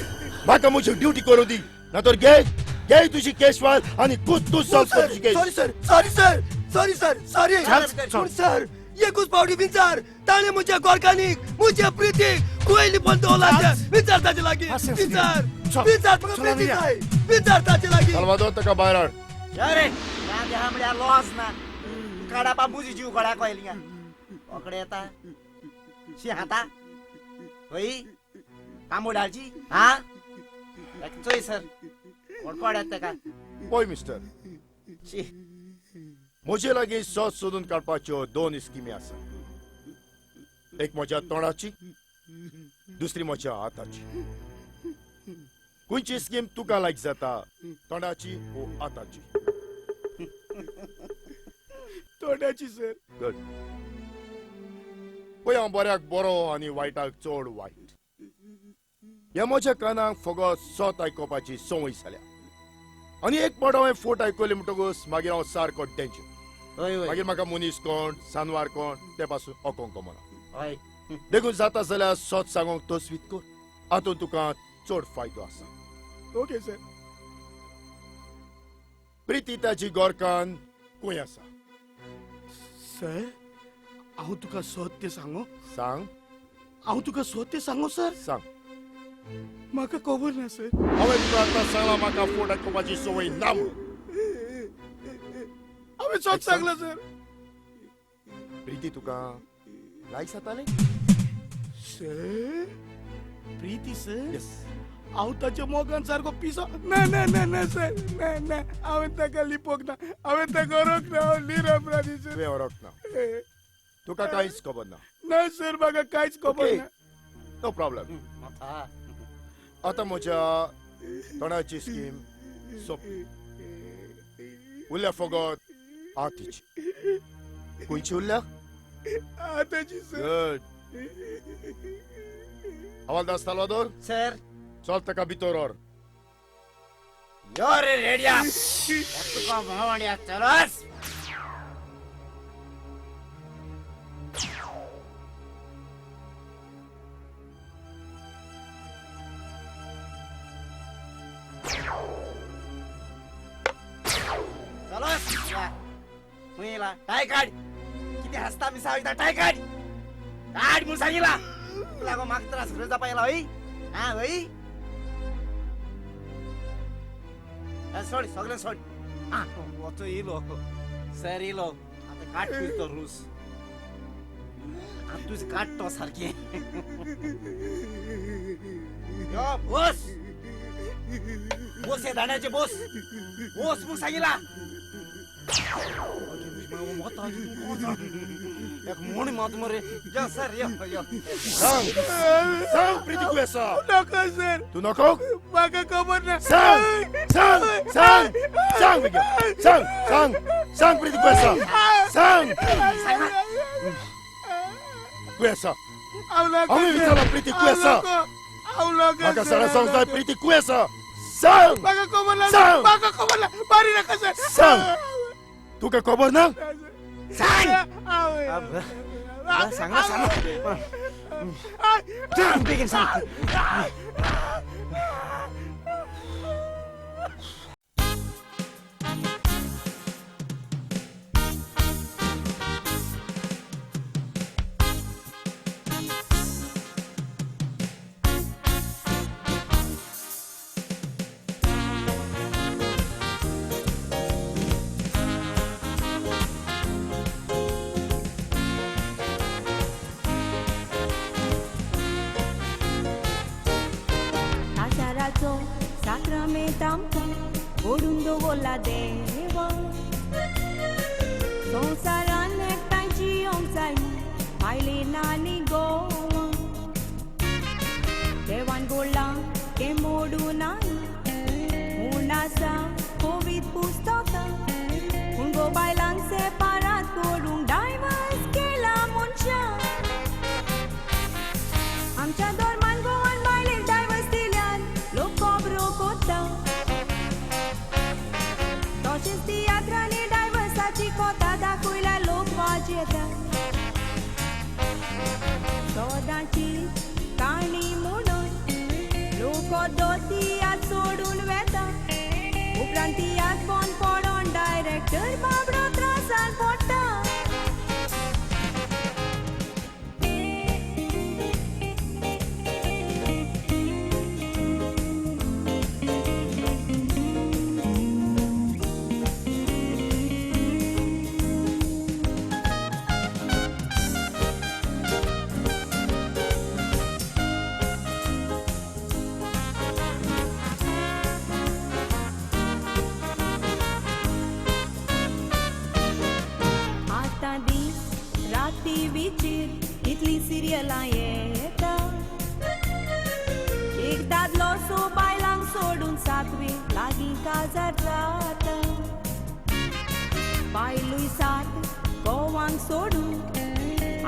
म्हाका म्हजी ड्युटी करूं दी, ना तर घे घे तुजी केस फायल आनी खूद तूं सॉल्व कर तुजी केस. Sorry sir, sorry sir, sorry sir, sorry. पूण सर एकूच फावटी विचार, ताणें म्हज्या गोरकांनी म्हज्या प्रितीक पयलीं बंद विचार ताचे लागीं. विचार, विचार, म्हाका प्रिती जाय, विचार ताचे लागीं. साल्वादोर ताका भायर हाड. अरे ना म्हळ्यार लॉस ना. काडापा मुजी जीव गळ्याक आयली पकडे येता शी हाता हय तांबोडाची. हा चोय सर, कोण येता ताका? पळय मिस्टर, म्हजे लागीं सत सोदून काडपाच्यो 2 स्किमी आसा. एक म्हज्या तोंडाची, दुसरी म्हज्या हाताची. खंयची स्कीम तुका लायक जाता, तोंडाची वो हाताची? तोंडाची सर. गुड. पळय हांव बऱ्याक बरो आनी वायटाक चड वायट. ह्या म्हज्या कानाक फकत सत आयकुपाची संवय जाल्या. आनी एक पावट हांवें फोट आयकली म्हणटकूच मागीर हांव सारको टेन्शन. मागीर म्हाका मनीस कोण, जानवर कोण ते पासून ओकोंक कमना. देखून जाता जाल्यार सत सांगूंक तस्वीत कर, हातूंत तुका चड फायदो आसा. Okay sir. प्रिती ताची गोरकान खंय आसा? सर हांव तुका सत्य सांगू? सांग. हांव तुका सत्य सांगू सर? सांग. म्हाका खबर ना सर. हांवें तुका आतां सांगलां म्हाका फोट आयकुपाची संवय ना म्हणून. हांवें सत सांगलां सर. प्रिती तुका लायक जातालें? सर प्रिती सर? येस. हांव ताच्या मोगान सारको पिसो. ना ना ना ना सर, ना ना, हांवें ताका लिपोवंक ना, हांवें ताका ओरोंक ना. हांव निरपराधी सर. तुवें ओरोंक ना? तुका कांयच खबर ना? ना सर, म्हाका कांयच खबर ना. No problem. आतां म्हज्या तोंडाची स्कीम सोंपली. उरल्या फकत आतीची. खंयची उरल्या? आताची सर. गुड. हवालदार साल्वादोर सर, चल ताका भितर व्हर. यो रे रेड्या, तुका भोंवड्या चलोस. टाय काड. किती हसता मिसा वयता, टाय काड काड म्हणून सांगितला. लागो म्हाका त्रास करून जावपा येयला हय. हा हय, सोड सगळें सोड. आ वचो येयलो सर, येयलो आतां काड तो रूस. आतां तुज काड तो सारकें. यो बोस बोस, हे दाण्याचे बोस बोस म्हणून सांगितला. एक मोणी मात मरे. यो सर, यो यो. सांग सांग प्रीती खंय आसा? नको सर. तूं नको? म्हाका खबर ना. सांग सांग सांग सांग बेगीन. सांग सांग सांग प्रीती खंय आसा? सांग खंय आसा? हांवें विचारलां प्रीती खंय आसा? म्हाका सगळें सांग जाय, प्रीती खंय आसा? सांग. म्हाका खबर ना. सांग. म्हाका खबर ना. मारी नाका सर. सांग. तुका खबर ना? सांग. सांग सांग बेगीन सांग. साक्रामेंत आमकां ओडून दवरला देवा. संवसारान एकठांय जियोंक जाय बायलेन आनी गोवा. देवान बोल्लां तें मोडूं नाय म्हूण आसा कोवीद पुस्तकां. पूण गो बायलांक सेपारात करूंक डायवर्स केला मनशां. आमच्या धर्मान गोवान बायलेक डायवर्स दिल्यान लोक खबरो कोत्ता. तशेंच तियात्रांनी डायवर्साची कोता दाखयल्यार लोक वाज येता. सदांची काणी म्हणून लोक तियात्र सोडून वेता. उपरांत तियात्र बंद पडोन डायरेक्टर बाबडो त्रासान पडटा. टिवीचेर इतली सिरियलां येता. एक दादलो सो बायलांक सोडून सातवे लागीं काजार जाता. बायलूय सात गोवांक सोडून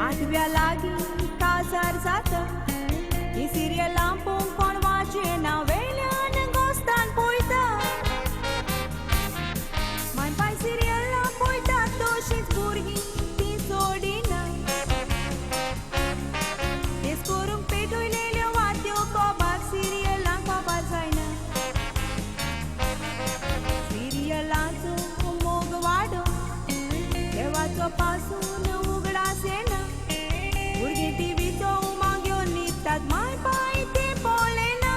आठव्या लागीं काजार जाता. ही सिरियलां पळोवंक कोण वाचेना, वेल्यान गोस्तान पळयता. माय पाय सिरियलां पळयता तशींच भुरगीं तीं सोडिना. तेच करूंक पेटयलेल्यो वात्यो कोबाक सिरियलां खबर जायना. सिरियलाचो मोग वाडोवन देवाचो पासून उगडास येना. भुरगीं टिवीचो उमांग घेवन न्हिदतात, माय पाय तें पळयना.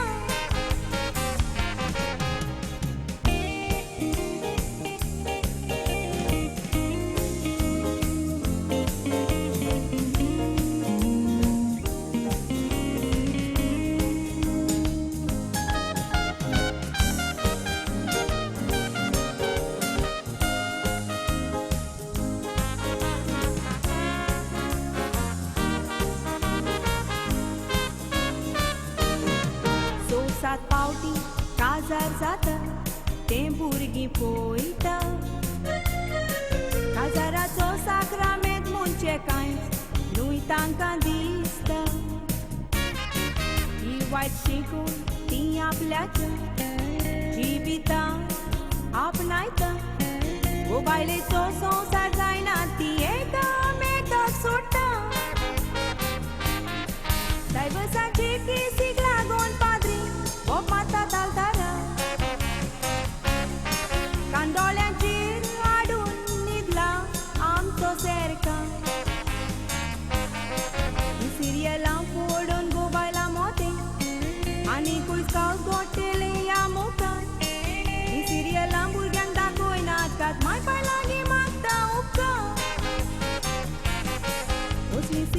सात पावटी काजार जाता तें भुरगीं पळयता. काजाराचो साक्रामेंत म्हणचें कांयच न्हय तांकां दिसता. ही वायट शिकून तीं आपल्याच्या जिवितां आपणायता. गो बायलेचो संवसार जायना, ती एकामेकाक सोडटा. डायवर्साचे केसीक लागून पाद्री बोब मारता तालतारा. कांदोळ्यांचेर हाडून न्हिदला आम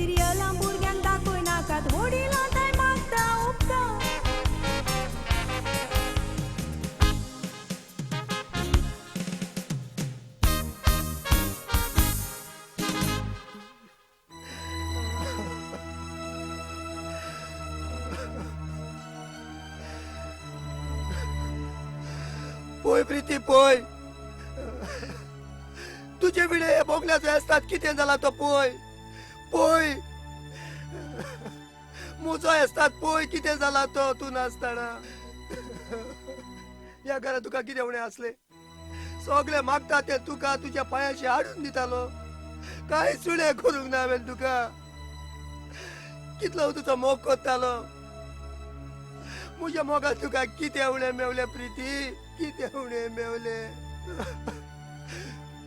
सिरियलां भुरग्यांक दाखय नाकात, वडिलां ताय मागता उपता. पळय प्रिती पळय, तुजे विणे बोगल्याचो एस्ताद कितें जाला तो पळय. पळय म्हजो एस्ताद पळय कितें जाला तो तूं नासतना. ह्या घरांत तुका कितें उणें आसलें? सगळें मागता तें तुका तुज्या पांयाशी हाडून दितालो. कांय सुणें करूंक ना हांवें तुका. कितलो तुजो मोग करतालो. म्हज्या मोगान तुका कितें उणें मेवलें प्रिती, कितें उणें मेवलें.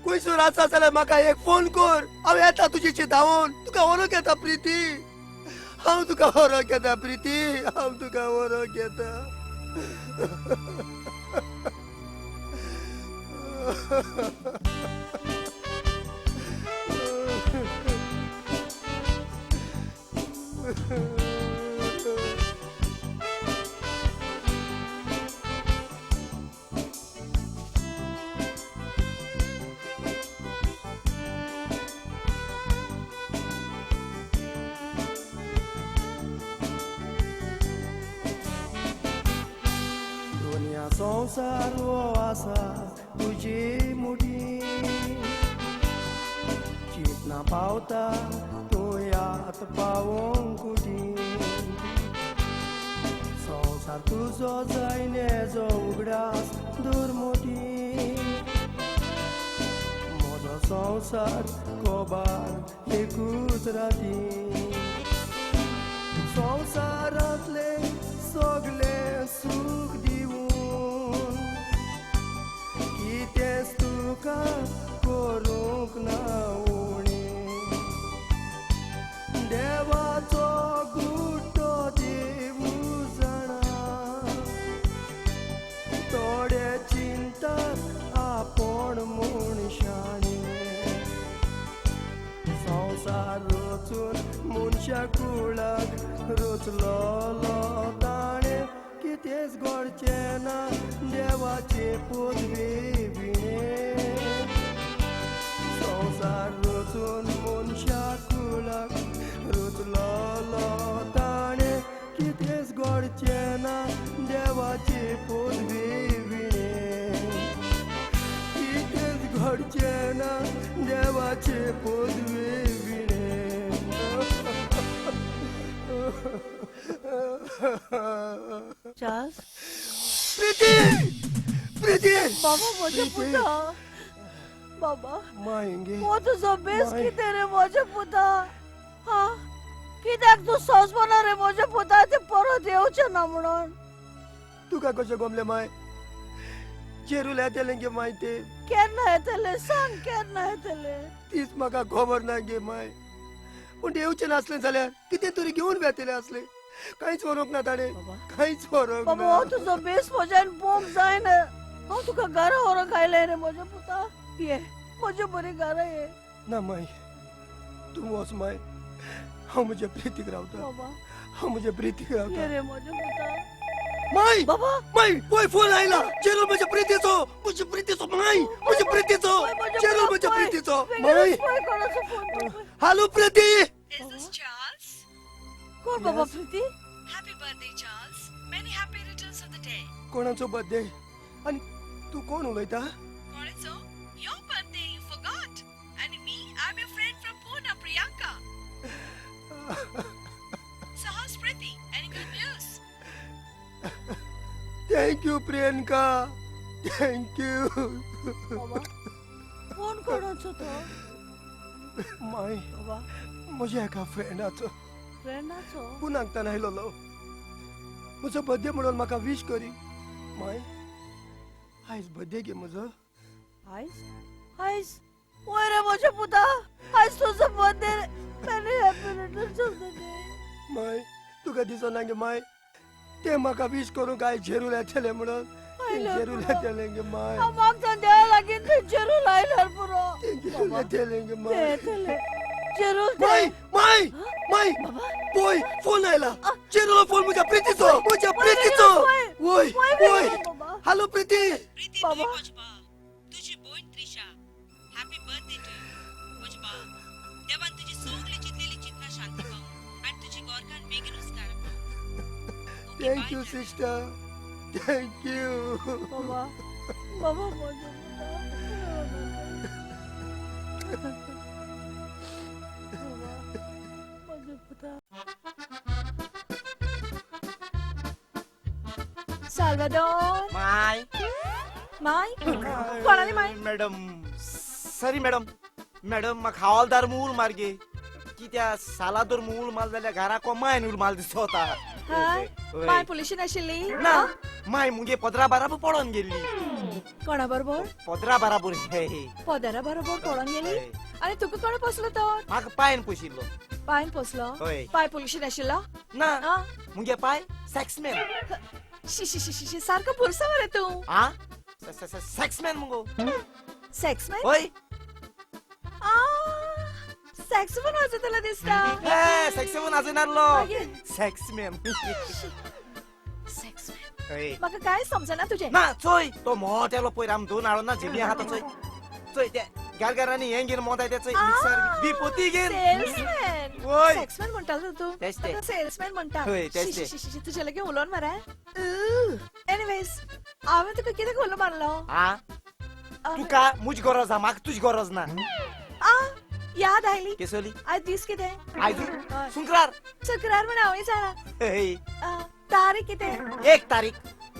खंयसर आसा जाल्यार म्हाका एक फोन कर, हांव येता तुजेशी धांवून. तुका व्हरूंक येता प्रिती, हांव तुका व्हरूंक येता प्रिती, हांव तुका व्हरूंक येता. संवसार हो आसा तुजी मुठी, चिंतना पावता तूं याद पावोंक कुटी. संवसार तुजो जायने जो उगडास दुर्मोटी, म्हजो संवसार कोबार एकूच राती. संवसारांतले सगळे सूख दिवन कितेंच तुका करूंक ना उणें. देवाचो गुट्टो देवू जाणा, थोडे चिंतात आपूण मनशांनी. संवसार रचून मनशा कुळाक रचलो ताणें, कितेंच घडचें ना देवाचे पदवे विणें. संवसार रचून मनशा कुळाक रचलो ताणें, कितेंच घडचें ना देवाचे पदवे विणें. कितेंच घडचें ना देवाचे पदवे विणें. चार्ल्स. प्रीती, प्रीती. बाबा म्हज्या पुता, बाबा हो तुजो बेस कितें रे म्हज्या पुता? हा कित्याक तूं सोंसपना रे म्हज्या पुता, तें परत येवचें ना म्हणून? तुका कशें गमलें माय? चेरूल येतलें गे माय तें. केन्ना येतलें सांग, केन्ना येतलें? तीच म्हाका खबर ना गे माय. पूण येवचें नासलें जाल्यार कितें तरी घेवन वेतलें आसलें. कांयच व्हरूंक ना ताणें, कांयच व्हरूंक ना. बाबा हो तुजो बेस म्हज्यान पोवंक जायना. हांव तुका घरा व्हरूंक आयलें रे म्हज्या पुता. ये म्हजे बरी घरा ये. ना माय, तूं वच माय, हांव म्हज्या प्रितीक रावता. हांव म्हज्या प्रितीक रावता. ये रे म्हज्या पुता. माय, बाबा माय, पळय फोन आयला. चेरूल म्हज्या प्रितीचो, म्हज्या प्रितीचो माय, म्हज्या प्रितीचो. चेरूल म्हज्या प्रितीचो माय. Hello Preeti. Is this Charles? कोण बाबा Preeti? Happy birthday Charles. Many happy returns of the day. कोणाचो बर्थडे आनी तूं कोण उलयता? कोणाचो? Your birthday, you forgot. And me, I'm your friend from Pune, Priyanka. So how's Preeti? Any good news? Thank you Priyanka, thank you. बाबा कोण कोणाचो तो? माय, म्हज्या एका फ्रेंडाचो. फ्रेंडाचो? पुनाक आयलोलो. म्हजो बर्थडे म्हणून म्हाका विश करी. माय आयज बर्थडे गे म्हजो. आयज? आयज वय रे म्हज्या पुता, आयज तुजो birthday. Many happy returns of the day. माय तुका दिसना गे माय, ते म्हाका विश करूंक आयज झेरूल येतलें म्हणून. झेरूल येतलें गे माय. हांव मागता देवा लागीं थंय झेरूल आयल्यार पुरो. झेरूल येतलें गे माय. येतलें. चेरूल my my my पोय फोन आयला. चेरूलो फोन म्हज्या प्रितीचो, म्हज्या प्रितीचो. वय वय, हॅलो प्रिती. बाबा तुजी भयण Trisha, happy birthday to you. म्हज बा, देवान तुजी सगळी चिंतलेली चिंतना शांती पावूं आनी तुजी गोरकान बेगीन उस्कार. Thank you sister, thank you. बाबा बाबा म्हजो Salvador. My my कोणाली my? Madam sorry madam, madam म्हाका हवालदार मूल मार्गे कित्या सालादोर मूल माल जाल्यार घराक मायन उल माल दिसता. माय पुलिशीन आशिल्ली ना, माय मुगे पदरा बाराबर पडोन गेल्ली. कोणा बरोबर? पदरा बराबर. पदरा बरोबर पडोन गेली. आनी तुका कोण पोसलो तर? म्हाका पायन पोशिल्लो. पायन पोसलो? पाय पुलिशीन आशिल्लो ना, मुगे पाय सेक्समॅन. शी शी शी शी, सारको पुरसा मरे तूं. आ सेक्समॅन मुगो. सेक्समॅन? हय. सॅक्सोफोन वाजयतलो दिसता. सॅक्सोफोन वाजयनासलो, सेक्समॅन. सेक्समॅन म्हाका काय समजना तुजें. ना चोय तो मोटेलो पयर आम दोन हाडो ना झेली आहा तो चोय चोय ते गारगारांनी हें घेवन मोदाय ते चोय मिक्सर बी पोती घेवन. सेल्समॅन. वय सेक्समॅन म्हणटालो तूं, सेल्समॅन म्हणटा. तुजे लागीं उलोवन मरे. एनिवेज हांवें तुका कित्याक उलो मारलो? तुका मुज गरज आहा, म्हाका तुजी गरज ना. याद आयली केसोली. आयज दीस कितें? आयज शुक्रार. शुक्रार म्हण हांवूय जाणा. तारीख कितें? 1 तारीख.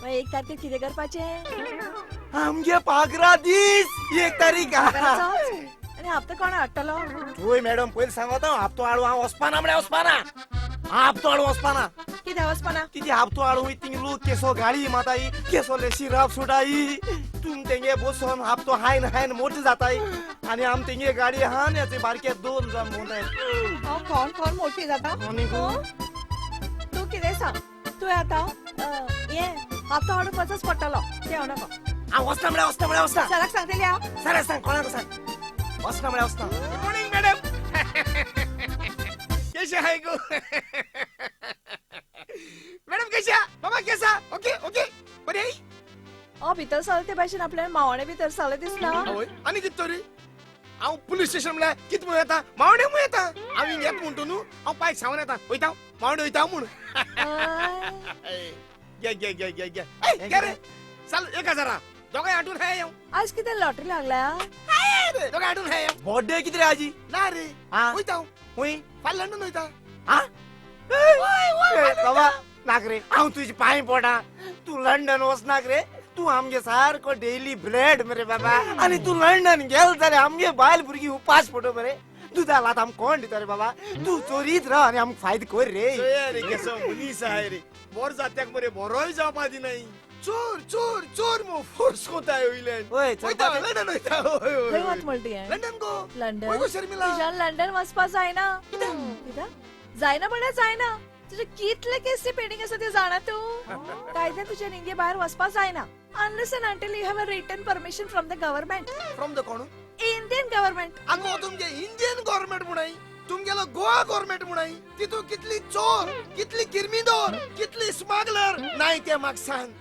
1 तारखेर कितें करपाचें? आमगे पागरा दीस 1 तारीख. आनी हप्तो कोण हाडटलो? चोय मॅडम पयलीं सांगता, हप्तो हाडूं हांव वचपाना म्हळ्यार वचपाना. हप्तो हाडूं वचपाना. कितें वचपाना? कितें हप्तो हाडूं थिंग लोक केसो गाळी माताय, केसोले शिराप सोडाय, तूं तेंगे बसून हप्तो हायन हायन मोटे जाताय आनी आम तेंगे गाडी हान याचे बारके 2 जाण भोंवताय. हांव कोण कोण मोठी जाता? तूं कितें सांग, तूं आतां ये हप्तो हाडूंक वचच पडटलो, तें हांव नाका. हांव वचना म्हळ्यार वचना म्हळ्यार वचना. सराक सांगतली हांव. सराक सांग, कोणाक सांग, वचना म्हळ्यार वचना. गुड मॉर्निंग मॅडम, कैसे हाय गो मॅडम? कैसे बाबा कैसा? ओके ओके बरे. हांव भितर सरले ते भाशेन आपल्या मावणे भितर सरले दिसना. आनी कितें तरी हांव पुलीस स्टेशन म्हळ्यार कितें म्हूण येता, मावणे म्हूण येता. हांव हिंग येता म्हणटा न्हू, हांव पायक सांगून येता वयता मावणे वयता म्हूण. घे घे घे घे घे घे रे चाल 1000 दोगांय आटून हाय. हांव आज कितें लॉटरी लागल्या? दोगांय आटून हाय. बर्थडे कितें रे आजी? ना रे वयता हांव. खंय? फाल्यां लंडन वयता. बाबा नाक रे, हांव तुजे पांय पडा, तूं लंडन वचनाक रे. तूं आमगे सारको डेली ब्रेड मरे बाबा, आनी तूं लंडन गेल जाल्यार आमगे बायल भुरगीं उपास पडो मरे. दुदा लात आम कोण दिता रे बाबा? तूं चोरीत राव आनी आमकां फायदो कर रे. चोया रे केसो मनीस आहाय रे, बोर जात्याक मरे बोरोय जावपा दिनाय. चोर चोर चोर मो फोर्स कोताय वयल्यान. वयता लंडन वयता. खंय वत म्हणटा तुवें? लंडन गो. लंडन? वय गो शर्मिला, तुज्यान लंडन वचपा जायना. कित्याक जायना म्हळ्यार जायना. तुजे कितले केसी पेंडींग आसा ते जाणा तूं? कायद्यान तुज्यान इंडिया भायर वचपा जायना unless and until you have a written permission from the government. From the कोण? Indian government. आगो तुमगे इंडियन गव्हर्नमेंट म्हणाय, तुमगेलो गोवा गव्हर्नमेंट म्हणाय, तितू कितली चोर, कितली किर्मिदोर, कितली स्मगलर नाय ते म्हाका सांग.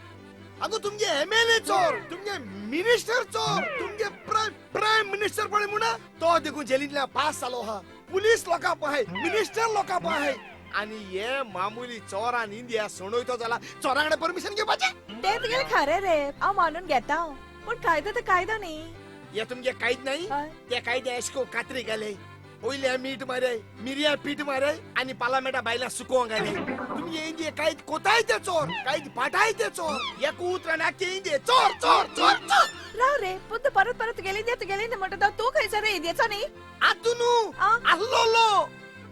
आगो तुमगे एमएलए चोर, तुमगे मिनिस्टर चोर, तुमगे प्रायम मिनिस्टर पळय म्हणा तो देखून जेलींतल्या पास जालो आहा. पुलीस लोकां पळय, मिनिस्टर लोकां पळय, आनी हे मामुली चोरान इंडिया सोडयतो जाला चोरां कडेन परमिशन घेवपाचें? तें तुगेलें खरें रे, हांव मानून घेता, पूण कायदो तो कायदो न्ही. हे तुमगे कायद नाही, ते कायदे एशको कातरी घाले, पयले मीठ मारे, मिरया पीठ मारे आनी पालामेटा बायलां सुकोवंक घाले. तुमगे इंडिये कायद कोताय ते चोर, कायद पाटाय ते चोर, एक उतरान आख्खे इंडिये चोर चोर चोर चोर. राव रे, पूण तूं परत परत तुगेली इंडिया तुगेली इंडिया म्हणटा, तूं खंयसर रे इंडियेचो न्ही? आतां न्हू, आसलोलो.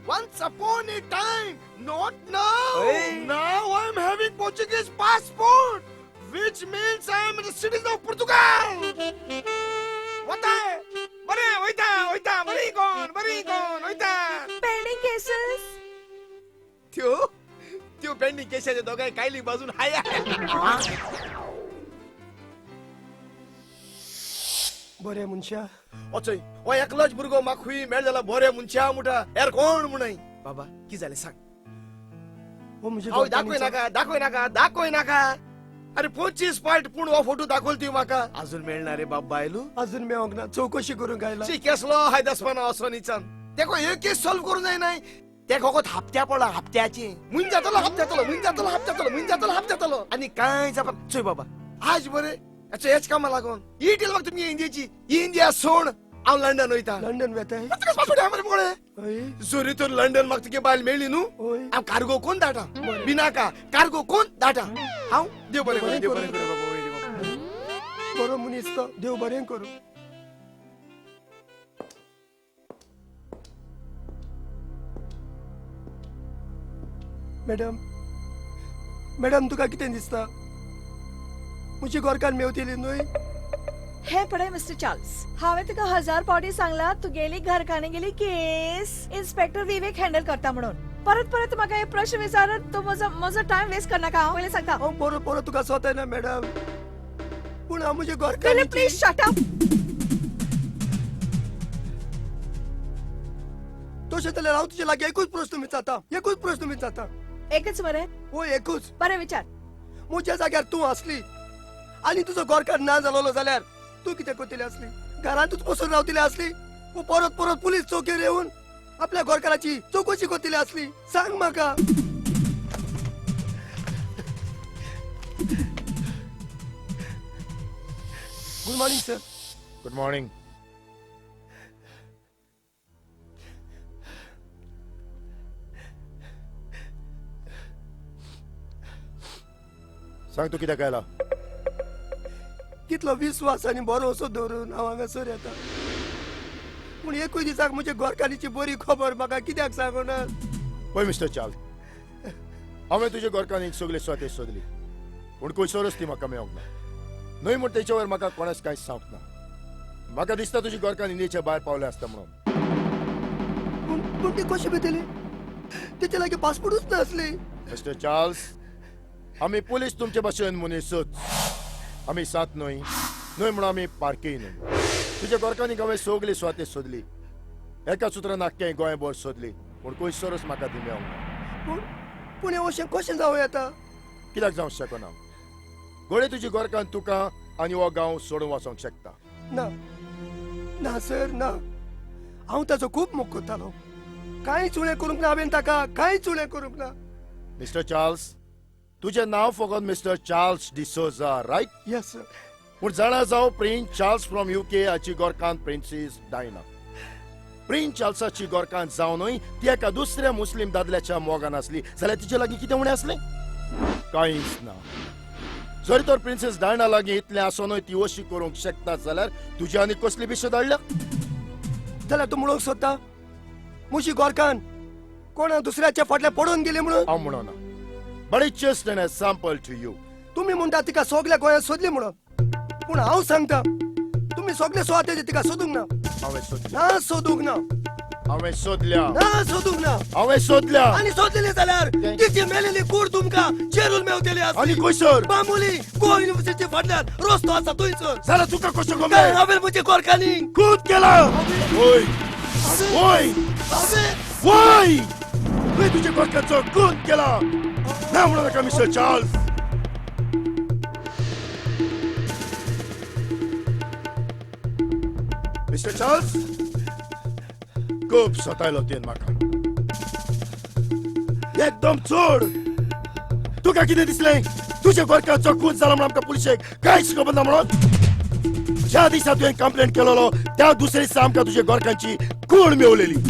Once upon a time, not now. Hey. Now I am having Portuguese passport, which means I am the citizen of Portugal. What I? Bare, oita, oita, bari kon, oita. Pending cases. त्यो, त्यो pending cases दोगांय कायली बाजून हाया. बरें मनशा अचय हो एकलोच भुरगो म्हाका खूंय मेळ जाल्यार बरें मनशा म्हणटा, हेर कोण म्हणय. बाबा कितें जालें सांग. हांव दाखय नाका दाखय नाका दाखय नाका. अरे 25 पार्ट पूण हो फोटो दाखोल ती म्हाका. अजून मेळना रे बाब बायलू, अजून मेळोंक ना. चवकशी करूंक आयला. शी केसलो हाय दसपाना असो निचान तेका एक केस सॉल्व करूंक जायना. तेका फकत हप्त्या पडला, हप्त्याचे मुन जातलो हप्त्यातलो मुन जातलो हप्त्यातलो मुन जातलो हप्त्यातलो आनी कांय जापा. चोय बाबा आज बरे हेच कामा लागून इटेल म्हाका तुमगे इंडियेची. इंडिया सोड हांव लंडन वयता. लंडन वेताय? मरे जोरी तर लंडन म्हाका तुगे बायल मेळ्ळी न्हू, हांव कार्गो कोण धाडटा बिनाका, कार्गो कोण धाडटा हांव. देव बरें करूं, देव बरें करूं बाबा. बरो मनीस तो, देव बरें करूं. मॅडम मॅडम तुका कितें दिसता म्हजी गोरकार मेवतली न्हय? हे पळय मिस्टर चार्ल्स, हांवें तुका 1000 पावटी सांगला तुगेली घरकान्नीगेली केस इन्स्पेक्टर विवेक हँडल करता म्हणून. परत परत म्हाका हे प्रश्न विचारत तूं म्हजो म्हजो टायम वेस्ट करनाका. हांव पयलीं सांगता. हांव परत परत तुका सोदना मॅडम, पूण हांव म्हजे घरकान्नीची. Please shut up. तशें जाल्यार हांव तुजे लागीं एकूच प्रश्न विचारता, एकूच प्रश्न विचारता. एकच मरे? हय एकूच. बरें विचार. म्हज्या जाग्यार तूं आसली आनी तुजो घरकार ना जालोलो जाल्यार तूं कितें करतली आसली? घरांतूच बसून रावतली आसली वो परत परत पुलीस चौकेर येवन आपल्या घरकाराची चवकशी करतली आसली? सांग म्हाका. Good morning sir. Good morning. सांग तूं कित्याक आयला? कितलो विस्वास आनी भरोसो दवरून हांव हांगासर येता, पूण एकूय दिसाक म्हजे घरकान्नीची बरी खबर म्हाका कित्याक सांगना? पळय मिस्टर चार्ल्स, हांवें तुजे घरकान्नीक सगळे स्वाते सोदली, पूण खंयसरूच ती म्हाका मेळोंक ना. न्हय म्हूण तेचे वयर म्हाका कोणेंच कांयच सांगूंक ना. म्हाका दिसता तुजी घरकान्न इंडियेच्या भायर पावल्या आसता म्हणून. पूण ती कशी मेळटली? तेचे लागीं पासपोर्टूच नासली. मिस्टर चार्ल्स, आमी पुलीस तुमचे भाशेन मनीसूच. आमी सात न्हय न्हय म्हणून आमी पारकेय न्हय. तुज्या घरकान्नीक हांवें सगली सुवातेर सोदली, एका सुत्रान आख्खें गोंयभर सोदली, पूण खंयसरूच म्हाका ती मेळोंक ना. पूण हें अशें कशें जावं येता? कित्याक जावंक शकना? घडये तुजी घरकान्न तुका आनी हो गांव सोडून वचोंक शकता. ना ना सर ना, हांव ताचो खूब मोग करतालो. कांयच उणें करूंक ना हांवें ताका, कांयच उणें करूंक ना. मिस्टर चार्ल्स, तुजें नांव फकत mister Charles D'Souza, right? Yes sir. पूण जाणा जावं, प्रिन्स चार्ल्स फ्रॉम UK हाची गोरकान प्रिन्सीस डायना. प्रिन्स चार्ल्साची गोरकान जावनूय ती एका दुसऱ्या मुस्लीम दादल्याच्या मोगान आसली जाल्यार तिचे लागीं कितें उणें आसलें? कांयच ना. जरी तर प्रिन्सेस डायना लागीं इतलें आसुनूय ती अशी करूंक शकता जाल्यार तुज्या आनी कसली बिशो धाडल्या? जाल्यार तूं म्हणूंक सोदता म्हजी गोरकान कोणा दुसऱ्याच्या फाटल्यान पडून गेली म्हणून? हांव म्हणना, But it's just an example to you. तुम्ही म्हणटा तिका सगल्या गोंयांत सोदली म्हणून, पूण हांव सांगता तुम्ही सगळे सुवातेचेर तिका सोदूंक ना. हांवें सोदल्या. ना सोदूंक ना. हांवें सोदल्या. ना सोदूंक ना. हांवें सोदल्या. आनी सोदलेली जाल्यार तिची मेलेली कूड तुमकां जेरूल मेवतली आसली. आनी खंयसर? बांबोली गोवा युनिव्हर्सिटी फाटल्यान रस्तो आसा थंयसर. जाल्यार तुका कशें खबर? हांवें म्हजे गोरकांनी खूब केला. वय वय वय, तुवें तुज्या गोरकांचो खून केला. ना म्हणूं नाका मिस्टर चार्ल्स. मिस्टर चार्ल्स, खूब सतायलो तुवें म्हाका, एकदम चड. तुका कितें दिसलें तुज्या गोरकाचो खून जाला म्हणून आमकां पुलिशेक कांयच खबर ना म्हणून? ज्या दिसा तुवें कंप्लेंट केलेलो त्या दुसऱ्या दिसा आमकां तुज्या गोरकांची कूड मेवलेली.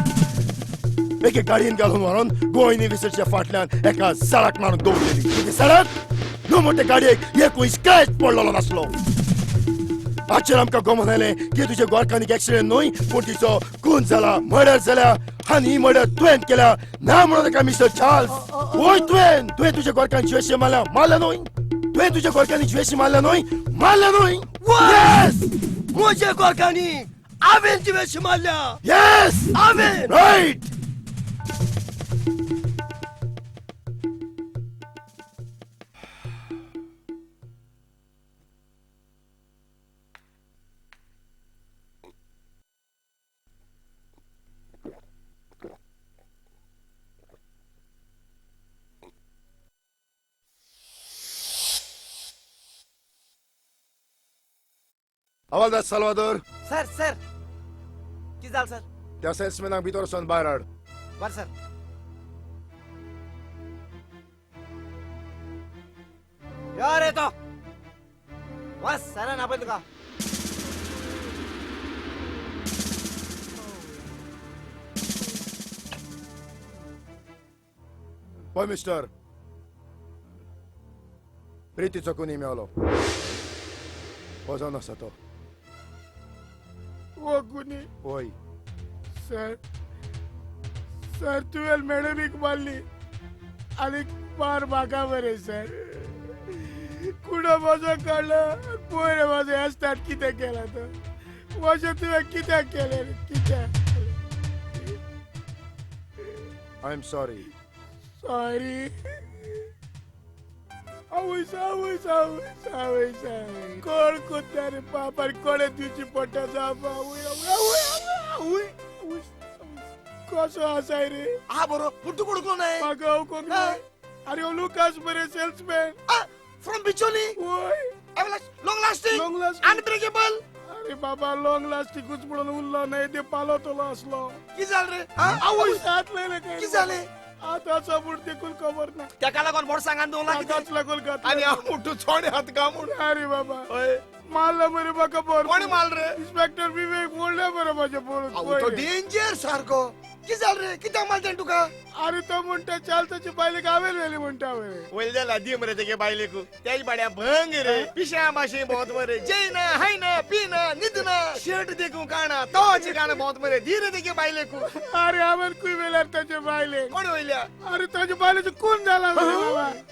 एके गाडयेन घालून व्हरून गोवा युनिव्हर्सिटीच्या फाटल्यान एका सडक मारून दवरलेली. कितें सडक? न्हू म्हणटे गाडयेक एकूय स्क्रॅच पडलेलो नासलो. आचेर आमकां गमन आयलें की तुज्या गोरकांनीक एक्सिडेंट न्हय पूण तिचो खून जाला, मर्डर जाल्या आनी ही मर्डर तुवें केल्या. ना म्हणून नाका मिस्टर चार्ल्स. वय तुवें तुवें तुज्या गोरकांनी जिवेशी मारल्या, मारल्या न्हय? तुवें तुज्या गोरकांनी जिवेशी मारल्या न्हय, मारल्या न्हय? येस, म्हज्या गोरकांनी हांवें जिवेशी मारल्या. येस, हांवें. रायट. हवालदार साल्वादोर. सर सर कितें जालें सर? त्या सेल्समॅनाक भितर वचून भायर हाड. बरें सर. यो रे तो वस सरान आपय तुका. पळय मिस्टर, प्रितीचो कोणी मेवलो हो जावन आसा तो. हो कोणी? हय सर. सर तुवें मॅडमीक मारली आनी मार म्हाका बरें सर. कुडो म्हजो काडलो पयर म्हजो हेस्तान कितें केलां तो म्हजें तुवें कित्याक केलें कित्याक? I am sorry. Sorry. आवयस आवयस आवयस आवयस कोण कोत्ता रे बाप आनी कोणे दिवची पडटा जाप. आवय आवय आवय आवय कसो आसाय रे? हा बरो पूण तूं कोण कोण आहे? म्हाका हांव कोण? अरे हो लुकास मरे सेल्समॅन फ्रॉम बिचोली. वय long lasting, long lasting, unbreakable. अरे बाबा लॉंग लास्टिंगूच म्हणून उरलो नाही ते पालवतलो असलो. कितें जालें रे? आवय सात लयले काय कितें जालें? आतां म्हूण देखून खबर ना. तेका लागून बोरसांगान दवरला ताकाच लागून घातला. आनी हांव मुठ्ठू चोडे हात गा म्हूण. अरे बाबा मारला मरे म्हाका बरो. कोणी मारल रे? इन्स्पेक्टर विवेक मोडले मरे म्हाजे पळोवन. तो डेंजर सारको. कितें जालें रे? कित्याक मारले तेणें तुका? अरे तो म्हणटा चालताची बायलेक हांवें व्हेली म्हणटा हांवें. वयले जाल्यार दी मरे तेगे बायलेक. तेज बाड्या भंग रे पिश्या भाशेन भोंवत मरे. जेयना हायना पिना न्हिदना शर्ट देखूं काणा तोच काणा भोंवत मरे. दी रे तेगे बायलेक. अरे हांवें खूंय व्हेल्यार ताचे बायलेक? कोण वयल्या? अरे ताजे बायलेचो खून जाला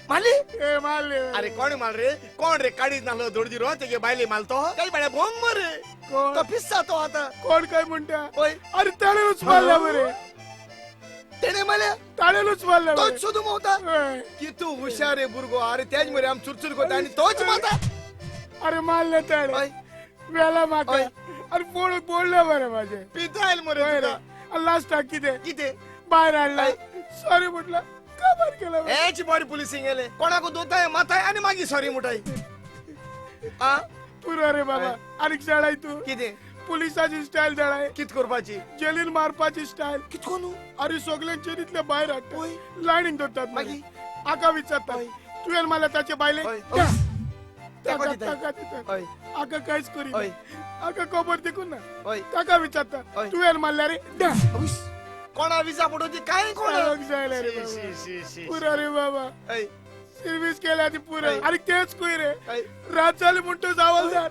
मारली? ए मारली. अरे कोण मार रे? कोण रे काडीच नासलो दोडदिरो तेगे बायले मारतो? तेज बाड्या भोंग मरे. तो पिस्सा तो आतां. कोण काय म्हणटा? अरे ताणेंच मारला मरे. तेणे मारल्या? ताणेंच मारला. तोच सोदूं भोंवता. कितू हुशार रे भुरगो. अरे तेज मरे आम चुरचूर करता आनी तोच मारता. अरे मारले ताणें वेला म्हाका आनी फोडून फोडले मरे म्हाजे. पितायल मरे. आनी लास्टाक कितें कितें भायर हाडला सॉरी म्हटलं काबार केला. हेच बरी पुलिसींग गेले कोणाक दोताय माताय आनी मागीर सॉरी म्हणटाय. पुरो रे बाबा. आनीक जाणाय तूं कितें? पुलिसाची स्टायल जाणाय. कित करपाची? जेलीन मारपाची स्टायल. कित कोण? अरे सगळ्यांक जेलींतले भायर हाडटा लायनीन धरतात मागीर आका विचारतात तुवें मारल्या ताचे बायलेक? ताका दितात. आका कांयच करिना. आका खबर देखून ना. ताका विचारता तुवें मारल्या रे? कोणा विजा पडोवची काय कोण जायले रे पुरो रे बाबा. सर्वीस केल्या ती पुरो. आनी तेच खंय रे रात जाली म्हणटच हवालदार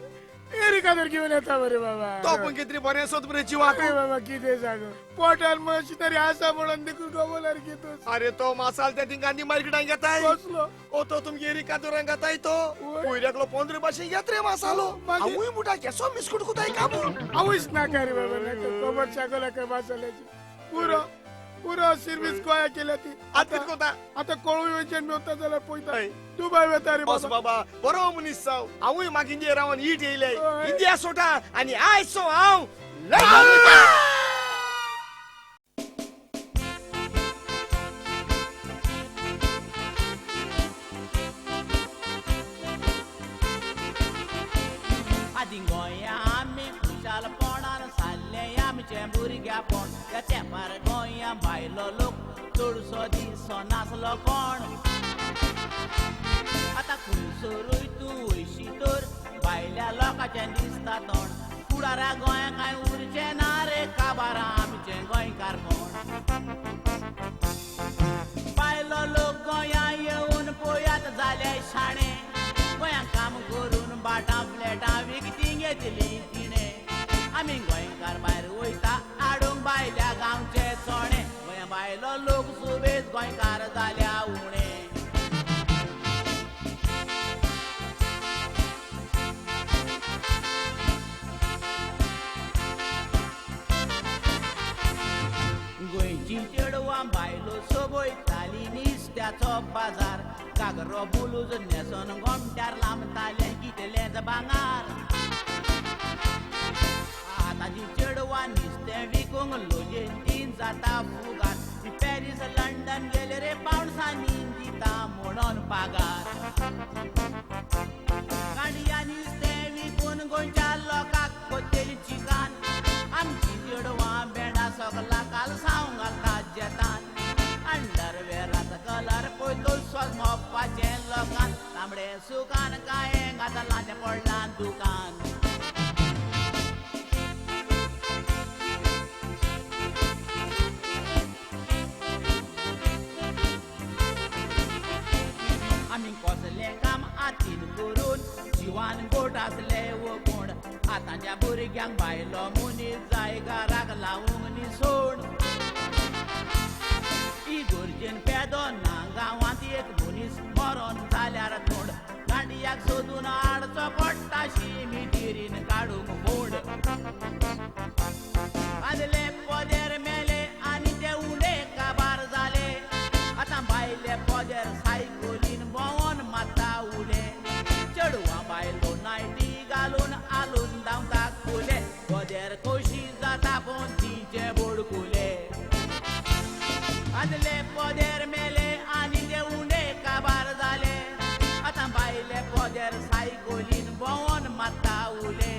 एरिकादर घेवन येता मरे बाबा. तो पूण कितें बरें सोद मरे जिवाक. अरे बाबा कितें सांगू पोटान मशिनरी आसा म्हणून देखून खबर कितें. अरे तो मासाल त्या थिंग गांधी मार्केटान घेताय. कसलो? ओ तो तुमगे एरिकादोरान घेताय तो पयऱ्याकलो 15 भाशेन घेत रे मासालो. हांवूय मुठा केसो मिस्कूट कोताय का म्हूण. हांवूच नाका रे बाबा नाका खबर सांगू नाका मासाल्याची. पुरो पुरो सर्वीस गोंया केल्या ती. आतां कितें कोता? आतां कोळूय वयच्यान मेवता जाल्यार पळयता दुबय वता रे बाबा. बाबा बरो मनीस जाव. हांवूय म्हाका इंडिया रावन ईट येयले इंडिया सोटा आनी आयज सो हांव आदी गोंया आमी खुशालपणान सारलें आमचें भुरग्यापण. ह्या तेंपार गोंया भायलो लोक चडसो दिसो नासलो कोण. आतां खंयसरूय तूं वयशी तर भायल्या लोकांचें दिसता तोंड. फुडारा गोंया कांय उरचें ना रे काबारां आमचें गोंयकारपण. भायलो लोक गोंया येवन पळयात जाले शाणे. गोंयांत काम करून भाटां फ्लॅटां विकतीं घेतलीं तिणें. आमी गोंयकार भायर वयता हाडूंक भायल्या गांवचे चोणे. गोंया भायलो लोक सुबेज गोंयकार जाल्या उणे. गोंयची चेडवां बायलो सोबयताली नुस्त्याचो बाजार. घागरो बुलूज न्हेसोन गोमट्यार लांबताले कितलेंच भांगार. आतांची चेडवां नुस्तें विकूंक लोजेंतीन जाता फुगार. ती पॅरीस लंडन गेले रे पावसांनी दिता म्हणून पगार. गाडयां नुस्तें विकून गोंयच्या लोकांक सुखान कांय घातलां तें पडलां दुकान. आमी कसलें काम हातीन करून जिवान गोट आसले वो कोण आतांच्या भुरग्यांक बायलो मनीस जाय घराक लावूंक निसोण. इगर्जेन पेदो ना गांवांत एक मनीस मरोन जाल्यार तोंड गांडयाक सोदून हाडचो पडटा शिमिटिरीन काडूंक फोड. आदले पदेर मेले आनी ते उणे काबार जाले आतां बायले पदेर सायकलीन भोंवोन माता उले चेडवां बायलो नायटी घालून आलून धांवता कुले पदेर खोशी जाता पूण तिचे बोडकुले. आदले पदेर मेले आनी ते उणे काबार जाले आतां बायले पदेर सायकलीन भोंवोन माता उले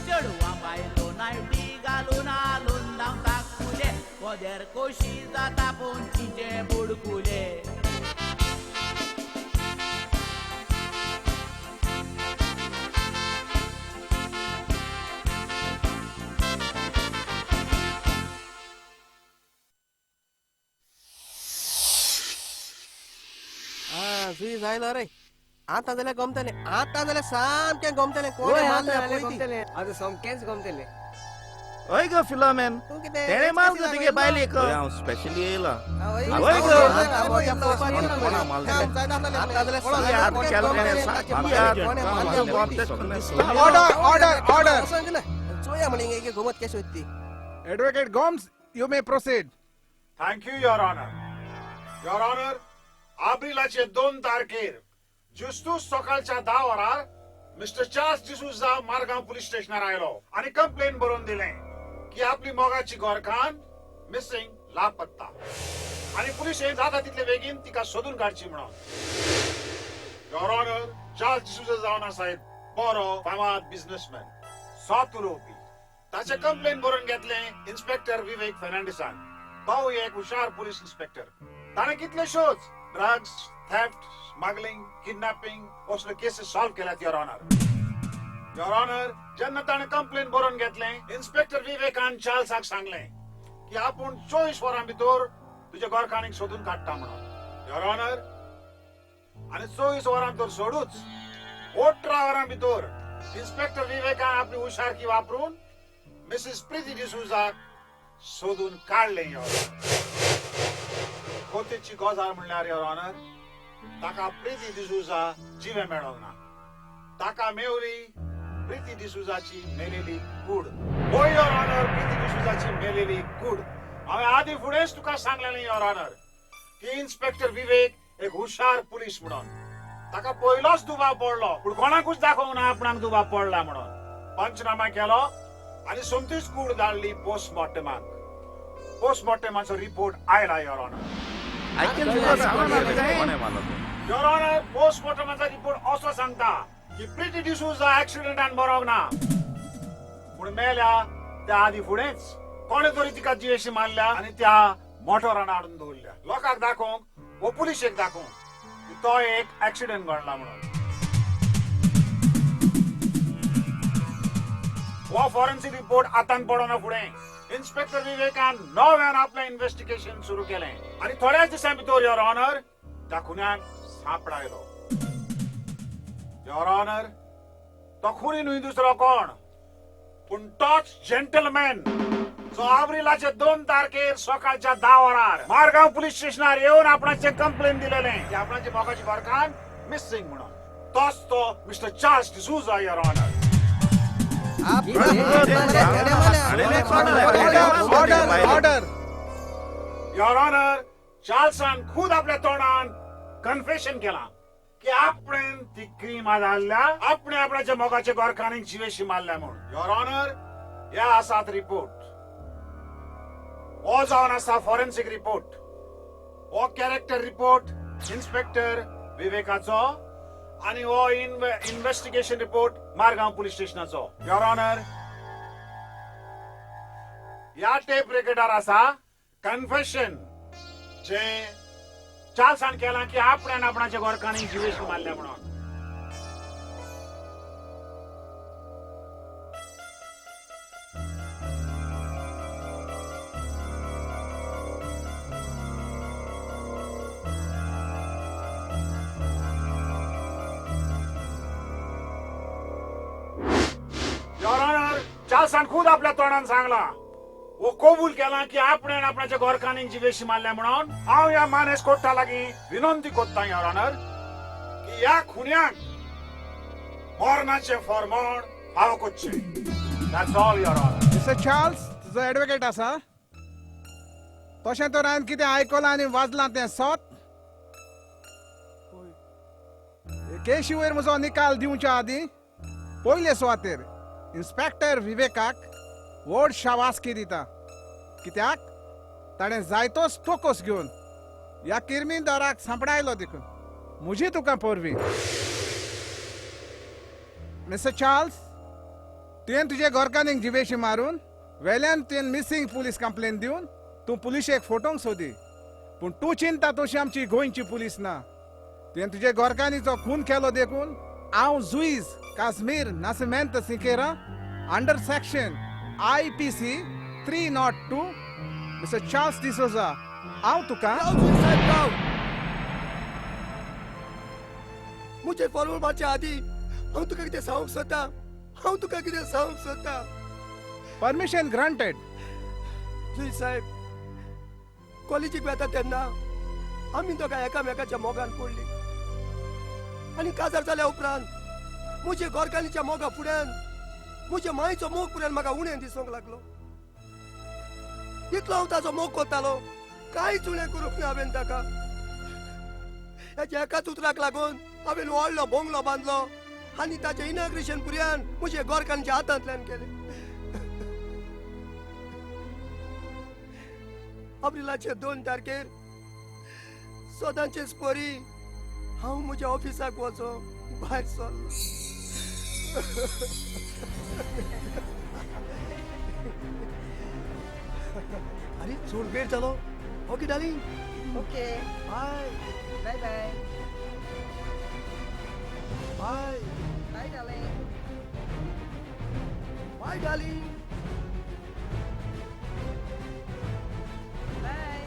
चेडवां बायलो नायटी घालून आलून धांवता कुले पदेर खोशी जाता पूण तिचे बोडकुले. सुई जायलो रे आतां जाल्यार गमतलें, आतां जाल्यार सामकें गमतलें. कोण मारलें आतां सामकेंच गमतलें. हय गो फिलोमेन, तेणें माल गो तुगे बायलेक. हांव स्पेशली येयला. हय गो ऑर्डर ऑर्डर ऑर्डर. चोया म्हणी गमत कशी वयता ती. Advocate Gomes, you may proceed. Thank you your honour. Your honour, आब्रिलाचे 2 तारखेर जुस्तूस सकाळच्या 10 वरार mister Charles D'Souza Margao police स्टेशनार आयलो आनी कंप्लेन बरोवन दिलें की आपली मोगाची गोरखान मिसिंग, लापत्ता आनी पुलिशेन जाता तितले बेगीन तिका सोदून काडची म्हणून. Your honour, Charles D'Souza जावन आसा एक बरो फामाद बिझनेसमॅन, सत उलोवपी. ताचें कंप्लेन बरोवन घेतलें इन्स्पेक्टर विवेक फेर्नांडीसान. तो एक हुशार पुलीस इन्स्पेक्टर. ताणें कितलेश्योच ड्रग्स, थेफ्ट, स्मगलिंग, किडनॅपिंग असले केसीस सॉल्व केल्यात your honour. Your honour, जेन्ना ताणें कंप्लेन बरोवन घेतलें इन्स्पेक्टर विवेकान चार्ल्साक सांगलें की आपूण 24 वरां भितर तुज्या गोरखाणीक सोदून काडटा म्हणून. Your honour, आनी 24 वरां भितर सोडूच 18 वरां भितर इन्स्पेक्टर विवेकान आपली हुशारकी वापरून मिसेस प्रिती डिसूजाक सोदून काडलें. Your honour, कोतेची गजाल म्हणल्यार your honour, ताका प्रिती डिसूजा जिवें मेळोंक ना. ताका मेवली प्रिती डिसूजाची मेलेली कूड. होय your honour, Priti डिसूजाची मेलेली कूड. हांवें आदीं फुडेंच तुका सांगलेलें your honour की इन्स्पेक्टर विवेक एक हुशार पुलीस म्हणून. ताका पयलोच दुबाव पडलो पूण कोणाकूच दाखोवंक ना आपणाक दुबाव पडला म्हणून. पंचनामा केलो आनी सोमतीच कूड धाडली पोस्टमॉर्टमाक. पोस्टमॉर्टमाचो रिपोर्ट आयला your honour. Your honour, पोस्टमॉर्टमाचो रिपोर्ट असो सांगता की प्रिती डिसूजा ऍक्सिडेंटान मरोंक ना पूण मेल्या त्या आदी फुडेंच कोणे तरी तिका जिवेशी मारल्या आनी त्या मोटोरान हाडून दवरल्या लोकांक दाखोवंक वो पुलिशेक दाखोवंक की तो एक ऍक्सिडेंट घडला म्हणून. हो फॉरेन्सिक रिपोर्ट आतां पडना फुडें इन्स्पेक्टर विवेकान नव्यान आपलें इन्व्हेस्टिगेशन सुरू केलें आनी थोड्याच दिसां भितर your honour त्या खुन्याक सापडायलो. Your honour, तो खुनी न्हय दुसरो कोण पूण तोच जेंटलमॅन जो आब्रिलाचे 2 तारखेर सकाळच्या 10 वरार मारगांव पुलीस स्टेशनार येवन आपणाचें कंप्लेन दिलेलें की आपणाचे मोगाची घरकान्न मिसिंग म्हणून. तोच तो mister Charles D'Souza. Your honour. Your honour, चार्ल्सान खूद आपल्या तोंडान कन्फेशन केलां की आपणें ती क्रीम घाल्ल्या, आपणें आपणाच्या मोगाच्या गोरखानीक जिवेशी मारल्या म्हूण. Your honour, ह्या आसात रिपोर्ट. हो जावन आसा फॉरेन्सिक रिपोर्ट, हो कॅरेक्टर रिपोर्ट इन्स्पेक्टर विवेकाचो आनी हो इन्व्हेस्टिगेशन रिपोर्ट मारगांव पुलीस स्टेशनाचो. Your honour, ह्या टेप रेकॉर्डार आसा कन्फेशन जे चार्ल्सान केलां की आपणान आपणाच्या गोरखांनी जिवेशी मारल्या म्हणून. चार्ल्सान खूद आपल्या तोंडान सांगला, वो कबूल केला की आपणे आपणाच्या गोरखांनी जिवेशी मारल्या. म्हणून हांव ह्या मानेस कोर्टा लागीं विनंती कोत्ता your honour की ह्या खुन्यांक मरणाचें फॉर्मोण फावो करचें. That's all your honour. Mister Charles, तुजो एडवोकेट आसा. तशें तर हांवें कितें आयकलां आनी वाजलां तें सत. केशी वयर म्हजो निकाल दिवच्या आदीं पयले सुवातेर इन्स्पेक्टर विवेकाक व्हड शाबासकी दिता, कित्याक ताणें जायतोच तोकोस घेवन ह्या किर्मीदाराक सांपडायलो. देखून म्हजी तुका परबी. मिस्टर चार्ल्स, तुवें तुजे घरकान्नीक जिवेशी मारून वेल्यान तुवें मिसींग पुलीस कंप्लेन दिवन तूं पुलिशेक फोटोंक सोदी. पूण तूं चिंता तशी आमची गोंयची पुलीस ना. तुवें तुजे घरकान्नीचो खून केलो देखून हांव जुईज Casimir Nascimento Sequeira under section IPC 302 mister Charles D'Souza हांव तुका मुझे फॉरवर्ड मारच्या आदी हांव तुका कितें सांगूंक सोदता, हांव तुका कितें सांगूंक सोदता. Permission granted. जुईज साहेब, कॉलेजीक वता तेन्ना आमी दोगां एकामेकाच्या मोगान पडली आनी काजार जाल्या उपरांत म्हजे गोरकानीच्या मोगा फुड्यान म्हज्या मायचो मोग पुऱ्यान म्हाका उणें दिसूंक लागलो. इतलो हांव ताचो मोग करतालो, कांयच उणें करूंक ना हांवें ताका. हेच्या एकाच उतराक लागून हांवें व्हडलो बोंगलो बांदलो आनी ताचें इनॉग्रेशन पुऱ्यान म्हजे गोरकानीच्या हातांतल्यान केलें. एप्रिलाचे 2 तारखेर सदांचेच परी हांव म्हज्या ऑफिसाक वचो भायर सरलो. अरे चड वेळ जालो. Okay darling. Okay, bye bye bye bye bye darling. Bye darling. Bye.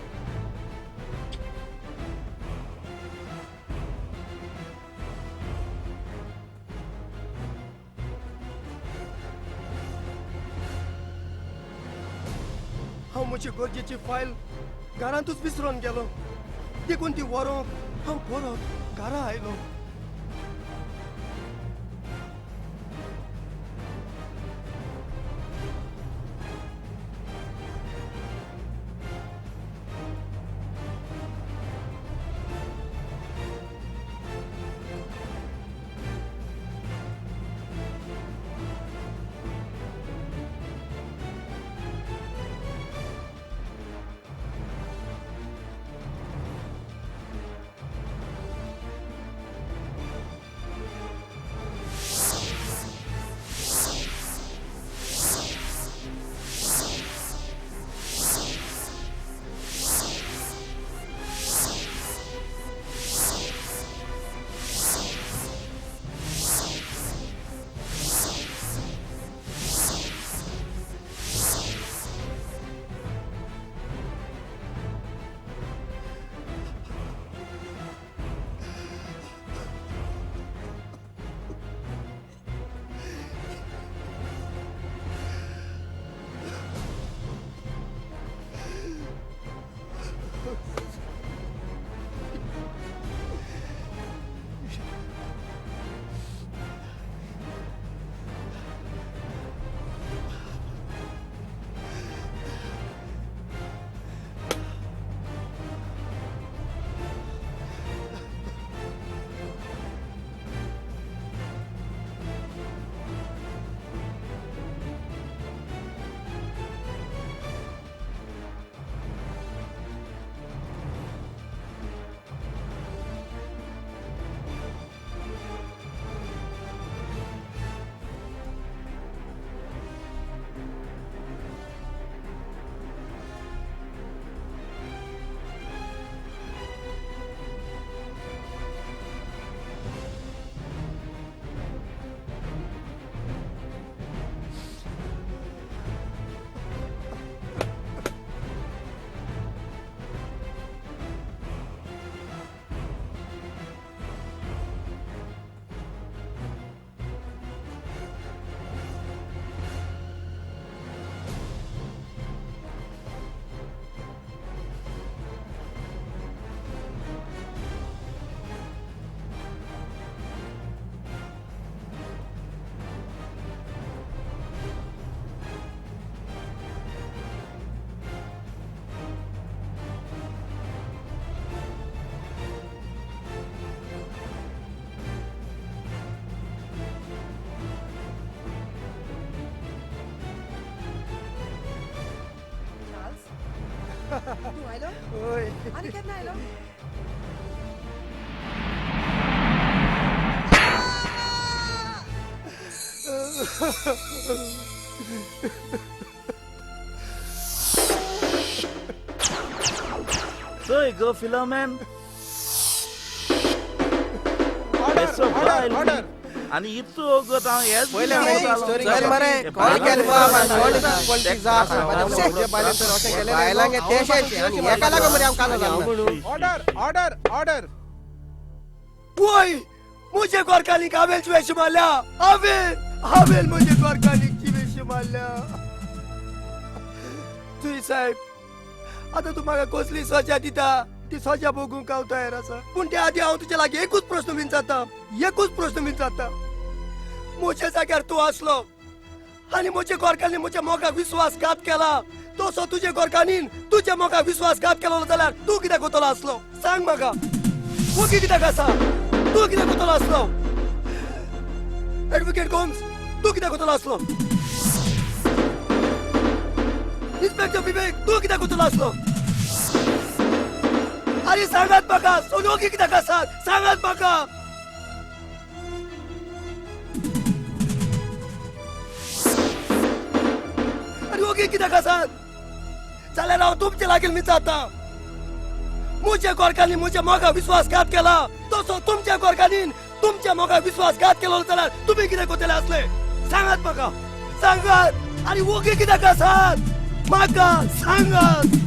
हांव म्हजी गरजेची फायल घरांतूच विसरून गेलो, देखून ती व्हरूंक हांव परत घरा आयलो. तूं आयलो? हय. आनी केन्ना आयलो? चोय गो फिलोमेन, आनी इतलो वगत हांव हेच चल मरे, कोण केलें बाबा, कोण कोण जाप बायलांक तेशेच आनी हेका लागून मरे हांव कालो जालो. Order order order. वय, मुझे गोरखालीक हांवें जिवेशी मारल्या. हांवें म्हजे गोरखालीक जिवेशी मारल्या. तुय साहेब, आतां तूं म्हाका कसली सजा दिता ती सजा भोगूंक हांव तयार आसा. पूण त्या आदी हांव तुज्या लागीं एकूच प्रस्न विचारता, एकूच प्रस्न विचारता. म्हज्या जाग्यार तूं आसलो आनी म्हज्या गोरखांनी म्हज्या मोगाक विश्वासघात केला, तसो तुज्या गोरखांनी तुज्या मोगाक विश्वासघात केलो जाल्यार तूं कित्याक वतलो आसलो? सांग म्हाका, वगी कित्याक आसा? तूं कित्याक वतलो आसलो? एडवोकेट गोम्स, तूं कित्याक वतलो आसलो? इन्स्पेक्टर विवेक, तूं कित्याक वतलो आसलो? अरे सांगात म्हाका, सोनोगी कित्याक आसात? सांगात म्हाका. अरे ओगी कित्याक आसात? जाल्यार हांव तुमचे लागीं विचारता, म्हज्या गोरखांनी म्हज्या मोगा विश्वासघात केला, तसो तुमच्या गोरखांनी तुमच्या मोगा विश्वासघात केलो जाल्यार तुमी कितें करतले आसले? सांगात म्हाका, सांगात. आनी ओगी कित्याक आसात? म्हाका सांगात.